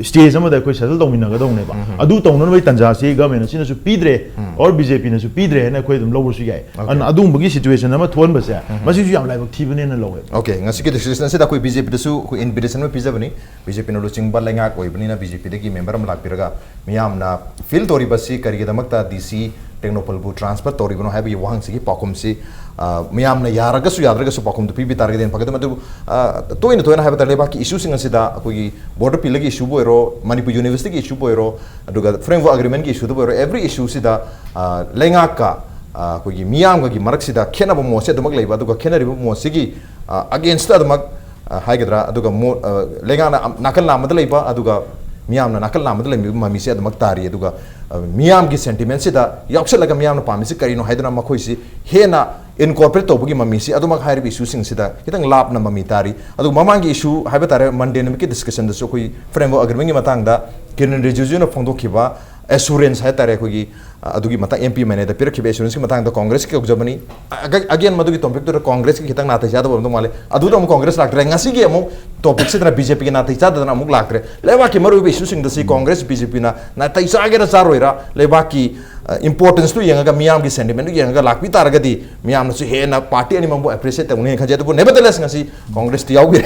ꯁ꯭ꯇꯦꯖ ꯑꯃꯗ ꯑꯩꯈꯣꯏ ꯁꯦꯇꯜ ꯇꯧꯃꯤꯟꯅꯒꯗꯧꯅꯦꯕ꯫ ꯑꯗꯨ ꯇꯧꯅꯅꯕꯒꯤ ꯇꯟꯖꯥꯁꯤ ꯒꯚꯔꯟꯃꯦꯟ ꯑꯁꯤꯅꯁꯨ ꯄꯤꯗ꯭ꯔꯦ, ꯑꯣꯔ ꯕꯤ ꯖꯦ ꯄꯤꯅꯁꯨ ꯄꯤꯗ꯭ꯔꯦ ꯍꯥꯏꯅ ꯑꯩꯈꯣꯏ ꯑꯗꯨꯝ ꯂꯧꯕꯁꯨ ꯌꯥꯏ꯫ ꯑꯗꯨꯅ ꯑꯗꯨꯒꯨꯝꯕꯒꯤ ꯁꯤꯆꯨꯋꯦꯁꯟ ꯑꯃ ꯊꯣꯛꯍꯟꯕꯁꯦ, ꯃꯁꯤꯁꯨ ꯌꯥꯝ ꯂꯥꯏꯕꯛ ꯊꯤꯕꯅꯦꯅ ꯂꯧꯋꯦꯕ꯫ ꯑꯣꯀꯦ, ꯉꯁꯤꯒꯤ ꯗꯤꯁꯀꯁꯟ ꯑꯁꯤꯗ ꯑꯩꯈꯣꯏ ꯕꯤ ꯖꯦ ꯄꯤꯗꯁꯨ ꯑꯩꯈꯣꯏ ꯏꯟꯚꯤꯇꯦꯁꯟ ꯑꯃ ꯄꯤꯖꯕꯅꯤ꯫ ꯕꯤ ꯖꯦ ꯄꯤꯅ ꯂꯨꯆꯤꯡꯕ ꯂꯩꯉꯥꯛ ꯑꯣꯏꯕꯅꯤꯅ ꯕꯤ ꯖꯦ ꯄꯤꯗꯒꯤ ꯃꯦꯝꯕꯔ ꯑꯃ ꯂꯥꯛꯄꯤꯔꯒ ꯃꯤꯌꯥꯝꯅ ꯐꯤꯜ ꯇꯧꯔꯤꯕꯁꯤ ꯀꯔꯤꯒꯤꯗꯃꯛꯇ ꯗꯤ ꯁꯤ ꯇꯦꯡꯅꯧꯄꯜꯕꯨ ꯇ꯭ꯔꯥꯟꯁꯐꯔ ꯇꯧꯔꯤꯕꯅꯣ ꯍꯥꯏꯕꯒꯤ ꯋꯥꯍꯪꯁꯤꯒꯤ ꯄꯥꯎꯈꯨꯝꯁꯤ, ꯑ, ꯃꯤꯌꯥꯝꯅ ꯌꯥꯔꯒꯁꯨ ꯌꯥꯗ꯭ꯔꯒꯁꯨ ꯄꯥꯎꯈꯨꯝꯗꯨ ꯄꯤꯕꯤ ꯇꯥꯔꯒꯗꯤ ꯍꯦꯟꯅ ꯐꯒꯗꯕꯅꯤ꯫ ꯑꯗꯨꯕꯨ, ꯑ, ꯇꯣꯏꯅ ꯇꯣꯏꯅ ꯍꯥꯏꯕ ꯇꯥꯔꯦ, ꯂꯩꯕꯥꯛꯀꯤ ꯏꯁꯨꯁꯤꯡ ꯑꯁꯤꯗ ꯑꯩꯈꯣꯏꯒꯤ ꯕꯣꯔꯗꯔ ꯄꯤꯂꯔꯒꯤ ꯏꯁꯨꯕꯨ ꯑꯣꯏꯔꯣ, ꯃꯅꯤꯄꯨꯔ ꯌꯨꯅꯤꯚꯔꯁꯤꯇꯤꯒꯤ ꯏꯁꯨꯕꯨ ꯑꯣꯏꯔꯣ, ꯑꯗꯨꯒ ꯐ꯭ꯔꯦꯝꯋꯔꯛ ꯑꯦꯒ꯭ꯔꯤꯃꯦꯟꯒꯤ ꯏꯁꯨꯗꯕꯨ ꯑꯣꯏꯔꯣ, ꯑꯦꯚ꯭ꯔꯤ ꯏꯁꯨꯁꯤꯗ, ꯑ, ꯂꯩꯉꯥꯛꯀ, ꯑ, ꯑꯩꯈꯣꯏꯒꯤ ꯃꯤꯌꯥꯝꯒꯒꯤ ꯃꯔꯛꯁꯤꯗ ꯈꯦꯠꯅꯕ ꯃꯣꯠꯁꯦ ꯑꯗꯨꯃꯛ ꯂꯩꯕ꯫ ꯑꯗꯨꯒ ꯈꯦꯠꯅꯔꯤꯕ ꯃꯣꯠꯁꯤꯒꯤ, ꯑ, ꯑꯒꯦꯟꯁꯇ ꯑꯗꯨꯃꯛ, ꯑ, ꯍꯥꯏꯒꯗ꯭ꯔꯥ, ꯑꯗꯨꯒ ꯃꯣ-, ꯑ, ꯂꯩꯉꯥꯛꯅ ꯑꯝ-, ꯅꯥꯀꯜ ꯂꯥꯝꯕꯗ ꯂꯩꯕ, ꯑꯗꯨꯒ ꯃꯤꯌꯥꯝꯅ ꯅꯥꯀꯜ ꯂꯥꯝꯕꯗ ꯂꯩꯕ ꯃꯃꯤꯁꯦ ꯑꯗꯨꯃꯛ ꯇꯥꯔꯤ꯫ ꯑꯗꯨꯒ, ꯑ, ꯃꯤꯌꯥꯝꯒꯤ ꯁꯦꯟꯇꯤꯃꯦꯟꯁꯤꯗ ꯌꯥꯎꯁꯜꯂꯒ ꯃꯤꯌꯥꯝꯅ ꯄꯥꯝꯃꯤꯁꯤ ꯀꯔꯤꯅꯣ ꯍꯥꯏꯗꯨꯅ ꯃꯈꯣꯏꯁꯤ ꯍꯦꯟꯅ ꯏꯟꯀꯣꯔꯄꯣꯔꯦꯠ ꯇꯧꯕꯒꯤ ꯃꯃꯤꯁꯤ ꯑꯗꯨꯃꯛ ꯍꯥꯏꯔꯤꯕ ꯏꯁꯨꯁꯤꯡꯁꯤꯗ ꯈꯤꯇꯪ ꯂꯥꯞꯅ ꯃꯃꯤ ꯇꯥꯔꯤ꯫ ꯑꯗꯨꯒ ꯃꯃꯥꯡꯒꯤ ꯏꯁꯨ ꯍꯥꯏꯕ ꯇꯥꯔꯦ, ꯃꯟꯗꯦ ꯅꯨꯃꯤꯠꯀꯤ ꯗꯤꯁꯀꯁꯟꯗꯁꯨ ꯑꯩꯈꯣꯏ ꯐ꯭ꯔꯦꯝꯋꯔꯛ ꯑꯦꯒ꯭ꯔꯤꯃꯦꯟꯒꯤ ꯃꯇꯥꯡꯗ ꯀꯤꯔꯟ ꯔꯤꯖꯤꯖꯨꯅ ꯐꯣꯡꯗꯣꯛꯈꯤꯕ ꯑꯦꯁꯨꯔꯦꯟꯁ ꯍꯥꯏ ꯇꯥꯔꯦ, ꯑꯩꯈꯣꯏꯒꯤ, ꯑ, ꯑꯗꯨꯒꯤ ꯃꯇꯥꯡ ꯑꯦꯝ ꯄꯤ ꯃꯅꯦꯗ ꯄꯤꯔꯛꯈꯤꯕ ꯑꯦꯁꯨꯔꯦꯟꯁꯀꯤ ꯃꯇꯥꯡꯗ ꯀꯣꯡꯒ꯭ꯔꯦꯁꯀꯤ ꯀꯧꯖꯕꯅꯤ꯫ ꯑ-, ꯑꯒ-, ꯑꯒꯦꯟ ꯃꯗꯨꯒꯤ ꯇꯣꯄꯤꯛꯇꯨꯗ ꯀꯣꯡꯒ꯭ꯔꯦꯁꯀꯤ ꯈꯤꯇꯪ ꯅꯥꯇꯩ ꯆꯥꯗꯕ ꯑꯃꯗꯧ ꯃꯥꯜꯂꯦ꯫ ꯑꯗꯨꯗ ꯑꯃꯨꯛ ꯀꯣꯡꯒ꯭ꯔꯦꯁ ꯂꯥꯛꯇ꯭ꯔꯦ꯫ ꯉꯁꯤꯒꯤ ꯑꯃꯨꯛ ꯇꯣꯄꯤꯛꯁꯤꯗꯅ ꯕꯤ ꯖꯦ ꯄꯤꯒꯤ ꯅꯥꯇꯩ ꯆꯥꯗꯗꯅ ꯑꯃꯨꯛ ꯂꯥꯛꯇ꯭ꯔꯦ꯫ ꯂꯩꯕꯥꯛꯀꯤ ꯃꯔꯨꯑꯣꯏꯕ ꯏꯁꯨꯁꯤꯡꯗ ꯁꯤ ꯀꯣꯡꯒ꯭ꯔꯦꯁ, ꯕꯤ ꯖꯦ ꯄꯤꯅ ꯅꯥꯇꯩ ꯆꯥꯒꯦꯔꯥ ꯆꯥꯔꯣꯏꯔꯥ, ꯂꯩꯕꯥꯛꯀꯤ, ꯑ, ꯏꯝꯄꯣꯔꯇꯦꯟꯁꯇꯨ ꯌꯦꯡꯉꯒ, ꯃꯤꯌꯥꯝꯒꯤ ꯁꯦꯟꯇꯤꯃꯦꯟꯗꯨ ꯌꯦꯡꯉꯒ ꯂꯥꯛꯄꯤ ꯇꯥꯔꯒꯗꯤ ꯃꯤꯌꯥꯝꯅꯁꯨ ꯍꯦꯟꯅ ꯄꯥꯔꯇꯤ ꯑꯅꯤꯃꯛꯕꯨ ꯑꯦꯄ꯭ꯔꯤꯁꯤꯌꯦꯠ ꯇꯧꯅꯤ ꯈꯟꯖꯩ꯫ ꯑꯗꯨꯕꯨ nevertheless ꯉꯁꯤ ꯀꯣꯡꯒ꯭ꯔꯦꯁꯇꯤ ꯌꯥꯎꯕꯤꯔꯦ꯫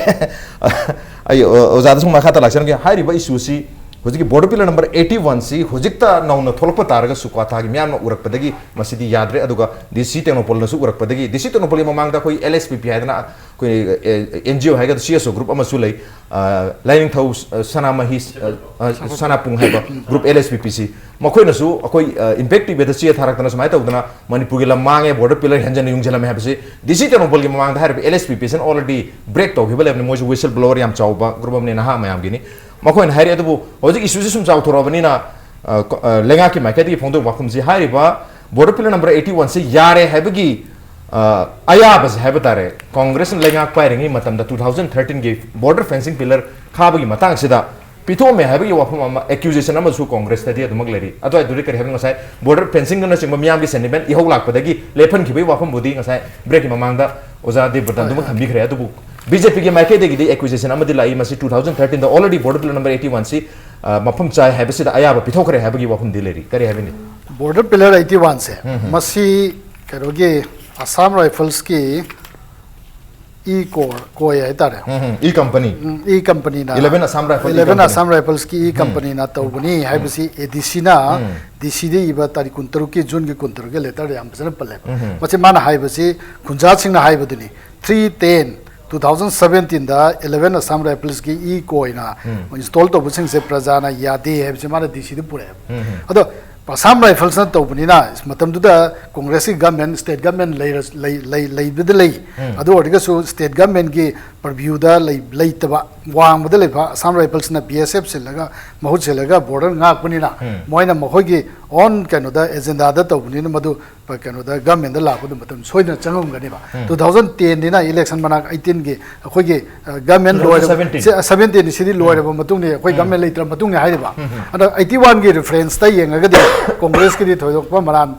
ꯑꯩ, ꯑ, ꯑꯣꯖꯥꯗ ꯁꯨꯝ ꯃꯈꯥ ꯇꯥꯅ ꯂꯥꯛꯆꯔꯝꯒꯦ꯫ ꯍꯥꯏꯔꯤꯕ ꯏꯁꯨꯁꯤ ꯍꯧꯖꯤꯛꯀꯤ ꯕꯣꯔꯗꯔ ꯄꯤꯂꯔ ꯅꯝꯕꯔ ꯑꯩꯠꯇꯤ ꯋꯥꯟꯁꯤ ꯍꯧꯖꯤꯛꯇ ꯅꯧꯅ ꯊꯣꯛꯂꯛꯄ ꯇꯥꯔꯒꯁꯨ ꯀ꯭ꯋꯥꯊꯥꯒꯤ ꯃꯤꯌꯥꯝꯅ ꯎꯔꯛꯄꯗꯒꯤ ꯃꯁꯤꯗꯤ ꯌꯥꯗ꯭ꯔꯦ꯫ ꯑꯗꯨꯒ ꯗꯤ ꯁꯤ ꯇꯦꯡꯅꯧꯄꯜꯅꯁꯨ ꯎꯔꯛꯄꯗꯒꯤ, ꯗꯤ ꯁꯤ ꯇꯦꯡꯅꯧꯄꯜꯒꯤ ꯃꯃꯥꯡꯗ ꯑꯩꯈꯣꯏ ꯑꯦꯜ ꯑꯦꯁ ꯄꯤ ꯄꯤ ꯍꯥꯏꯗꯅ ꯑꯩꯈꯣꯏ, ꯑꯦ, ꯑꯦꯟ ꯖꯤ ꯑꯣ ꯍꯥꯏꯒꯗ꯭ꯔꯥ, ꯁꯤ ꯑꯦꯁ ꯑꯣ ꯒ꯭ꯔꯨꯞ ꯑꯃꯁꯨ ꯂꯩ, ꯑ, ꯂꯥꯏꯅꯤꯡꯊꯧ, ꯑ, ꯁꯅꯥꯃꯍꯤ, ꯑ, ꯑ, ꯁꯅꯥꯄꯨꯡ ꯍꯥꯏꯕ ꯒ꯭ꯔꯨꯞ ꯑꯦꯜ ꯑꯦꯁ ꯄꯤ ꯄꯤ ꯁꯤ, ꯃꯈꯣꯏꯅꯁꯨ ꯑꯩꯈꯣꯏ, ꯑ, ꯏꯝꯄꯦꯛ ꯇꯤ ꯚꯤꯗ ꯆꯦ ꯊꯥꯔꯛꯇꯅ ꯁꯨꯃꯥꯏꯅ ꯇꯧꯗꯅ ꯃꯅꯤꯄꯨꯔꯒꯤ ꯂꯝ ꯃꯥꯡꯉꯦ, ꯕꯣꯔꯗꯔ ꯄꯤꯂꯔ ꯍꯦꯟꯖꯟꯅ ꯌꯨꯡꯁꯤꯜꯂꯝꯃꯦ ꯍꯥꯏꯕꯁꯤ ꯗꯤ ꯁꯤ ꯇꯦꯡꯅꯧꯄꯜꯒꯤ ꯃꯃꯥꯡꯗ ꯍꯥꯏꯔꯤꯕ ꯑꯦꯜ ꯑꯦꯁ ꯄꯤ ꯄꯤ ꯁꯤꯅ already break ꯇꯧꯈꯤꯕ ꯂꯩꯕꯅꯤ꯫ ꯃꯣꯏꯁꯨ whistle blower ꯌꯥꯝ ꯆꯥꯎꯕ ꯒ꯭ꯔꯨꯞ ꯑꯃꯅꯤ, ꯅꯍꯥ ꯃꯌꯥꯝꯒꯤꯅꯤ꯫ ꯃꯈꯣꯏꯅ ꯍꯥꯏꯔꯤ꯫ ꯑꯗꯨꯕꯨ ꯍꯧꯖꯤꯛ ꯏꯁꯨꯁꯤ ꯁꯨꯝ ꯆꯥꯎꯊꯣꯔꯛꯑꯕꯅꯤꯅ, ꯑ, ꯀ-, ꯑ, ꯂꯩꯉꯥꯛꯀꯤ ꯃꯥꯏꯀꯩꯗꯒꯤ ꯐꯣꯡꯗꯣꯛꯄ ꯋꯥꯐꯝꯁꯤ, ꯍꯥꯏꯔꯤꯕ ꯕꯣꯔꯗꯔ ꯄꯤꯂꯔ ꯅꯝꯕꯔ ꯑꯩꯠꯇꯤ ꯋꯥꯟꯁꯤ ꯌꯥꯔꯦ ꯍꯥꯏꯕꯒꯤ, ꯑ, ꯑꯌꯥꯕꯁꯦ ꯍꯥꯏꯕ ꯇꯥꯔꯦ, ꯀꯣꯡꯒ꯭ꯔꯦꯁꯅ ꯂꯩꯉꯥꯛ ꯄꯥꯏꯔꯤꯉꯩ ꯃꯇꯝꯗ two thousand thirteenꯒꯤ ꯕꯣꯔꯗꯔ ꯐꯦꯟꯁꯤꯡ ꯄꯤꯂꯔ ꯈꯥꯕꯒꯤ ꯃꯇꯥꯡꯁꯤꯗ ꯄꯤꯊꯣꯛꯑꯝꯃꯦ ꯍꯥꯏꯕꯒꯤ ꯋꯥꯐꯝ ꯑꯃ, accusation ꯑꯃꯁꯨ ꯀꯣꯡꯒ꯭ꯔꯦꯁꯇꯗꯤ ꯑꯗꯨꯃꯛ ꯂꯩꯔꯤ꯫ ꯑꯗꯨꯋꯥꯏꯗꯨꯗꯤ ꯀꯔꯤ ꯍꯥꯏꯕꯅꯣ? ꯉꯁꯥꯏ border fencingꯅꯆꯤꯡꯕ ꯃꯤꯌꯥꯝꯒꯤ sentiment ꯏꯍꯧ ꯂꯥꯛꯄꯗꯒꯤ ꯂꯦꯞꯍꯟꯈꯤꯕꯒꯤ ꯋꯥꯐꯝꯕꯨꯗꯤ ꯉꯁꯥꯏ breakꯀꯤ ꯃꯃꯥꯡꯗ ꯑꯣꯖꯥ ꯗꯦꯕꯕ꯭ꯔꯇꯟꯗꯨꯃꯛ ꯊꯝꯕꯤꯈ꯭ꯔꯦ꯫ ꯑꯗꯨꯕꯨ BJPꯒꯤ ꯃꯥꯏꯀꯩꯗꯒꯤꯗꯤ accusation ꯑꯃꯗꯤ ꯂꯥꯛꯏ, ꯃꯁꯤ two thousand thirteenꯗ already border pillar number eighty oneꯁꯤ, ꯑ, ꯃꯐꯝ ꯆꯥꯏ ꯍꯥꯏꯕꯁꯤꯗ ꯑꯌꯥꯕ ꯄꯤꯊꯣꯛꯈ꯭ꯔꯦ ꯍꯥꯏꯕꯒꯤ ꯋꯥꯐꯝꯗꯤ ꯂꯩꯔꯤ꯫ ꯀꯔꯤ ꯍꯥꯏꯕꯤꯅꯤ? Border pillar eighty oneꯁꯦ, ꯎꯝ, ꯎꯝ꯫ ꯃꯁꯤ ꯀꯩꯅꯣꯒꯤ Assam Riflesꯀꯤ E Corps, ꯀꯣꯏ ꯍꯥꯏꯇꯥꯔꯦ꯫ ꯎꯝ, ꯎꯝ, E Company꯫ ꯎꯝ, E Companyꯅ, Eleven Assam Rifle E Eleven Company꯫ Assam Riflesꯀꯤ E ꯎꯝ꯫ Companyꯅ ꯇꯧꯕꯅꯤ ꯍꯥꯏꯕꯁꯤ ADCꯅ ꯎꯝ꯫ DCꯗ ꯏꯕ ꯇꯥꯔꯤꯛ ꯀꯨꯟꯇꯔꯨꯛꯀꯤ, Juneꯒꯤ ꯀꯨꯟꯇꯔꯨꯛꯀꯤ letterꯗ ꯌꯥꯝ ꯐꯖꯅ ꯄꯜꯂꯦꯕ꯫ ꯎꯝ꯫ ꯃꯁꯤ ꯃꯥꯅ ꯍꯥꯏꯕꯁꯤ ꯈꯨꯟꯖꯥꯁꯤꯡꯅ ꯍꯥꯏꯕꯗꯨꯅꯤ꯫ Three ten, two thousand seventeenꯗ Eleven Assam Riflesꯀꯤ E Corps ꯎꯝ꯫ Install ꯇꯧꯕꯁꯤꯡꯁꯦ ꯄ꯭ꯔꯖꯥꯅ ꯌꯥꯗꯦ ꯍꯥꯏꯕꯁꯤ ꯃꯥꯅ DCꯗ ꯄꯨꯔꯛꯑꯦꯕ꯫ ꯎꯝ꯫ ꯑꯗꯣ Assam Riflesꯅ ꯇꯧꯕꯅꯤꯅ, ꯃꯇꯝꯗꯨꯗ ꯀꯣꯡꯒ꯭ꯔꯦꯁꯀꯤ government, state government ꯂꯩꯔ-, ꯂꯩ-, ꯂꯩ-, ꯂꯩꯕꯗ ꯂꯩ꯫ ꯎꯝ꯫ ꯑꯗꯨ ꯑꯣꯏꯔꯒꯁꯨ state governmentꯀꯤ purviewꯗ ꯂꯩ-, ꯂꯩꯇꯕ, ꯋꯥꯡꯃꯗ ꯂꯩꯕ Assam Riflesꯅ BSF ꯁꯤꯜꯂꯒ, ꯃꯍꯨꯠ ꯁꯤꯜꯂꯒ border ꯉꯥꯛꯄꯅꯤꯅ, ꯎꯝ꯫ ꯃꯣꯏꯅ ꯃꯈꯣꯏꯒꯤ own ꯀꯩꯅꯣꯗ, agendaꯗ ꯇꯧꯕꯅꯤꯅ ꯃꯗꯨ ꯄ-, ꯀꯩꯅꯣꯗ, governmentꯗ ꯂꯥꯛꯄꯗ ꯃꯇꯝ ꯁꯣꯏꯗꯅ ꯆꯪꯉꯝꯒꯅꯦꯕ꯫ ꯎꯝ꯫ Two thousand tenꯅꯤꯅ election ꯃꯅꯥꯛ eighteenꯒꯤ ꯑꯩꯈꯣꯏꯒꯤ, ꯑ, government ꯂꯣꯏꯔꯕ, two thousand seventeen꯫ ꯁꯤ, ꯑ, seventeen ꯁꯤꯗꯤ ꯎꯝ꯫ ꯂꯣꯏꯔꯕ ꯃꯇꯨꯡꯅꯤ, ꯑꯩꯈꯣꯏ ꯎꯝ꯫ Government ꯂꯩꯇ꯭ꯔ ꯃꯇꯨꯡꯅꯤ ꯍꯥꯏꯔꯤꯕ꯫ ꯎꯝ, ꯎꯝ꯫ ꯑꯗꯣ eighty oneꯒꯤ referenceꯇ ꯌꯦꯡꯉꯒꯗꯤ ꯀꯣꯡꯒ꯭ꯔꯦꯁꯀꯤꯗꯤ ꯊꯣꯏꯗꯣꯛꯄ ꯃꯔꯥꯟ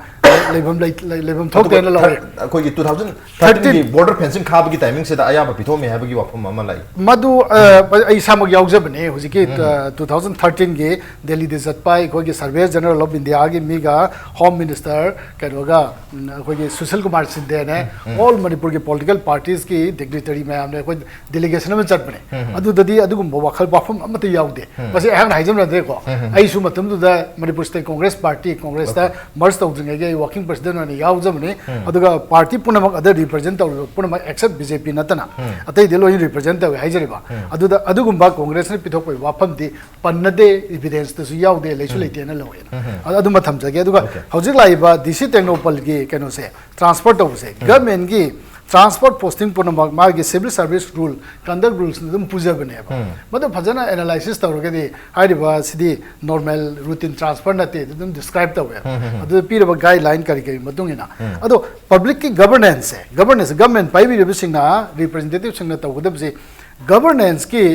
ꯂꯩꯐꯝ ꯂꯩ-, ꯂꯩ-, ꯂꯩꯐꯝ ꯊꯣꯛꯇꯦꯅ ꯑꯗꯨꯒ ꯂꯧꯔꯦ꯫ ꯊꯥꯔ-, ꯑꯩꯈꯣꯏꯒꯤ two thousand thirteenꯒꯤ thirteen꯫ Border fencing ꯈꯥꯕꯒꯤ timingꯁꯤꯗ ꯑꯌꯥꯕ ꯄꯤꯊꯣꯛꯑꯝꯃꯦ ꯍꯥꯏꯕꯒꯤ ꯋꯥꯐꯝ ꯑꯃ ꯂꯥꯛꯏ꯫ ꯃꯗꯨ, ꯑ, ꯎꯝ꯫ ꯑꯩ ꯏꯁꯥꯃꯛ ꯌꯥꯎꯖꯕꯅꯦ ꯍꯧꯖꯤꯛꯀꯤ, ꯎꯝ꯫ ꯑ, two thousand thirteenꯒꯤ ꯗꯦꯜꯂꯤꯗ ꯆꯠꯄ ꯑꯩꯈꯣꯏꯒꯤ Surveyor General of Indiaꯒꯤ ꯃꯤꯒ Home Minister ꯀꯩꯅꯣꯒ, ꯎꯝ, ꯑꯩꯈꯣꯏꯒꯤ ꯁꯨꯁꯤꯜ ꯀꯨꯃꯥꯔ ꯁꯤꯟꯗꯦꯅꯦ, ꯎꯝ, ꯎꯝ꯫ All ꯃꯅꯤꯄꯨꯔꯒꯤ political partiesꯀꯤ dignitary ꯃꯌꯥꯝꯅꯦ, ꯑꯩꯈꯣꯏ delegation ꯑꯃ ꯆꯠꯄꯅꯦ꯫ ꯎꯝ, ꯎꯝ꯫ ꯑꯗꯨꯗꯗꯤ ꯑꯗꯨꯒꯨꯝꯕ ꯋꯥꯈꯜ ꯋꯥꯐꯝ ꯑꯃꯠꯇ ꯌꯥꯎꯗꯦ꯫ ꯎꯝ꯫ ꯃꯁꯤ ꯑꯩꯍꯥꯛꯅ ꯍꯥꯏꯖꯕ ꯅꯠꯇꯦꯀꯣ꯫ ꯎꯝ, ꯎꯝ꯫ ꯑꯩꯁꯨ ꯃꯇꯝꯗꯨꯗ Manipur State Congress Party, ꯀꯣꯡꯒ꯭ꯔꯦꯁꯇ Okay. merge ꯇꯧꯗ꯭ꯔꯤꯉꯩꯒꯤ ꯑꯩ working president ꯑꯣꯏꯅ ꯌꯥꯎꯖꯕꯅꯤ꯫ ꯎꯝ꯫ ꯑꯗꯨꯒ party ꯄꯨꯝꯅꯃꯛ ꯑꯗ represent ꯇꯧꯔꯤꯕ ꯄꯨꯝꯅꯃꯛ except BJP ꯅꯠꯇꯅ ꯎꯝ꯫ ꯑꯇꯩꯗꯤ ꯂꯣꯏꯅ represent ꯇꯧꯏ ꯍꯥꯏꯖꯔꯤꯕ꯫ ꯎꯝ꯫ ꯑꯗꯨꯗ ꯑꯗꯨꯒꯨꯝꯕ ꯀꯣꯡꯒ꯭ꯔꯦꯁꯅ ꯄꯤꯊꯣꯛꯄꯒꯤ ꯋꯥꯐꯝꯗꯤ ꯄꯟꯅꯗꯦ, evidenceꯇꯁꯨ ꯌꯥꯎꯗꯦ, ꯂꯩꯁꯨ ꯎꯝ꯫ ꯂꯩꯇꯦꯅ ꯂꯧꯋꯦꯅ꯫ ꯎꯝ, ꯎꯝ꯫ ꯑꯗꯨ, ꯑꯗꯨꯃ ꯊꯝꯖꯒꯦ꯫ ꯑꯗꯨꯒ Okay. ꯍꯧꯖꯤꯛ ꯂꯥꯛꯏꯕ DC ꯇꯦꯡꯅꯧꯄꯜꯒꯤ ꯀꯩꯅꯣꯁꯦ, transfer ꯇꯧꯕꯁꯦ, ꯎꯝ꯫ Governmentꯀꯤ transport posting ꯄꯨꯝꯅꯃꯛ ꯃꯥꯒꯤ civil service rule, conduct rulesꯅ ꯑꯗꯨꯝ ꯄꯨꯖꯕꯅꯦꯕ꯫ ꯎꯝ꯫ ꯃꯗꯨ ꯐꯖꯅ analysis ꯇꯧꯔꯒꯗꯤ ꯍꯥꯏꯔꯤꯕ ꯁꯤꯗꯤ normal routine transfer ꯅꯠꯇꯦ, ꯑꯗꯨ ꯑꯗꯨꯝ describe ꯇꯧꯋꯦ꯫ ꯎꯝ, ꯎꯝ, ꯎꯝ꯫ ꯑꯗꯨꯗ ꯄꯤꯔꯕ guideline ꯀꯔꯤ ꯀꯔꯤ ꯃꯇꯨꯡ ꯏꯟꯅ꯫ ꯎꯝ꯫ ꯑꯗꯣ publicꯀꯤ governanceꯁꯦ, governance, government ꯄꯥꯏꯕꯤꯔꯤꯕꯁꯤꯡꯅ, representativeꯁꯤꯡꯅ ꯇꯧꯒꯗꯕꯁꯦ, governanceꯀꯤ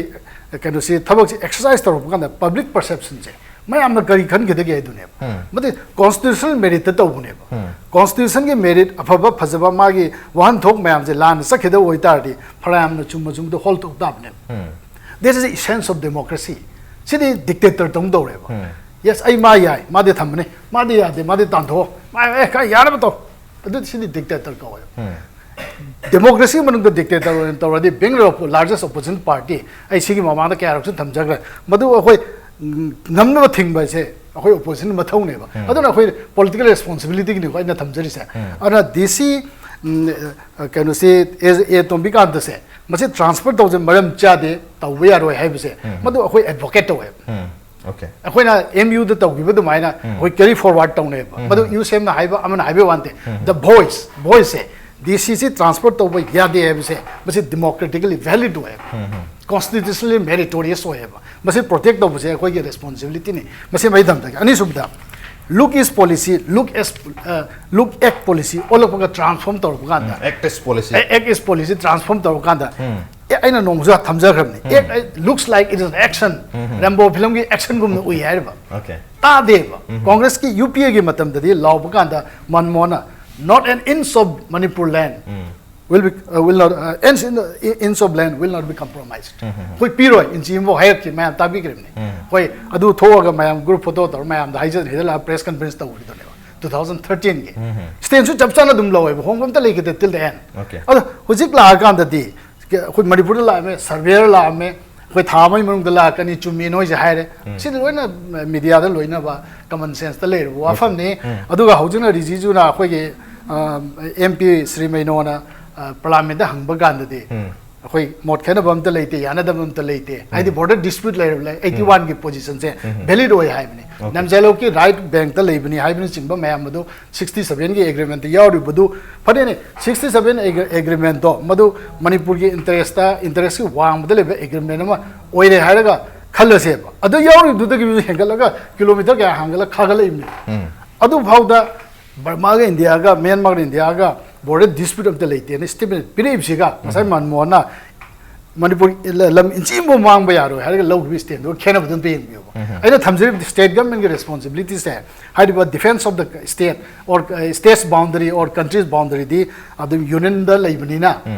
ꯀꯩꯅꯣꯁꯤ, ꯊꯕꯛꯁꯤ ꯑꯦꯛꯁꯔꯁꯥꯏꯁ ꯇꯧꯔꯛꯄ ꯀꯥꯟꯗ ꯄꯕ꯭ꯂꯤꯛ ꯄꯔꯁꯦꯞꯁꯟꯁꯦ ꯃꯌꯥꯝꯅ ꯀꯔꯤ ꯈꯟꯒꯗꯒꯦ ꯍꯥꯏꯗꯨꯅꯦꯕ꯫ ꯎꯝ. ꯃꯗꯤ ꯀꯣꯟꯁꯇꯤꯇ꯭ꯌꯨꯁꯅꯦꯜ ꯃꯦꯔꯤꯠꯇ ꯇꯧꯕꯅꯦꯕ꯫ ꯎꯝ. ꯀꯣꯟꯁꯇꯤꯇ꯭ꯌꯨꯁꯟꯒꯤ ꯃꯦꯔꯤꯠ, ꯑꯐꯕ ꯐꯖꯕ, ꯃꯥꯒꯤ ꯋꯥꯍꯟꯊꯣꯛ ꯃꯌꯥꯝꯁꯦ ꯂꯥꯟꯅ ꯆꯠꯈꯤꯗꯕ ꯑꯣꯏꯇꯥꯔꯗꯤ ꯐꯅꯌꯥꯝꯅ ꯆꯨꯝꯕ ꯆꯨꯝꯕꯗꯣ ꯍꯣꯜ ꯇꯧ ꯇꯥꯕꯅꯦꯕ꯫ ꯎꯝ. This is essence of democracy. CD dictator ꯇꯧꯅ ꯇꯧꯔꯦꯕ꯫ ꯎꯝ. ꯌꯦꯁ, ꯑꯩ ꯃꯥ ꯌꯥꯏ, ꯃꯥꯗꯤ ꯊꯝꯕꯅꯤ, ꯃꯥꯗꯤ ꯌꯥꯗꯦ, ꯃꯥꯗꯤ ꯇꯥꯟꯊꯣꯛꯑꯣ, ꯃꯥ ꯑꯦ ꯀꯥꯏ ꯌꯥꯅꯕ ꯇꯧ꯫ ꯑꯗꯨ ꯁꯤꯗꯤ ꯗꯤꯛꯇꯦꯇꯔ ꯀꯧꯋꯦꯕ꯫ ꯎꯝ. ꯗꯦꯃꯣꯀ꯭ꯔꯦꯁꯤ ꯃꯅꯨꯡꯗ ꯗꯤꯛꯇꯦꯇꯔ ꯑꯣꯏꯅ ꯇꯧꯔꯗꯤ, being the largest opposition party, ꯑꯩ ꯁꯤꯒꯤ ꯃꯃꯥꯡꯗ ꯀꯌꯥꯔꯛꯁꯨ ꯊꯝꯖꯈ꯭ꯔꯦ, ꯃꯗꯨ ꯑꯩꯈꯣꯏ, ꯎꯝ, ꯉꯝꯅꯕ ꯊꯤꯡꯕ ꯍꯥꯏꯁꯦ ꯑꯩꯈꯣꯏ ꯑꯣꯄꯣꯖꯤꯁꯟ ꯃꯊꯧꯅꯦꯕ꯫ ꯎꯝ. ꯑꯗꯨꯅ ꯑꯩꯈꯣꯏ ꯄꯣꯂꯤꯇꯤꯀꯦꯜ ꯔꯦꯁꯄꯣꯟꯁꯤꯕꯤꯂꯤꯇꯤꯒꯤꯅꯤꯀꯣ ꯑꯩꯅ ꯊꯝꯖꯔꯤꯁꯦ꯫ ꯎꯝ. ꯑꯗꯨꯅ ꯗꯤ ꯁꯤ, ꯎꯝ, ꯑ, ꯀꯩꯅꯣꯁꯤ, ꯑꯦ, ꯑꯦ ꯇꯣꯝꯕꯤꯀꯥꯟꯇꯁꯦ ꯃꯁꯤ ꯇ꯭ꯔꯥꯟꯁꯐꯔ ꯇꯧꯁꯦ ꯃꯔꯝ ꯆꯥꯗꯦ, ꯇꯧꯕ ꯌꯥꯔꯣꯏ ꯍꯥꯏꯕꯁꯦ, ꯎꯝ. ꯃꯗꯨ ꯑꯩꯈꯣꯏ ꯑꯦꯗꯚꯣꯀꯦꯠ ꯇꯧꯋꯦꯕ꯫ ꯎꯝ. Okay. ꯑꯩꯈꯣꯏꯅ ꯑꯦꯝ ꯌꯨꯗ ꯇꯧꯈꯤꯕ ꯑꯗꯨꯃꯥꯏꯅ ꯎꯝ. ꯑꯩꯈꯣꯏ ꯀꯦꯔꯤ ꯐꯣꯔꯋꯥꯔꯗ ꯇꯧꯅꯦꯕ꯫ ꯎꯝ. ꯃꯗꯨ ꯌꯨ ꯁꯤ ꯑꯦꯝꯅ ꯍꯥꯏꯕ, ꯑꯃꯅ ꯍꯥꯏꯕ ꯋꯥ ꯅꯠꯇꯦ꯫ ꯎꯝ. The voice, voiceꯁꯦ, ꯗꯤ ꯁꯤꯁꯤ ꯇ꯭ꯔꯥꯟꯁꯐꯔ ꯇꯧꯕ ꯌꯥꯗꯦ ꯍꯥꯏꯕꯁꯦ, ꯃꯁꯤ ꯗꯦꯃꯣꯀ꯭ꯔꯦꯇꯤꯀꯦꯂꯤ ꯚꯦꯂꯤꯗ ꯑꯣꯏꯌꯦꯕ, ꯎꯝ. ꯀꯣꯟꯁꯇꯤꯇ꯭ꯌꯨꯁꯅꯦꯜꯂꯤ ꯃꯦꯔꯤꯇꯣꯔꯤꯌꯁ ꯑꯣꯏꯌꯦꯕ꯫ ꯃꯁꯤ ꯄ꯭ꯔꯣꯇꯦꯛ ꯇꯧꯕꯁꯦ ꯑꯩꯈꯣꯏꯒꯤ ꯔꯦꯁꯄꯣꯟꯁꯤꯕꯤꯂꯤꯇꯤꯅꯤ꯫ ꯃꯁꯤ ꯃꯩ ꯊꯝꯖꯒꯦ꯫ ꯑꯅꯤꯁꯨꯕꯗ, look east policy, look east, look act policy ꯑꯣꯜꯂꯛꯄꯒ ꯇ꯭ꯔꯥꯟꯁꯐꯣꯔꯝ ꯇꯧꯔꯛꯄ ꯀꯥꯟꯗ, Act is policy. Act east policy transform ꯇꯧꯔꯀꯥꯟꯗ, ꯎꯝ. ꯑꯦ, ꯑꯩꯅ ꯅꯣꯡꯃꯁꯨ ꯊꯝꯖꯈ꯭ꯔꯕꯅꯤ꯫ Um. Act looks like it is action. Um. Rambo ꯐꯤꯂꯝꯒꯤ ꯑꯦꯛꯁꯟꯒꯨꯝꯅ ꯎꯏ ꯍꯥꯏꯔꯤꯕ꯫ Okay. ꯇꯥꯗꯦꯕ꯫ ꯎꯝ. ꯀꯣꯡꯒ꯭ꯔꯦꯁꯀꯤ ꯌꯨ ꯄꯤ ꯑꯦꯒꯤ ꯃꯇꯝꯗꯗꯤ ꯂꯥꯎꯕ ꯀꯥꯟꯗ ꯃꯟꯃꯣꯍꯟꯅ, "Not an inch of Manipur land um. will be, uh, will not, uh, inch in the, inch of land will not be compromised." ꯎꯝ. ꯑꯩꯈꯣꯏ ꯄꯤꯔꯣꯏ, ꯏꯟꯆꯤ ꯑꯃꯐꯥꯎ ꯍꯥꯏꯔꯛꯈꯤ, ꯃꯌꯥꯝ ꯇꯥꯕꯤꯈ꯭ꯔꯤꯕꯅꯤ꯫ ꯎꯝ. ꯑꯩꯈꯣꯏ ꯑꯗꯨ ꯊꯣꯛꯑꯒ ꯃꯌꯥꯝ ꯒ꯭ꯔꯨꯞ ꯐꯣꯇꯣ ꯇꯧꯔ ꯃꯌꯥꯝꯗ ꯍꯥꯏꯖꯗꯅ ꯍꯦꯗꯂꯥ ꯄ꯭ꯔꯦꯁ ꯀꯟꯐꯔꯦꯟꯁ ꯇꯧꯈꯤꯗꯣꯏꯅꯦꯕ, ꯇꯨ ꯊꯥꯎꯖꯟ ꯊꯥꯔꯇꯤꯟꯒꯤ꯫ ꯎꯝ. ꯁ꯭ꯇꯦꯟꯁꯨ ꯆꯞ ꯆꯥꯅ ꯑꯗꯨꯝ ꯂꯧꯋꯦꯕ, ꯍꯣꯡꯕ ꯑꯝꯇ ꯂꯩꯈꯤꯗꯦ till the end. Okay. ꯑꯗꯣ ꯍꯧꯖꯤꯛ ꯂꯥꯛꯑꯀꯥꯟꯗꯗꯤ ꯑꯩꯈꯣꯏ ꯃꯅꯤꯄꯨꯔꯗ ꯂꯥꯛꯑꯝꯃꯦ, ꯁꯔꯚꯦꯌꯔ ꯂꯥꯛꯑꯝꯃꯦ, ꯑꯩꯈꯣꯏ ꯊꯥ ꯑꯃꯒꯤ ꯃꯅꯨꯡꯗ ꯂꯥꯛꯀꯅꯤ, ꯆꯨꯝꯃꯤ ꯅꯣꯏꯁꯦ ꯍꯥꯏꯔꯦ꯫ ꯁꯤꯗꯤ ꯂꯣꯏꯅ ꯃꯤꯗꯤꯌꯥꯗ ꯂꯣꯏꯅꯕ, ꯀꯃꯟ ꯁꯦꯟꯁꯇ ꯂꯩꯔꯕ ꯋꯥꯐꯝꯅꯤ꯫ ꯎꯝ. ꯑꯗꯨꯒ ꯍꯧꯖꯤꯛꯅ ꯔꯤꯖꯤꯖꯨꯅ ꯑꯩꯈꯣꯏꯒꯤ, ꯑ, ꯑꯦꯝ ꯄꯤ ꯁ꯭ꯔꯤ ꯃꯩꯅꯣꯅ, ꯑ, ꯄꯥꯔꯂꯥꯃꯦꯟꯗ ꯍꯪꯕ ꯀꯥꯟꯗꯗꯤ, ꯎꯝ. ꯑꯩꯈꯣꯏ ꯃꯣꯠ ꯈꯦꯠꯅꯕ ꯑꯝꯇ ꯂꯩꯇꯦ, ꯌꯥꯅꯗꯕ ꯑꯝꯇ ꯂꯩꯇꯦ꯫ ꯍꯥꯏꯗꯤ ꯕꯣꯔꯗꯔ ꯗꯤꯁꯄ꯭ꯌꯨꯠ ꯂꯩꯔꯕ ꯂꯩ, ꯑꯩꯠꯇꯤ ꯋꯥꯟꯒꯤ ꯄꯣꯖꯤꯁꯟꯁꯦ ꯚꯦꯂꯤꯗ ꯑꯣꯏ ꯍꯥꯏꯕꯅꯤ꯫ Okay. ꯅꯝꯖꯥꯏꯂꯣꯛꯀꯤ ꯔꯥꯏꯠ ꯕꯦꯡꯛꯇ ꯂꯩꯕꯅꯤ ꯍꯥꯏꯕꯅꯆꯤꯡꯕ ꯃꯌꯥꯝ ꯑꯗꯨ ꯁꯤꯛꯁꯇꯤ ꯁꯚꯦꯟꯒꯤ ꯑꯦꯒ꯭ꯔꯤꯃꯦꯟꯠꯇ ꯌꯥꯎꯔꯤꯕꯗꯨ, ꯐꯔꯦꯅꯦ, ꯁꯤꯛꯁꯇꯤ ꯁꯚꯦꯟ ꯑꯦꯒ꯭ꯔꯤꯃꯦꯟꯠꯇꯣ ꯃꯗꯨ ꯃꯅꯤꯄꯨꯔꯒꯤ ꯏꯟꯇꯔꯦꯁꯇ, ꯏꯟꯇꯔꯦꯁꯀꯤ ꯋꯥꯡꯃꯗ ꯂꯩꯕ ꯑꯦꯒ꯭ꯔꯤꯃꯦꯟꯠ ꯑꯃ ꯑꯣꯏꯔꯦ ꯍꯥꯏꯔꯒ ꯈꯜꯂꯁꯦꯕ꯫ ꯑꯗꯨ ꯌꯥꯎꯔꯤꯕꯗꯨꯗꯒꯤ ꯍꯦꯟꯒꯠꯂꯒ ꯀꯤꯂꯣꯃꯤꯇꯔ ꯀꯌꯥ ꯍꯦꯟꯒꯠꯂ ꯈꯥꯒꯠꯂꯛꯏꯕꯅꯤ꯫ ꯎꯝ. ꯑꯗꯨꯐꯥꯎꯗ ꯕꯔꯃꯥꯒ ꯏꯟꯗꯤꯌꯥꯒ, ꯃ꯭ꯌꯥꯟꯃꯥꯔꯒ ꯏꯟꯗꯤꯌꯥꯒ ꯕꯣꯔꯗꯔ ꯗꯤꯁꯄ꯭ꯌꯨꯠ ꯑꯝꯇ ꯂꯩꯇꯦꯅ ꯁ꯭ꯇꯦꯠꯃꯦꯟꯠ ꯄꯤꯔꯛꯏꯕꯁꯤꯒ ꯉꯁꯥꯏ ꯃꯟꯃꯣꯍꯟꯅ ꯃꯅꯤꯄꯨꯔ ꯂ- ꯂꯝ ꯏꯟꯆꯤ ꯑꯃ ꯃꯥꯡꯕ ꯌꯥꯔꯣꯏ ꯍꯥꯏꯔꯒ ꯂꯧꯈꯤꯕ stand ꯗꯨꯒ ꯈꯦꯠꯅꯕꯗꯨ ꯑꯝꯇ ꯌꯦꯡꯕꯤꯌꯨꯕ꯫ ꯑꯩꯅ ꯊꯝꯖꯔꯤꯕꯗꯤ state government ꯀꯤ responsibility ꯁꯦ, ꯍꯥꯏꯔꯤꯕ defence of the state or states boundary or countries boundary ꯗꯤ ꯑꯗꯨꯝ union ꯗ ꯂꯩꯕꯅꯤꯅ,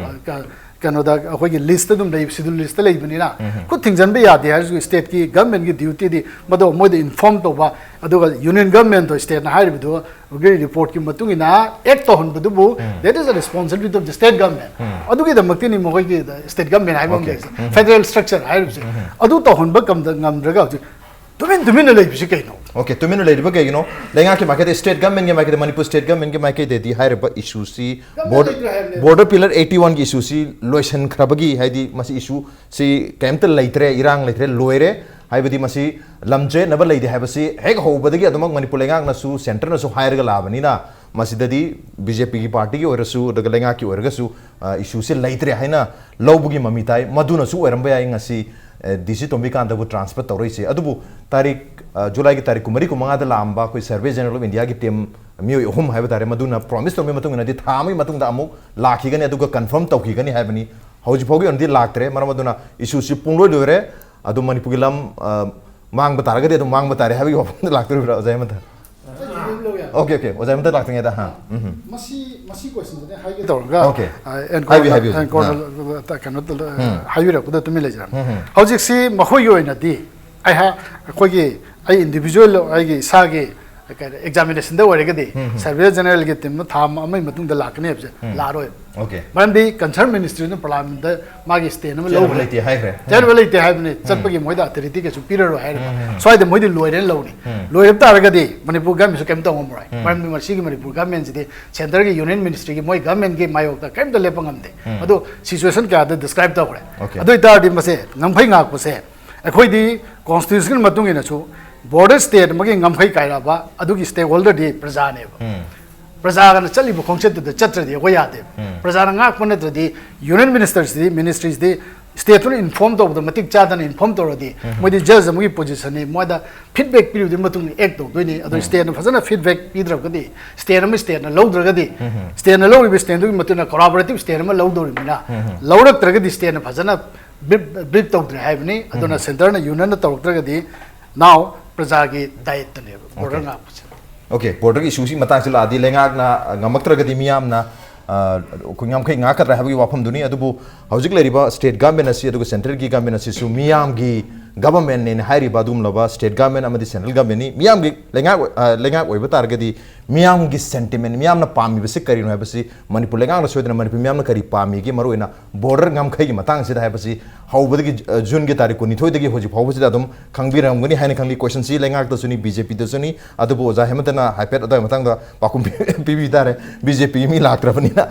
ꯀ- ꯀꯩꯅꯣꯗ ꯑꯩꯈꯣꯏꯒꯤ list ꯇ ꯑꯗꯨꯝ ꯂꯩ, schedule list ꯇ ꯂꯩꯕꯅꯤꯅ, ꯈꯨꯠ ꯊꯤꯡꯖꯤꯟꯕ ꯌꯥꯗꯦ ꯍꯥꯏꯔꯁꯨ state ꯀꯤ government ꯀꯤ duty ꯗꯤ ꯃꯗꯣ ꯃꯣꯏꯗ inform ꯇꯧꯕ, ꯑꯗꯨꯒ union government ꯇꯣ state ꯅ ꯍꯥꯏꯔꯤꯕꯗꯨ ꯒꯤ report ꯀꯤ ꯃꯇꯨꯡ ꯏꯟꯅ act ꯇꯧꯍꯟꯕꯗꯨꯕꯨ, that is the responsibility of the state government. ꯑꯗꯨꯒꯤꯗꯃꯛꯇꯅꯤ ꯃꯈꯣꯏꯒꯤ state government ꯍꯥꯏꯕ ꯑꯃ Okay. ꯂꯩꯔꯤꯁꯦ, federal structure ꯍꯥꯏꯔꯤꯕꯁꯦ꯫ ꯑꯗꯨ ꯇꯧꯍꯟꯕ ꯀꯝꯗ-, ꯉꯝꯗ꯭ꯔꯒ ꯍꯧꯖꯤꯛ ꯇꯨꯃꯤꯟ ꯇꯨꯃꯤꯟꯅ ꯂꯩꯕꯁꯤ ꯀꯩꯅꯣ? Okay, ꯇꯨꯃꯤꯟꯅ ꯂꯩꯔꯤꯕ ꯀꯩꯒꯤꯅꯣ? ꯂꯩꯉꯥꯛꯀꯤ ꯃꯥꯏꯀꯩꯗ, state government ꯀꯤ ꯃꯥꯏꯀꯩꯗ, ꯃꯅꯤꯄꯨꯔ state government ꯀꯤ ꯃꯥꯏꯀꯩꯗꯗꯤ ꯍꯥꯏꯔꯤꯕ issue ꯁꯤ, government border, ꯂꯩꯇ꯭ꯔꯦ ꯍꯥꯏꯕꯅꯦ꯫ Border pillar eighty one ꯒꯤ issue ꯁꯤ ꯂꯣꯏꯁꯤꯟꯈ꯭ꯔꯕꯒꯤ, ꯍꯥꯏꯗꯤ ꯃꯁꯤ issue ꯁꯤ ꯀꯩꯝꯇ ꯂꯩꯇ꯭ꯔꯦ, ꯏꯔꯥꯡ ꯂꯩꯇ꯭ꯔꯦ, ꯂꯣꯏꯔꯦ, ꯍꯥꯏꯕꯗꯤ ꯃꯁꯤ ꯂꯝ ꯆꯦꯠꯅꯕ ꯂꯩꯇꯦ ꯍꯥꯏꯕꯁꯤ ꯍꯦꯛ ꯍꯧꯕꯗꯒꯤ ꯑꯗꯨꯃꯛ ꯃꯅꯤꯄꯨꯔ ꯂꯩꯉꯥꯛꯅꯁꯨ, centre ꯅꯁꯨ ꯍꯥꯏꯔꯒ ꯂꯥꯛꯑꯕꯅꯤꯅ, ꯃꯁꯤꯗꯗꯤ BJP ꯒꯤ party ꯒꯤ ꯑꯣꯏꯔꯁꯨ, ꯑꯗꯨꯒ ꯂꯩꯉꯥꯛꯀꯤ ꯑꯣꯏꯔꯒꯁꯨ, ꯑ, issue ꯁꯦ ꯂꯩꯇ꯭ꯔꯦ ꯍꯥꯏꯅ ꯂꯧꯕꯒꯤ ꯃꯃꯤ ꯇꯥꯏ꯫ ꯃꯗꯨꯅꯁꯨ ꯑꯣꯏꯔꯝꯕ ꯌꯥꯏ ꯉꯁꯤ, ꯑ, DC ꯇꯣꯝꯕꯤꯀꯥꯟꯇꯕꯨ transfer ꯇꯧꯔꯛꯏꯁꯦ꯫ ꯑꯗꯨꯕꯨ ꯇꯥꯔꯤꯛ, ꯑ, July ꯒꯤ ꯇꯥꯔꯤꯛ ꯀꯨꯟꯃꯔꯤ, ꯀꯨꯟꯃꯉꯥꯗ ꯂꯥꯛꯑꯝꯕ ꯑꯩꯈꯣꯏ Survey General of India ꯒꯤ team ꯃꯤꯑꯣꯏ ꯑꯍꯨꯝ ꯍꯥꯏꯕ ꯇꯥꯔꯦ, ꯃꯗꯨꯅ promise ꯇꯧꯔꯝꯃꯤ ꯃꯇꯨꯡ ꯏꯟꯅꯗꯤ ꯊꯥ ꯑꯃꯒꯤ ꯃꯇꯨꯡꯗ ꯑꯃꯨꯛ ꯂꯥꯛꯈꯤꯒꯅꯤ, ꯑꯗꯨꯒ confirm ꯇꯧꯈꯤꯒꯅꯤ ꯍꯥꯏꯕꯅꯤ꯫ ꯍꯧꯖꯤꯛ ꯐꯥꯎꯒꯤ ꯑꯣꯏꯅꯗꯤ ꯂꯥꯛꯇ꯭ꯔꯦ꯫ ꯃꯔꯝ ꯑꯗꯨꯅ issue ꯁꯤ ꯄꯨꯡꯂꯣꯏ ꯂꯣꯏꯔꯦ꯫ ꯑꯗꯨ ꯃꯅꯤꯄꯨꯔꯒꯤ ꯂꯝ, ꯑ, ꯃꯥꯡꯕ ꯇꯥꯔꯒꯗꯤ ꯑꯗꯨꯝ ꯃꯥꯡꯕ ꯇꯥꯔꯦ ꯍꯥꯏꯕꯒꯤ ꯋꯥꯐꯝꯗ ꯂꯥꯛꯇꯣꯔꯤꯕ꯭ꯔꯥ, ꯑꯣꯖꯥ ꯍꯦꯃꯟꯇ? ꯑꯣꯀꯦ, ꯑꯣꯀꯦ, ꯑꯣꯖꯥ ꯍꯦꯃꯟꯇ ꯂꯥꯛꯇ꯭ꯔꯤꯉꯩꯗ, ꯍꯥ, ꯎꯝ, ꯎꯝ꯫ ꯃꯁꯤ, ꯃꯁꯤ question ꯁꯤꯅꯦ ꯍꯥꯏꯒꯦ ꯇꯧꯔꯒ, Okay. ꯑ, ꯑꯦꯟꯀꯣꯔ-, ꯍꯥꯏꯕꯤꯌꯨ, ꯍꯥꯏꯕꯤꯌꯨ꯫ ꯑꯦꯟꯀꯣꯔ-, ꯑꯥ꯫ ꯀꯩꯅꯣ ꯇꯧ-, ꯎꯝ꯫ ꯍꯥꯏꯕꯤꯔꯛꯄꯗ ꯇꯨꯃꯤꯟ ꯂꯩꯖꯔꯝꯃꯦ꯫ ꯎꯝ, ꯎꯝ꯫ ꯍꯧꯖꯤꯛꯁꯤ ꯃꯈꯣꯏꯒꯤ ꯑꯣꯏꯅꯗꯤ ꯑꯩꯍꯥꯛ, ꯑꯩꯈꯣꯏꯒꯤ, ꯑꯩ individual, ꯑꯩꯒꯤ ꯏꯁꯥꯒꯤ ꯀꯩꯅꯣ, examination ꯗ ꯑꯣꯏꯔꯒꯗꯤ, ꯎꯝ, ꯎꯝ꯫ Surveyor General ꯒꯤ team ꯊꯥ ꯑꯃꯒꯤ ꯃꯇꯨꯡꯗ ꯂꯥꯛꯀꯅꯤ ꯍꯥꯏꯕꯁꯦ ꯎꯝ꯫ ꯂꯥꯛꯑꯔꯣꯏ꯫ ꯑꯣꯀꯦ꯫ ꯃꯔꯝꯗꯤ concern ministry ꯗꯨꯅ Parliament ꯗ ꯃꯥꯒꯤ stand ꯑꯃ ꯆꯦꯟꯅꯕ ꯂꯧꯈ꯭ꯔꯦ꯫ ꯂꯩꯇꯦ ꯍꯥꯏꯈ꯭ꯔꯦ꯫ ꯆꯦꯟꯅꯕ ꯎꯝ꯫ ꯂꯩꯇꯦ ꯍꯥꯏꯕꯅꯤ꯫ ꯎꯝ꯫ ꯆꯠꯄꯒꯤ ꯃꯣꯏꯗ authority ꯀꯩꯁꯨ ꯄꯤꯔꯔꯣꯏ ꯍꯥꯏꯔꯦ꯫ ꯎꯝ, ꯎꯝ, ꯎꯝ꯫ ꯁ꯭ꯋꯥꯏꯗ ꯃꯣꯏꯗꯤ ꯂꯣꯏꯔꯦꯅ ꯂꯧꯅꯤ꯫ ꯎꯝ꯫ ꯂꯣꯏꯔꯕ ꯇꯥꯔꯒꯗꯤ ꯃꯅꯤꯄꯨꯔ government ꯁꯨ ꯀꯩꯝ ꯇꯧ ꯉꯝꯃꯔꯣꯏ꯫ ꯎꯝ꯫ ꯃꯔꯝꯗꯤ ꯃꯁꯤꯒꯤ ꯃꯅꯤꯄꯨꯔ government ꯁꯤꯗꯤ centre ꯒꯤ union ministry ꯒꯤ ꯃꯣꯏ government ꯒꯤ ꯃꯥꯌꯣꯛꯇ ꯀꯩꯝꯇ ꯂꯦꯞꯄ ꯉꯝꯗꯦ꯫ ꯎꯝ꯫ ꯑꯗꯣ situation ꯀꯌꯥꯗ describe ꯇꯧꯈ꯭ꯔꯦ꯫ ꯑꯣꯀꯦ꯫ ꯑꯗꯨ ꯑꯣꯏꯇꯥꯔꯗꯤ ꯃꯁꯦ ꯉꯝꯈꯩ ꯉꯥꯛꯄꯁꯦ ꯑꯩꯈꯣꯏꯗꯤ constitution ꯒꯤ ꯃꯇꯨꯡ ꯏꯟꯅꯁꯨ border state ꯑꯃꯒꯤ ꯉꯝꯈꯩ ꯀꯥꯏꯔꯛꯑꯕ ꯑꯗꯨꯒꯤ stakeholder ꯗꯤ ꯄ꯭ꯔꯖꯥꯅꯦꯕ꯫ ꯎꯝ꯫ ꯄ꯭ꯔꯖꯥꯒꯅ ꯆꯠꯂꯤꯕ ꯈꯣꯡꯆꯠꯇꯨꯗ ꯆꯠꯇ꯭ꯔꯗꯤ ꯑꯩꯈꯣꯏ ꯌꯥꯗꯦꯕ꯫ ꯎꯝ꯫ ꯄ꯭ꯔꯖꯥꯅ ꯉꯥꯛꯄ ꯅꯠꯇ꯭ꯔꯗꯤ union minister ꯁꯤꯗꯤ, ministry ꯁꯤꯗꯤ ꯁ꯭ꯇꯦꯠꯇꯨꯅ ꯏꯟꯐꯣꯔꯝ ꯇꯧꯕꯗ ꯃꯇꯤꯛ ꯆꯥꯗꯅ ꯏꯟꯐꯣꯔꯝ ꯇꯧꯔꯗꯤ, ꯃꯣꯏꯗꯤ ꯖꯖ ꯑꯃꯒꯤ ꯄꯣꯖꯤꯁꯟꯅꯤ, ꯃꯣꯏꯗ ꯐꯤꯗꯕꯦꯛ ꯄꯤꯔꯨꯕꯗꯨꯒꯤ ꯃꯇꯨꯡ ꯏꯟꯅ ꯑꯦꯛ ꯇꯧꯗꯣꯏꯅꯤ꯫ ꯑꯗꯣ ꯁ꯭ꯇꯦꯠꯅ ꯐꯖꯅ ꯐꯤꯗꯕꯦꯛ ꯄꯤꯗ꯭ꯔꯒꯗꯤ, ꯁ꯭ꯇꯦꯠ ꯑꯃ ꯁ꯭ꯇꯦꯠꯅ ꯂꯧꯗ꯭ꯔꯒꯗꯤ, ꯁ꯭ꯇꯦꯠꯅ ꯂꯧꯔꯤꯕ ꯁ꯭ꯇꯦꯟꯗꯨꯒꯤ ꯃꯇꯨꯡ ꯏꯟꯅ ꯀꯣꯂꯥꯕꯣꯔꯦꯇꯤꯞ ꯁ꯭ꯇꯦꯠ ꯑꯃ ꯂꯧꯗꯧꯔꯤꯕꯅꯤꯅ, ꯂꯧꯔꯛꯇ꯭ꯔꯒꯗꯤ ꯁ꯭ꯇꯦꯠꯅ ꯐꯖꯅ ꯕ꯭ꯔꯤꯞ ꯇꯧꯗ꯭ꯔꯦ ꯍꯥꯏꯕꯅꯤ꯫ ꯑꯗꯨꯅ ꯁꯦꯟꯇꯔꯅ ꯌꯨꯅꯤꯌꯟꯅ ꯇꯧꯔꯛꯇ꯭ꯔꯒꯗꯤ ꯅꯥꯎ ꯄ꯭ꯔꯖꯥꯒꯤ ꯗꯥꯌꯤꯠꯇꯅꯦꯕ ꯕꯣꯔꯗꯔ ꯉꯥꯛꯄꯁꯦ꯫ ꯑꯣꯀꯦ, ꯕꯣꯔꯗꯔꯒꯤ ꯏꯁꯨꯁꯤ ꯃꯇꯥꯡꯁꯤ ꯂꯥꯛꯑꯗꯤ ꯂꯩꯉꯥꯛꯅ ꯉꯝꯃꯛꯇ꯭ꯔꯒꯗꯤ ꯃꯤꯌꯥꯝꯅ ꯑꯩꯈꯣꯏ ꯉꯝꯈꯩ ꯉꯥꯛꯀꯗ꯭ꯔꯥ ꯍꯥꯏꯕꯒꯤ ꯋꯥꯐꯝꯗꯨꯅꯤ꯫ ꯑꯗꯨꯕꯨ ꯍꯧꯖꯤꯛ ꯂꯩꯔꯤꯕ ꯁ꯭ꯇꯦꯠ ꯒꯃꯦꯟ ꯑꯁꯤ ꯑꯗꯨꯒ ꯁꯦꯟꯇ꯭ꯔꯦꯜꯒꯤ ꯒꯃꯦꯟ ꯑꯁꯤꯁꯨ ꯃꯤꯌꯥꯝꯒꯤ ꯒꯕꯔꯃꯦꯟꯅꯦꯅ ꯍꯥꯏꯔꯤꯕ ꯑꯗꯨꯒꯨꯝꯂꯕ ꯁ꯭ꯇꯦꯠ ꯒꯃꯦꯟ ꯑꯃꯗꯤ ꯁꯦꯟꯇ꯭ꯔꯦꯜ ꯒꯃꯦꯟꯅꯤ꯫ ꯃꯤꯌꯥꯝꯒꯤ ꯂꯩꯉꯥꯛ ꯑ, ꯂꯩꯉꯥꯛ ꯑꯣꯏꯕ ꯇꯥꯔꯒꯗꯤ ꯃꯤꯌꯥꯝꯒꯤ ꯁꯦꯟꯇꯤꯃꯦꯟ, ꯃꯤꯌꯥꯝꯅ ꯄꯥꯝꯃꯤꯕꯁꯤ ꯀꯔꯤꯅꯣ ꯍꯥꯏꯕꯁꯤ ꯃꯅꯤꯄꯨꯔ ꯂꯩꯉꯥꯛꯅ ꯁꯣꯏꯗꯅ ꯃꯅꯤꯄꯨꯔ ꯃꯤꯌꯥꯝꯅ ꯀꯔꯤ ꯄꯥꯝꯃꯤꯒꯦ, ꯃꯔꯨꯑꯣꯏꯅ ꯕꯣꯔꯗꯔ ꯉꯝꯈꯩꯒꯤ ꯃꯇꯥꯡꯁꯤꯗ ꯍꯥꯏꯕꯁꯤ ꯍꯧꯕꯗꯒꯤ, ꯑ, ꯖꯨꯟꯒꯤ ꯇꯥꯔꯤꯛ ꯀꯨꯟꯅꯤꯊꯣꯏꯗꯒꯤ ꯍꯧꯖꯤꯛ ꯐꯥꯎꯕꯁꯤꯗ ꯑꯗꯨꯝ ꯈꯪꯕꯤꯔꯝꯒꯅꯤ ꯍꯥꯏꯅ ꯈꯜꯂꯤ꯫ ꯀꯣꯏꯁꯟꯁꯤ ꯂꯩꯉꯥꯛꯇꯁꯨꯅꯤ, ꯕꯤ ꯖꯦ ꯄꯤꯗꯁꯨꯅꯤ꯫ ꯑꯗꯨꯕꯨ ꯑꯣꯖꯥ ꯍꯦꯃꯟꯇꯅ ꯍꯥꯏꯐꯦꯠ ꯑꯗꯨꯒꯤ ꯃꯇꯥꯡꯗ ꯄꯥꯎꯈꯨꯝ ꯄꯤ-, ꯄꯤꯕꯤ ꯇꯥꯔꯦ꯫ ꯕꯤ ꯖꯦ ꯄꯤꯒꯤ ꯃꯤ ꯂꯥꯛꯇ꯭ꯔꯕꯅꯤꯅ꯫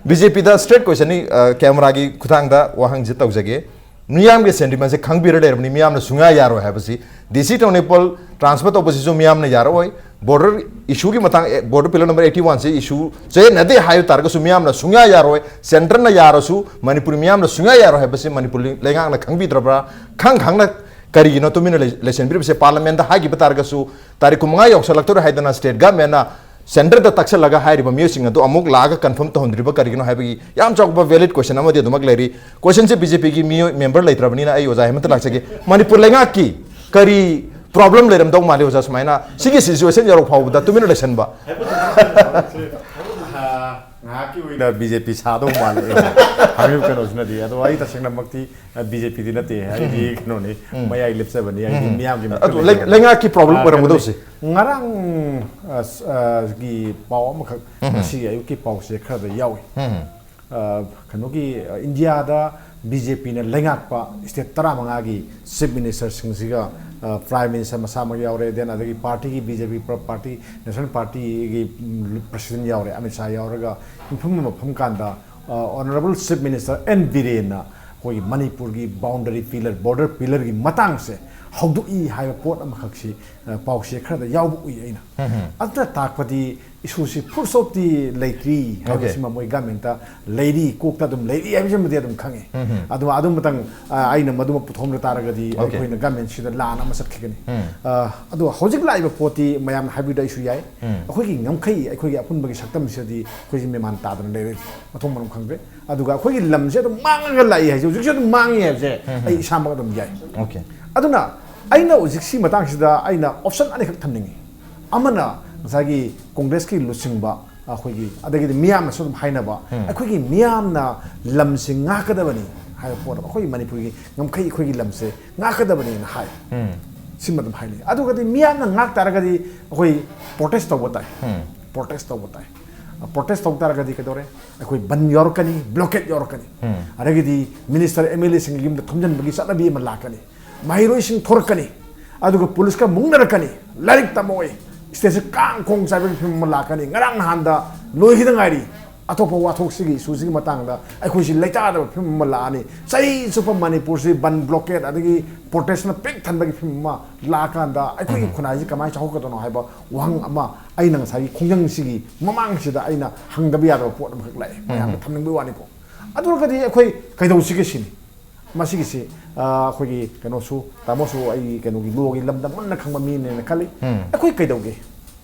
ꯕꯤ ꯖꯦ ꯄꯤꯗ ꯁ꯭ꯇ꯭ꯔꯦꯠ ꯀꯣꯏꯁꯟꯅꯤ, ꯑ, ꯀꯦꯃꯦꯔꯥꯒꯤ ꯈꯨꯊꯥꯡꯗ ꯋꯥꯍꯪꯁꯤ ꯇꯧꯖꯒꯦ꯫ ꯃꯤꯌꯥꯝꯒꯤ ꯁꯦꯟꯇꯤꯃꯦꯟꯁꯦ ꯈꯪꯕꯤꯔ ꯂꯩꯔꯕꯅꯤ, ꯃꯤꯌꯥꯝꯅ ꯁꯨꯡꯌꯥ ꯌꯥꯔꯣꯏ ꯍꯥꯏꯕꯁꯤ꯫ ꯗꯤ ꯁꯤ ꯇꯦꯡꯅꯧꯄꯜ ꯇ꯭ꯔꯥꯟꯁꯐꯔ ꯇꯧꯕꯁꯤꯁꯨ ꯃꯤꯌꯥꯝꯅ ꯌꯥꯔꯛꯑꯣꯏ꯫ ꯕꯣꯔꯗꯔ ꯏꯁꯨꯒꯤ ꯃꯇꯥꯡ, ꯑꯦ, ꯕꯣꯔꯗꯔ ꯄꯤꯂꯔ ꯅꯝꯕꯔ ꯑꯩꯠꯇꯤ ꯋꯥꯟꯁꯦ ꯏꯁꯨ ꯆꯌꯦꯠꯅꯗꯦ ꯍꯥꯏꯕ ꯇꯥꯔꯒꯁꯨ ꯃꯤꯌꯥꯝꯅ ꯁꯨꯡꯌꯥ ꯌꯥꯔꯣꯏ꯫ ꯁꯦꯟꯇꯔꯅ ꯌꯥꯔꯁꯨ ꯃꯅꯤꯄꯨꯔꯤ ꯃꯤꯌꯥꯝꯅ ꯁꯨꯡꯌꯥ ꯌꯥꯔꯣꯏ ꯍꯥꯏꯕꯁꯤ ꯃꯅꯤꯄꯨꯔ ꯂꯩꯉꯥꯛꯅ ꯈꯪꯕꯤꯗ꯭ꯔꯕ꯭ꯔꯥ? ꯈꯪ ꯈꯪꯅ ꯀꯔꯤꯒꯤꯅꯣ ꯇꯨꯃꯤꯟꯅ ꯂꯩ-, ꯂꯩꯁꯟꯕꯤꯔꯤꯕꯁꯦ? ꯄꯥꯔꯂꯤꯌꯥꯃꯦꯟꯗ ꯍꯥꯏꯈꯤꯕ ꯇꯥꯔꯒꯁꯨ ꯇꯥꯔꯤꯛ ꯀꯨꯟꯃꯉꯥ ꯌꯧꯁꯜꯂꯛꯇꯣꯔꯦ ꯍꯥꯏꯗꯅ ꯁ꯭ꯇꯦꯠ ꯒꯃꯦꯟꯅ ꯁꯦꯟꯇꯔꯗ ꯇꯛꯁꯜꯂꯒ ꯍꯥꯏꯔꯤꯕ ꯃꯤꯑꯣꯏꯁꯤꯡ ꯑꯗꯨ ꯑꯃꯨꯛ ꯂꯥꯛꯑꯒ ꯀꯟꯐꯥꯔꯝ ꯇꯧꯍꯟꯗ꯭ꯔꯤꯕ ꯀꯔꯤꯒꯤꯅꯣ ꯍꯥꯏꯕꯒꯤ ꯌꯥꯝ ꯆꯥꯎꯕ ꯚꯦꯂꯤꯗ ꯀꯣꯏꯁꯟ ꯑꯃꯗꯤ ꯑꯗꯨꯃꯛ ꯂꯩꯔꯤ꯫ ꯀꯣꯏꯁꯟꯁꯦ ꯕꯤ ꯖꯦ ꯄꯤꯒꯤ ꯃꯤꯑꯣꯏ ꯃꯦꯝꯕꯔ ꯂꯩꯇ꯭ꯔꯕꯅꯤꯅ ꯑꯩ ꯑꯣꯖꯥ ꯍꯦꯃꯟꯇ ꯂꯥꯛꯆꯒꯦ꯫ ꯃꯅꯤꯄꯨꯔ ꯂꯩꯉꯥꯛꯀꯤ ꯀꯔꯤ ꯄ꯭ꯔꯣꯕ꯭ꯂꯦꯝ ꯂꯩꯔꯝꯗꯧ ꯃꯥꯜꯂꯤ ꯑꯣꯖꯥ, ꯁꯨꯃꯥꯏꯅ ꯁꯤꯒꯤ ꯁꯤꯆꯨꯋꯦꯁꯟ ꯌꯧꯔꯛ ꯐꯥꯎꯕꯗ ꯇꯨꯃꯤꯟꯅ ꯂꯩꯁꯟꯕ? ꯉꯥꯏꯍꯥꯛꯀꯤ ꯑꯣꯏꯅ ꯕꯤ ꯖꯦ ꯄꯤ ꯁꯥꯗꯧ ꯃꯥꯜꯂꯦ ꯍꯥꯏꯔꯤꯕ ꯀꯩꯅꯣꯁꯤꯅꯗꯤ꯫ ꯑꯗꯣ ꯑꯩ ꯇꯁꯦꯡꯅꯃꯛꯇꯤ ꯕꯤ ꯖꯦ ꯄꯤꯗꯤ ꯅꯠꯇꯦ, ꯑꯩꯗꯤ ꯀꯩꯅꯣꯅꯤ, ꯃꯌꯥꯏ ꯂꯦꯞꯆꯕꯅꯤ, ꯑꯩꯗꯤ ꯃꯤꯌꯥꯝꯒꯤ ꯃꯇꯨꯡ ꯑꯗꯨ ꯂꯩ-, ꯂꯩꯉꯥꯛꯀꯤ ꯄ꯭ꯔꯣꯕ꯭ꯂꯦꯝ ꯑꯣꯏꯔꯝꯒꯗꯧꯁꯤ꯫ ꯉꯔꯥꯡ ꯑ, ꯁ-, ꯑ, ꯒꯤ ꯄꯥꯎ ꯑꯃꯈꯛ ꯉꯁꯤꯒꯤ ꯑꯌꯨꯛꯀꯤ ꯄꯥꯎꯁꯦ ꯈꯔꯗ ꯌꯥꯎꯏ꯫ ꯑ, ꯀꯩꯅꯣꯒꯤ, ꯑ, ꯏꯟꯗꯤꯌꯥꯗ ꯕꯤ ꯖꯦ ꯄꯤꯅ ꯂꯩꯉꯥꯛꯄ ꯁ꯭ꯇꯦꯠ ꯇꯔꯥꯃꯉꯥꯒꯤ ꯆꯤꯐ ꯃꯤꯅꯤꯁꯇꯔꯁꯤꯡꯁꯤꯒ, ꯑ, ꯄ꯭ꯔꯥꯏꯝ ꯃꯤꯅꯤꯁꯇꯔ ꯃꯁꯥꯃꯛ ꯌꯥꯎꯔꯦ, ꯗꯦꯟ ꯑꯗꯒꯤ ꯄꯥꯔꯇꯤꯒꯤ ꯕꯤ ꯖꯦ ꯄꯤ ꯄ-, ꯄꯥꯔꯇꯤ, ꯅꯦꯁꯅꯦꯜ ꯄꯥꯔꯇꯤꯒꯤ, ꯎꯝ, ꯄ꯭ꯔꯁꯤꯗꯦꯟ ꯌꯥꯎꯔꯦ, ꯑꯃꯤꯠ ꯁꯥꯍ ꯌꯥꯎꯔꯒ ꯃꯤꯐꯝ ꯑꯃ ꯐꯝ ꯀꯥꯟꯗ, ꯑ, ꯑꯣꯅꯔꯦꯕꯜ ꯆꯤꯐ ꯃꯤꯅꯤꯁꯇꯔ ꯑꯦꯟ ꯕꯤꯔꯦꯟꯅ ꯑꯩꯈꯣꯏꯒꯤ ꯃꯅꯤꯄꯨꯔꯒꯤ ꯕꯥꯎꯟꯗꯔꯤ ꯄꯤꯂꯔ, ꯕꯣꯔꯗꯔ ꯄꯤꯂꯔꯒꯤ ꯃꯇꯥꯡꯁꯦ ꯍꯧꯗꯣꯛꯏ ꯍꯥꯏꯕ ꯄꯣꯠ ꯑꯃꯈꯛꯁꯤ, ꯑ, ꯄꯥꯎꯆꯦ ꯈꯔꯗ ꯌꯥꯎꯕ ꯎꯏ ꯑꯩꯅ꯫ ꯑꯗꯨꯅ ꯇꯥꯛꯄꯗꯤ ꯏꯁꯨꯁꯤ ꯐꯨꯜ ꯁ꯭ꯇꯣꯞꯇꯤ ꯂꯩꯇ꯭ꯔꯤ ꯍꯥꯏꯕꯁꯤꯃ ꯃꯣꯏ ꯒꯃꯦꯟꯇ ꯂꯩꯔꯤ, ꯀꯣꯛꯇ ꯑꯗꯨꯝ ꯂꯩꯔꯤ ꯍꯥꯏꯕꯁꯤꯃꯗꯤ ꯑꯗꯨꯝ ꯈꯪꯉꯤ꯫ ꯑꯗꯨ ꯑꯗꯨꯃꯇꯪ, ꯑ, ꯑꯩꯅ ꯃꯗꯨꯃ ꯄꯨꯊꯣꯛꯂ ꯇꯥꯔꯒꯗꯤ ꯑꯩꯈꯣꯏꯅ ꯒꯃꯦꯟꯁꯤꯗ ꯂꯥꯟ ꯑꯃ ꯆꯠꯈꯤꯒꯅꯤ꯫ ꯑ, ꯑꯗꯣ ꯍꯧꯖꯤꯛ ꯂꯥꯛꯏꯕ ꯄꯣꯠꯇꯤ ꯃꯌꯥꯝꯅ ꯍꯥꯏꯕꯤꯗ ꯑꯩꯁꯨ ꯌꯥꯏ꯫ ꯑꯩꯈꯣꯏꯒꯤ ꯉꯝꯈꯩ, ꯑꯩꯈꯣꯏꯒꯤ ꯑꯄꯨꯟꯕꯒꯤ ꯁꯛꯇꯝꯁꯤꯗꯗꯤ ꯑꯩꯈꯣꯏꯁꯤ ꯃꯦꯃꯥꯟ ꯇꯥꯗꯅ ꯂꯩꯔꯦ, ꯃꯊꯣꯡ ꯃꯔꯝ ꯈꯪꯗ꯭ꯔꯦ꯫ ꯑꯗꯨꯒ ꯑꯩꯈꯣꯏꯒꯤ ꯂꯝꯁꯦ ꯑꯗꯨꯝ ꯃꯥꯡꯉꯒ ꯂꯥꯛꯏ ꯍꯥꯏꯁꯦ, ꯍꯧꯖꯤꯛꯁꯨ ꯑꯗꯨꯝ ꯃꯥꯡꯉꯤ ꯍꯥꯏꯕꯁꯦ ꯑꯩ ꯏꯁꯥꯃꯛ ꯑꯗꯨꯝ ꯌꯥꯏ꯫ ꯑꯗꯨꯅ ꯑꯩꯅ ꯍꯧꯖꯤꯛ ꯁꯤ ꯃꯇꯥꯡꯁꯤꯗ ꯑꯩꯅ ꯑꯣꯞꯁꯟ ꯑꯅꯤꯈꯛ ꯊꯝꯅꯤꯡꯉꯤ꯫ ꯑꯃꯅ ꯉꯁꯥꯏꯒꯤ ꯀꯣꯡꯒ꯭ꯔꯦꯁꯀꯤ ꯂꯨꯆꯤꯡꯕ ꯑꯩꯈꯣꯏꯒꯤ, ꯑꯗꯒꯤꯗꯤ ꯃꯤꯌꯥꯝꯅꯁꯨ ꯑꯗꯨꯝ ꯍꯥꯏꯅꯕ, ꯑꯩꯈꯣꯏꯒꯤ ꯃꯤꯌꯥꯝꯅ ꯂꯝꯁꯤ ꯉꯥꯛꯀꯗꯕꯅꯤ ꯍꯥꯏꯕ ꯄꯣꯠ ꯑꯃ, ꯑꯩꯈꯣꯏꯒꯤ ꯃꯅꯤꯄꯨꯔꯒꯤ ꯉꯝꯈꯩ ꯑꯩꯈꯣꯏꯒꯤ ꯂꯝꯁꯦ ꯉꯥꯛꯀꯗꯕꯅꯤꯅ ꯍꯥꯏ꯫ ꯁꯤꯃ ꯑꯗꯨꯝ ꯍꯥꯏꯅꯩ꯫ ꯑꯗꯨꯒꯗꯤ ꯃꯤꯌꯥꯝꯅ ꯉꯥꯛ ꯇꯥꯔꯒꯗꯤ ꯑꯩꯈꯣꯏ ꯄ꯭ꯔꯣꯇꯦꯁ ꯇꯧꯕ ꯇꯥꯏ꯫ ꯄ꯭ꯔꯣꯇꯦꯁ ꯇꯧꯕ ꯇꯥꯏ꯫ ꯄ꯭ꯔꯣꯇꯦꯁ ꯇꯧ ꯇꯥꯔꯒꯗꯤ ꯀꯩꯗꯧꯔꯦ? ꯑꯩꯈꯣꯏ ꯕꯟ ꯌꯥꯎꯔꯛꯀꯅꯤ, ꯕ꯭ꯂꯣꯀꯦꯠ ꯌꯥꯎꯔꯛꯀꯅꯤ꯫ ꯑꯗꯒꯤꯗꯤ ꯃꯤꯅꯤꯁꯇꯔ, ꯑꯦꯝ ꯑꯦꯜ ꯑꯦꯁꯤꯡꯒꯤ ꯌꯨꯝꯗ ꯊꯣꯝꯖꯤꯟꯕꯒꯤ ꯆꯠꯅꯕꯤ ꯑꯃ ꯂꯥꯛꯀꯅꯤ꯫ ꯃꯍꯩꯔꯣꯏꯁꯤꯡ ꯊꯣꯔꯛꯀꯅꯤ, ꯑꯗꯨꯒ ꯄꯨꯂꯤꯁꯀ ꯃꯨꯛꯅꯔꯛꯀꯅꯤ, ꯂꯥꯏꯔꯤꯛ ꯇꯝꯃꯛꯑꯣꯏ, ꯁ꯭ꯇꯦꯠꯁꯤ ꯀꯥꯡ ꯈꯣꯡ ꯆꯥꯏꯕꯒꯤ ꯐꯤꯕꯝ ꯑꯃ ꯂꯥꯛꯀꯅꯤ꯫ ꯉꯔꯥꯡ ꯅꯍꯥꯟꯗ ꯂꯣꯏꯈꯤꯗ ꯉꯥꯏꯔꯤ꯫ ꯑꯇꯣꯞꯄ ꯋꯥꯊꯣꯛꯁꯤꯒꯤ, ꯏꯁꯨꯁꯤꯒꯤ ꯃꯇꯥꯡꯗ ꯑꯩꯈꯣꯏꯁꯤ ꯂꯩꯇꯥꯗꯕ ꯐꯤꯕꯝ ꯑꯃ ꯂꯥꯛꯑꯅꯤ꯫ ꯆꯍꯤ ꯆꯨꯞꯄ ꯃꯅꯤꯄꯨꯔꯁꯤ ꯕꯟ, ꯕ꯭ꯂꯣꯀꯦꯠ ꯑꯗꯒꯤ ꯄ꯭ꯔꯣꯇꯦꯁꯅ ꯄꯤꯛ ꯊꯟꯕꯒꯤ ꯐꯤꯕꯝ ꯑꯃ ꯂꯥꯛꯑꯀꯥꯟꯗ ꯑꯩꯈꯣꯏꯒꯤ ꯈꯨꯟꯅꯥꯏꯁꯤ ꯀꯃꯥꯏꯅ ꯆꯥꯎꯈꯠꯀꯗꯣꯏꯅꯣ ꯍꯥꯏꯕ ꯋꯥꯍꯪ ꯑꯃ ꯑꯩꯅ ꯉꯁꯥꯏꯒꯤ ꯈꯣꯡꯖꯪꯁꯤꯒꯤ ꯃꯃꯥꯡꯁꯤꯗ ꯑꯩꯅ ꯍꯪꯗꯕ ꯌꯥꯗꯕ ꯄꯣꯠ ꯑꯃꯈꯛ ꯂꯥꯛꯑꯦ꯫ ꯃꯌꯥꯝꯗ ꯊꯝꯅꯤꯡꯕꯒꯤ ꯋꯥꯅꯤꯀꯣ꯫ ꯑꯗꯨ ꯑꯣꯏꯔꯒꯗꯤ ꯑꯩꯈꯣꯏ ꯀꯩꯗꯧꯁꯤꯒꯦ ꯁꯤꯅꯤ꯫ ꯃꯁꯤꯒꯤꯁꯤ, ꯑ, ꯑꯩꯈꯣꯏꯒꯤ ꯀꯩꯅꯣꯁꯨ, ꯇꯥꯃꯣꯁꯨ ꯑꯩ ꯀꯩꯅꯣꯒꯤ ꯂꯣꯒꯤ ꯂꯝꯗ ꯃꯨꯟꯅ ꯈꯪꯕ ꯃꯤꯅꯦꯅ ꯈꯜꯂꯤ꯫ ꯑꯩꯈꯣꯏ ꯀꯩꯗꯧꯒꯦ?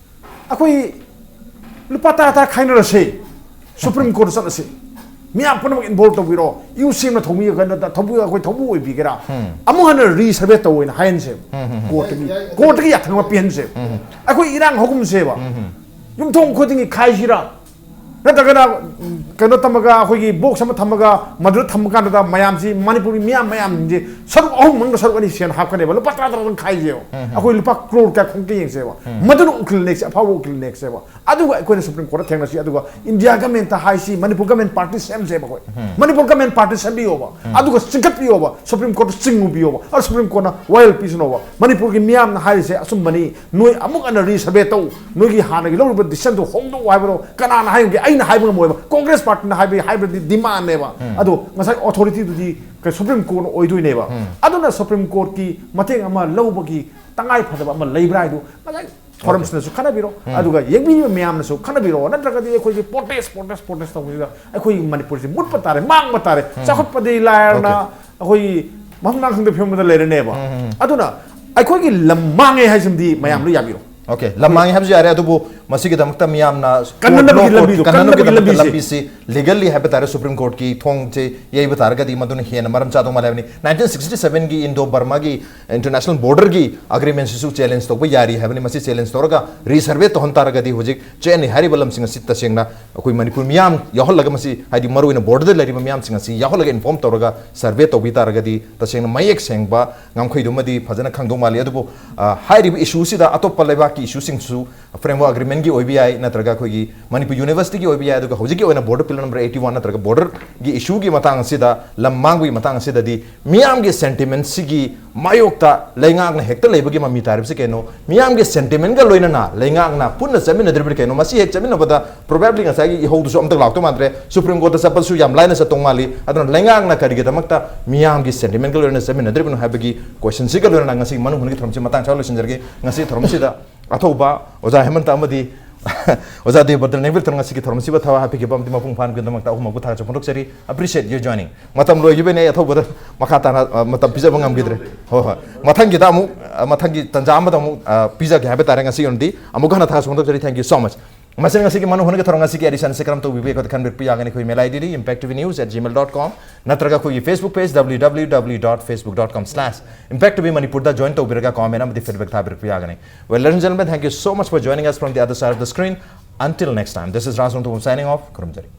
ꯑꯩꯈꯣꯏ ꯂꯨꯄꯥ ꯇꯔꯥ ꯇꯔꯥ ꯈꯥꯏꯅꯔꯁꯦ, ꯁꯨꯄ꯭ꯔꯤꯝ ꯀꯣꯔꯠꯇ ꯆꯠꯂꯁꯦ, ꯃꯤꯌꯥꯝ ꯄꯨꯝꯅꯃꯛ ꯏꯟꯚꯣꯜꯕ ꯇꯧꯕꯤꯔꯣ, ꯌꯨ ꯁꯤ ꯑꯦꯝꯅ ꯊꯧꯃꯤ ꯀꯩꯅꯣ ꯇ-, ꯊꯧꯕꯨ-, ꯑꯩꯈꯣꯏ ꯊꯧꯕꯨ ꯑꯣꯏꯕꯤꯒꯦꯔꯥ, ꯑꯃꯨꯛ ꯍꯟꯅ ꯔꯤꯁꯔꯚꯦ ꯇꯧꯑꯣꯅ ꯍꯥꯏꯍꯟꯁꯦꯕ꯫ ꯀꯣꯔꯠꯇꯒꯤ, ꯀꯣꯔꯠꯇꯒꯤ ꯌꯥꯊꯪ ꯑꯃ ꯄꯤꯍꯟꯁꯦꯕ꯫ ꯑꯩꯈꯣꯏ ꯏꯔꯥꯡ ꯍꯧꯒꯨꯝꯁꯦꯕ꯫ ꯌꯨꯝꯊꯣꯡ ꯈꯨꯗꯤꯡꯒꯤ ꯈꯥꯏꯁꯤꯔꯥ? ꯅꯠꯇ꯭ꯔꯒꯅ, ꯎꯝ, ꯀꯩꯅꯣ ꯊꯝꯃꯒ, ꯑꯩꯈꯣꯏꯒꯤ ꯕꯣꯛꯁ ꯑꯃ ꯊꯝꯃꯒ ꯃꯗꯨꯗ ꯊꯝꯕ ꯀꯥꯟꯗ ꯃꯌꯥꯝꯁꯤ, ꯃꯅꯤꯄꯨꯔꯒꯤ ꯃꯤꯌꯥꯝ ꯃꯌꯥꯝꯁꯦ ꯁꯔꯨꯛ ꯑꯍꯨꯝ ꯃꯅꯨꯡꯗ ꯁꯔꯨꯛ ꯑꯅꯤ ꯁꯦꯟ ꯍꯥꯞꯀꯅꯦꯕ, ꯂꯨꯄꯥ ꯇꯔꯥ ꯇꯔꯥ ꯑꯗꯨꯝ ꯈꯥꯏꯁꯦꯕ꯫ ꯑꯩꯈꯣꯏ ꯂꯨꯄꯥ ꯀ꯭ꯔꯣꯔ ꯀꯌꯥ ꯈꯣꯝꯒꯦ ꯌꯦꯡꯁꯦꯕ꯫ ꯃꯗꯨꯅ ꯎꯀꯤꯜ ꯅꯦꯛꯁꯦ, ꯑꯐꯥꯎꯕ ꯎꯀꯤꯜ ꯅꯦꯛꯁꯦꯕ꯫ ꯑꯗꯨꯒ ꯑꯩꯈꯣꯏꯅ ꯁꯨꯄ꯭ꯔꯤꯝ ꯀꯣꯔꯠꯇ ꯊꯦꯡꯅꯁꯤ, ꯑꯗꯨꯒ ꯏꯟꯗꯤꯌꯥ ꯒꯃꯦꯟꯇ ꯍꯥꯏꯁꯤ, ꯃꯅꯤꯄꯨꯔ ꯒꯃꯦꯟ ꯄꯥꯔꯇꯤ ꯁꯦꯝꯁꯦꯕ ꯑꯩꯈꯣꯏ꯫ ꯃꯅꯤꯄꯨꯔ ꯒꯃꯦꯟ ꯄꯥꯔꯇꯤ ꯁꯦꯝꯕꯤꯌꯣꯕ, ꯑꯗꯨꯒ ꯆꯤꯡꯈꯠꯄꯤꯌꯣꯕ, ꯁꯨꯄ꯭ꯔꯤꯝ ꯀꯣꯔꯠꯇ ꯆꯤꯡꯉꯨꯕꯤꯌꯣꯕ, ꯑꯗꯨ ꯁꯨꯄ꯭ꯔꯤꯝ ꯀꯣꯔꯠꯅ ꯋꯥꯌꯦꯜ ꯄꯤꯁꯅꯣꯕ꯫ ꯃꯅꯤꯄꯨꯔꯒꯤ ꯃꯤꯌꯥꯝꯅ ꯍꯥꯏꯔꯤꯁꯦ ꯑꯆꯨꯝꯕꯅꯤ, ꯅꯣꯏ ꯑꯃꯨꯛ ꯍꯟꯅ ꯔꯤꯁꯔꯚꯦ ꯇꯧ, ꯅꯣꯏꯒꯤ ꯍꯥꯟꯅꯒꯤ ꯂꯧꯔꯤꯕ ꯗꯤꯁꯤꯖꯟꯗꯣ ꯍꯣꯡꯗꯣꯛꯎ ꯍꯥꯏꯕꯗꯣ ꯀꯅꯥꯅ ꯍꯥꯏ ꯉꯝꯒꯦ? ꯑꯩꯅ ꯍꯥꯏꯕ ꯉꯝꯃꯣꯏꯕ, ꯀꯣꯡꯒ꯭ꯔꯦꯁ ꯄꯥꯔꯠꯅ ꯍꯥꯏꯕ ꯍꯥꯏꯕꯗꯤ ꯗꯤꯃꯥꯟꯅꯦꯕ꯫ ꯑꯗꯣ ꯉꯁꯥꯏ ꯑꯣꯊꯣꯔꯤꯇꯤꯗꯨꯗꯤ ꯀꯩ ꯁꯨꯄ꯭ꯔꯤꯝ ꯀꯣꯔꯠ ꯑꯣꯏꯗꯣꯏꯅꯦꯕ꯫ ꯑꯗꯨꯅ ꯁꯨꯄ꯭ꯔꯤꯝ ꯀꯣꯔꯠꯀꯤ ꯃꯇꯦꯡ ꯑꯃ ꯂꯧꯕꯒꯤ ꯇꯉꯥꯏ ꯐꯗꯕ ꯑꯃ ꯂꯩꯕ꯭ꯔꯥ ꯍꯥꯏꯗꯨ ꯉꯁꯥꯏ ꯐꯣꯔꯝꯁꯤꯅꯁꯨ ꯈꯟꯅꯕꯤꯔꯣ, ꯑꯗꯨꯒ ꯌꯦꯡꯕꯤꯔꯤꯕ ꯃꯌꯥꯝꯅꯁꯨ ꯈꯟꯅꯕꯤꯔꯣ꯫ ꯅꯠꯇ꯭ꯔꯒꯗꯤ ꯑꯩꯈꯣꯏꯒꯤ ꯄ꯭ꯔꯣꯇꯦꯁ ꯄ꯭ꯔꯣꯇꯦꯁ ꯄ꯭ꯔꯣꯇꯦꯁ ꯇꯧꯕꯁꯤꯗ ꯑꯩꯈꯣꯏꯒꯤ ꯃꯅꯤꯄꯨꯔꯁꯤ ꯃꯨꯠꯄ ꯇꯥꯔꯦ, ꯃꯥꯡꯕ ꯇꯥꯔꯦ꯫ ꯆꯥꯎꯈꯠꯄꯗꯤ ꯂꯥꯏꯔꯅ ꯑꯩꯈꯣꯏꯒꯤ ꯃꯐꯝ ꯃꯔꯥꯡ ꯈꯪꯗꯕ ꯐꯤꯕꯝꯗ ꯂꯩꯔꯅꯦꯕ꯫ ꯑꯗꯨꯅ ꯑꯩꯈꯣꯏꯒꯤ ꯂꯝ ꯃꯥꯡꯉꯦ ꯍꯥꯏꯁꯤꯃꯗꯤ ꯃꯌꯥꯝ ꯂꯣꯏ ꯌꯥꯕꯤꯔꯣ꯫ ꯑꯣꯀꯦ, ꯂꯝ ꯃꯥꯡꯉꯦ ꯍꯥꯏꯕꯁꯨ ꯌꯥꯔꯦ, ꯑꯗꯨꯕꯨ ꯃꯁꯤꯒꯤꯗꯃꯛꯇ ꯃꯤꯌꯥꯝꯅ ꯀꯟꯅꯅꯕꯒꯤ ꯂꯝꯕꯤꯗꯣ, ꯀꯟꯅꯅꯕꯒꯤ ꯀꯟꯅꯅꯕꯒꯤ ꯂꯝꯕꯤꯗ ꯂꯝꯕꯤꯁꯦ꯫ ꯂꯝꯕꯤꯁꯤ ꯂꯤꯒꯜꯂꯤ ꯍꯥꯏꯕ ꯇꯥꯔꯦ, ꯁꯨꯄ꯭ꯔꯤꯝ ꯀꯣꯔꯠꯀꯤ ꯊꯣꯡꯁꯦ ꯌꯩꯕ ꯇꯥꯔꯒꯗꯤ ꯃꯗꯨꯅ ꯍꯦꯟꯅ ꯃꯔꯝ ꯆꯥꯗꯧ ꯃꯥꯜꯂꯦ ꯍꯥꯏꯕꯅꯤ꯫ ꯅꯥꯏꯟꯇꯤꯟ ꯁꯤꯛꯁꯇꯤ ꯁꯚꯦꯟꯒꯤ ꯏꯟꯗꯣ ꯕꯔꯃꯥꯒꯤ ꯏꯟꯇꯔꯅꯦꯁꯅꯦꯜ ꯕꯣꯔꯗꯔꯒꯤ ꯑꯦꯒ꯭ꯔꯤꯃꯦꯟꯁꯤꯁꯨ ꯆꯦꯂꯦꯟꯖ ꯇꯧꯕ ꯌꯥꯔꯤ ꯍꯥꯏꯕꯅꯤ꯫ ꯃꯁꯤ ꯆꯦꯂꯦꯟꯖ ꯇꯧꯔꯒ ꯔꯤꯁꯔꯚꯦ ꯇꯧꯍꯟ ꯇꯥꯔꯒꯗꯤ ꯍꯧꯖꯤꯛ ꯆꯦꯟꯅꯤ ꯍꯥꯏꯔꯤꯕ ꯂꯝꯁꯤꯡ ꯑꯁꯤ ꯇꯁꯦꯡꯅ ꯑꯩꯈꯣꯏ ꯃꯅꯤꯄꯨꯔ ꯃꯤꯌꯥꯝ ꯌꯥꯎꯍꯜꯂꯒ, ꯃꯁꯤ ꯍꯥꯏꯗꯤ ꯃꯔꯨꯑꯣꯏꯅ ꯕꯣꯔꯗꯔꯗ ꯂꯩꯔꯤꯕ ꯃꯤꯌꯥꯝꯁꯤꯡ ꯑꯁꯤ ꯌꯥꯎꯍꯜꯂꯒ ꯏꯟꯐꯣꯔꯝ ꯇꯧꯔꯒ ꯁꯔꯚꯦ ꯇꯧꯕꯤ ꯇꯥꯔꯒꯗꯤ ꯇꯁꯦꯡꯅ ꯃꯌꯦꯛ ꯁꯦꯡꯕ ꯉꯝꯈꯩꯗꯨꯃꯗꯤ ꯐꯖꯅ ꯈꯪꯗꯧ ꯃꯥꯜꯂꯤ꯫ ꯑꯗꯨꯕꯨ ꯑ, ꯍꯥꯏꯔꯤꯕ ꯏꯁꯨꯁꯤꯗ ꯑꯇꯣꯞꯄ ꯂꯩꯕꯥꯛꯀꯤ ꯏꯁꯨꯁꯤꯡꯁꯨ, ꯐ꯭ꯔꯦꯝꯋꯔꯛ ꯑꯦꯒ꯭ꯔꯤꯃꯦꯟꯒꯤ ꯑꯣꯏꯕ ꯌꯥꯏ, ꯅꯠꯇ꯭ꯔꯒ ꯑꯩꯈꯣꯏꯒꯤ ꯃꯅꯤꯄꯨꯔ ꯌꯨꯅꯤꯚꯔꯁꯤꯇꯤꯒꯤ ꯑꯣꯏꯕ ꯌꯥꯏ, ꯑꯗꯨꯒ ꯍꯧꯖꯤꯛꯀꯤ ꯑꯣꯏꯅ ꯕꯣꯔꯗꯔ ꯄꯤꯜ ꯅꯝꯕꯔ ꯑꯩꯠꯇꯤ ꯋꯥꯟ ꯅꯠꯇ꯭ꯔꯒ ꯕꯣꯔꯗꯔꯒꯤ ꯏꯁꯨꯒꯤ ꯃꯇꯥꯡ ꯑꯁꯤꯗ, ꯂꯝ ꯃꯥꯡꯕꯒꯤ ꯃꯇꯥꯡ ꯑꯁꯤꯗꯗꯤ ꯃꯤꯌꯥꯝꯒꯤ ꯁꯦꯟꯇꯤꯃꯦꯟꯁꯤꯒꯤ ꯃꯥꯌꯣꯛꯇ ꯂꯩꯉꯥꯛꯅ ꯍꯦꯛꯇ ꯂꯩꯕꯒꯤ ꯃꯃꯤ ꯇꯥꯔꯤꯕꯁꯤ ꯀꯩꯅꯣ? ꯃꯤꯌꯥꯝꯒꯤ ꯁꯦꯟꯇꯤꯃꯦꯟꯒ ꯂꯣꯏꯅꯅ ꯂꯩꯉꯥꯛꯅ ꯄꯨꯟꯅ ꯆꯠꯃꯤꯟꯅꯗ꯭ꯔꯤꯕꯅꯤ ꯀꯩꯅꯣ? ꯃꯁꯤ ꯍꯦꯛ ꯆꯠꯃꯤꯟꯅꯕꯗ ꯄ꯭ꯔꯣꯕꯦꯕꯂꯤ ꯉꯁꯥꯏꯒꯤ ꯏꯍꯧꯗꯨꯁꯨ ꯑꯝꯇ ꯂꯥꯛꯇꯧ ꯃꯥꯟꯗ꯭ꯔꯦ꯫ ꯁꯨꯄ꯭ꯔꯤꯝ ꯀꯣꯔꯠꯇ ꯆꯠꯄꯁꯨ ꯌꯥꯝ ꯂꯥꯏꯅ ꯆꯠꯇꯧ ꯃꯥꯜꯂꯤ꯫ ꯑꯗꯨꯅ ꯂꯩꯉꯥꯛꯅ ꯀꯔꯤꯒꯤꯗꯃꯛꯇ ꯃꯤꯌꯥꯝꯒꯤ ꯁꯦꯟꯇꯤꯃꯦꯟꯒ ꯂꯣꯏꯅꯅ ꯆꯠꯃꯤꯟꯅꯗ꯭ꯔꯤꯕꯅꯣ ꯍꯥꯏꯕꯒꯤ ꯀꯣꯏꯁꯟꯁꯤꯒ ꯂꯣꯏꯅꯅ ꯉꯁꯤ ꯃꯅꯨꯡ ꯍꯨꯠꯅꯒꯤ ꯊꯧꯔꯝꯁꯤ ꯃꯇꯥꯡ ꯆꯥꯕ ꯂꯣꯏꯁꯤꯟꯖꯔꯒꯦ꯫ ꯉꯁꯤ ꯊꯧꯔꯝꯁꯤꯗ ꯑꯊꯧꯕ ꯑꯣꯖꯥ ꯍꯦꯃꯟꯇ ꯑꯃꯗꯤ ꯑꯣꯖꯥ ꯗꯦꯕꯔꯇꯟ ꯅꯦꯡꯕꯤꯔꯛꯇꯨꯅ ꯉꯁꯤꯒꯤ ꯊꯧꯔꯝꯁꯤꯕꯨ ꯊꯋꯥꯏ ꯍꯥꯞꯄꯤꯈꯤꯕ ꯑꯃꯗꯤ ꯃꯄꯨꯡ ꯐꯥꯍꯟꯈꯤꯕꯒꯤꯗꯃꯛꯇ ꯑꯍꯨꯝꯃꯛꯄꯨ ꯊꯥꯒꯠꯆꯕ ꯐꯣꯡꯗꯣꯛꯆꯔꯤ꯫ Appreciate your joining. ꯃꯇꯝ ꯂꯣꯏꯈꯤꯕꯅꯦ, ꯑꯩ ꯑꯊꯧꯕꯗ ꯃꯈꯥ ꯇꯥꯅ, ꯑ, ꯃꯇꯝ ꯄꯤꯖꯕ ꯉꯝꯈꯤꯗ꯭ꯔꯦ꯫ ꯍꯣꯏ, ꯍꯣꯏ꯫ ꯃꯊꯪꯒꯤꯗ ꯑꯃꯨꯛ, ꯑ, ꯃꯊꯪꯒꯤ ꯇꯥꯟꯖꯥ ꯑꯃꯗ ꯑꯃꯨꯛ, ꯑ, ꯄꯤꯖꯒꯦ ꯍꯥꯏꯕ ꯇꯥꯔꯦ꯫ ꯉꯁꯤꯒꯤ ꯑꯣꯏꯅꯗꯤ ꯑꯃꯨꯛ ꯍꯟꯅ ꯊꯥꯒꯠꯆꯕ ꯐꯣꯡꯗꯣꯛꯆꯔꯤ꯫ Thank you so much. ꯃꯁꯤꯅ ꯉꯁꯤꯒꯤ ꯃꯅꯨꯡ ꯍꯨꯠꯅꯒꯤ ꯊꯧꯔꯝ ꯑꯁꯤꯒꯤ ꯑꯦꯗꯤꯁꯟ ꯑꯁꯤ ꯀꯔꯝ ꯇꯧꯕꯤꯕꯒꯦ ꯑꯩꯈꯣꯏꯗ ꯈꯟꯕꯤꯔꯛꯄ ꯌꯥꯒꯅꯤ꯫ ꯑꯩꯈꯣꯏ email ID D impact T V news at gmail dot com ꯅꯠꯇ꯭ꯔꯒ ꯑꯩꯈꯣꯏꯒꯤ Facebook page W W W dot facebook dot com slash impact T V Manipur ꯗ join ꯇꯧꯕꯤꯔꯒ comment ꯑꯃꯗꯤ feedback ꯊꯥꯕꯤꯔꯛꯄ ꯌꯥꯒꯅꯤ꯫ Well, ladies and gentlemen, thank you so much for joining us from the other side of the screen. Until next time, this is Raj Rongthong signing off. ꯈꯨꯔꯨꯝꯖꯔꯤ꯫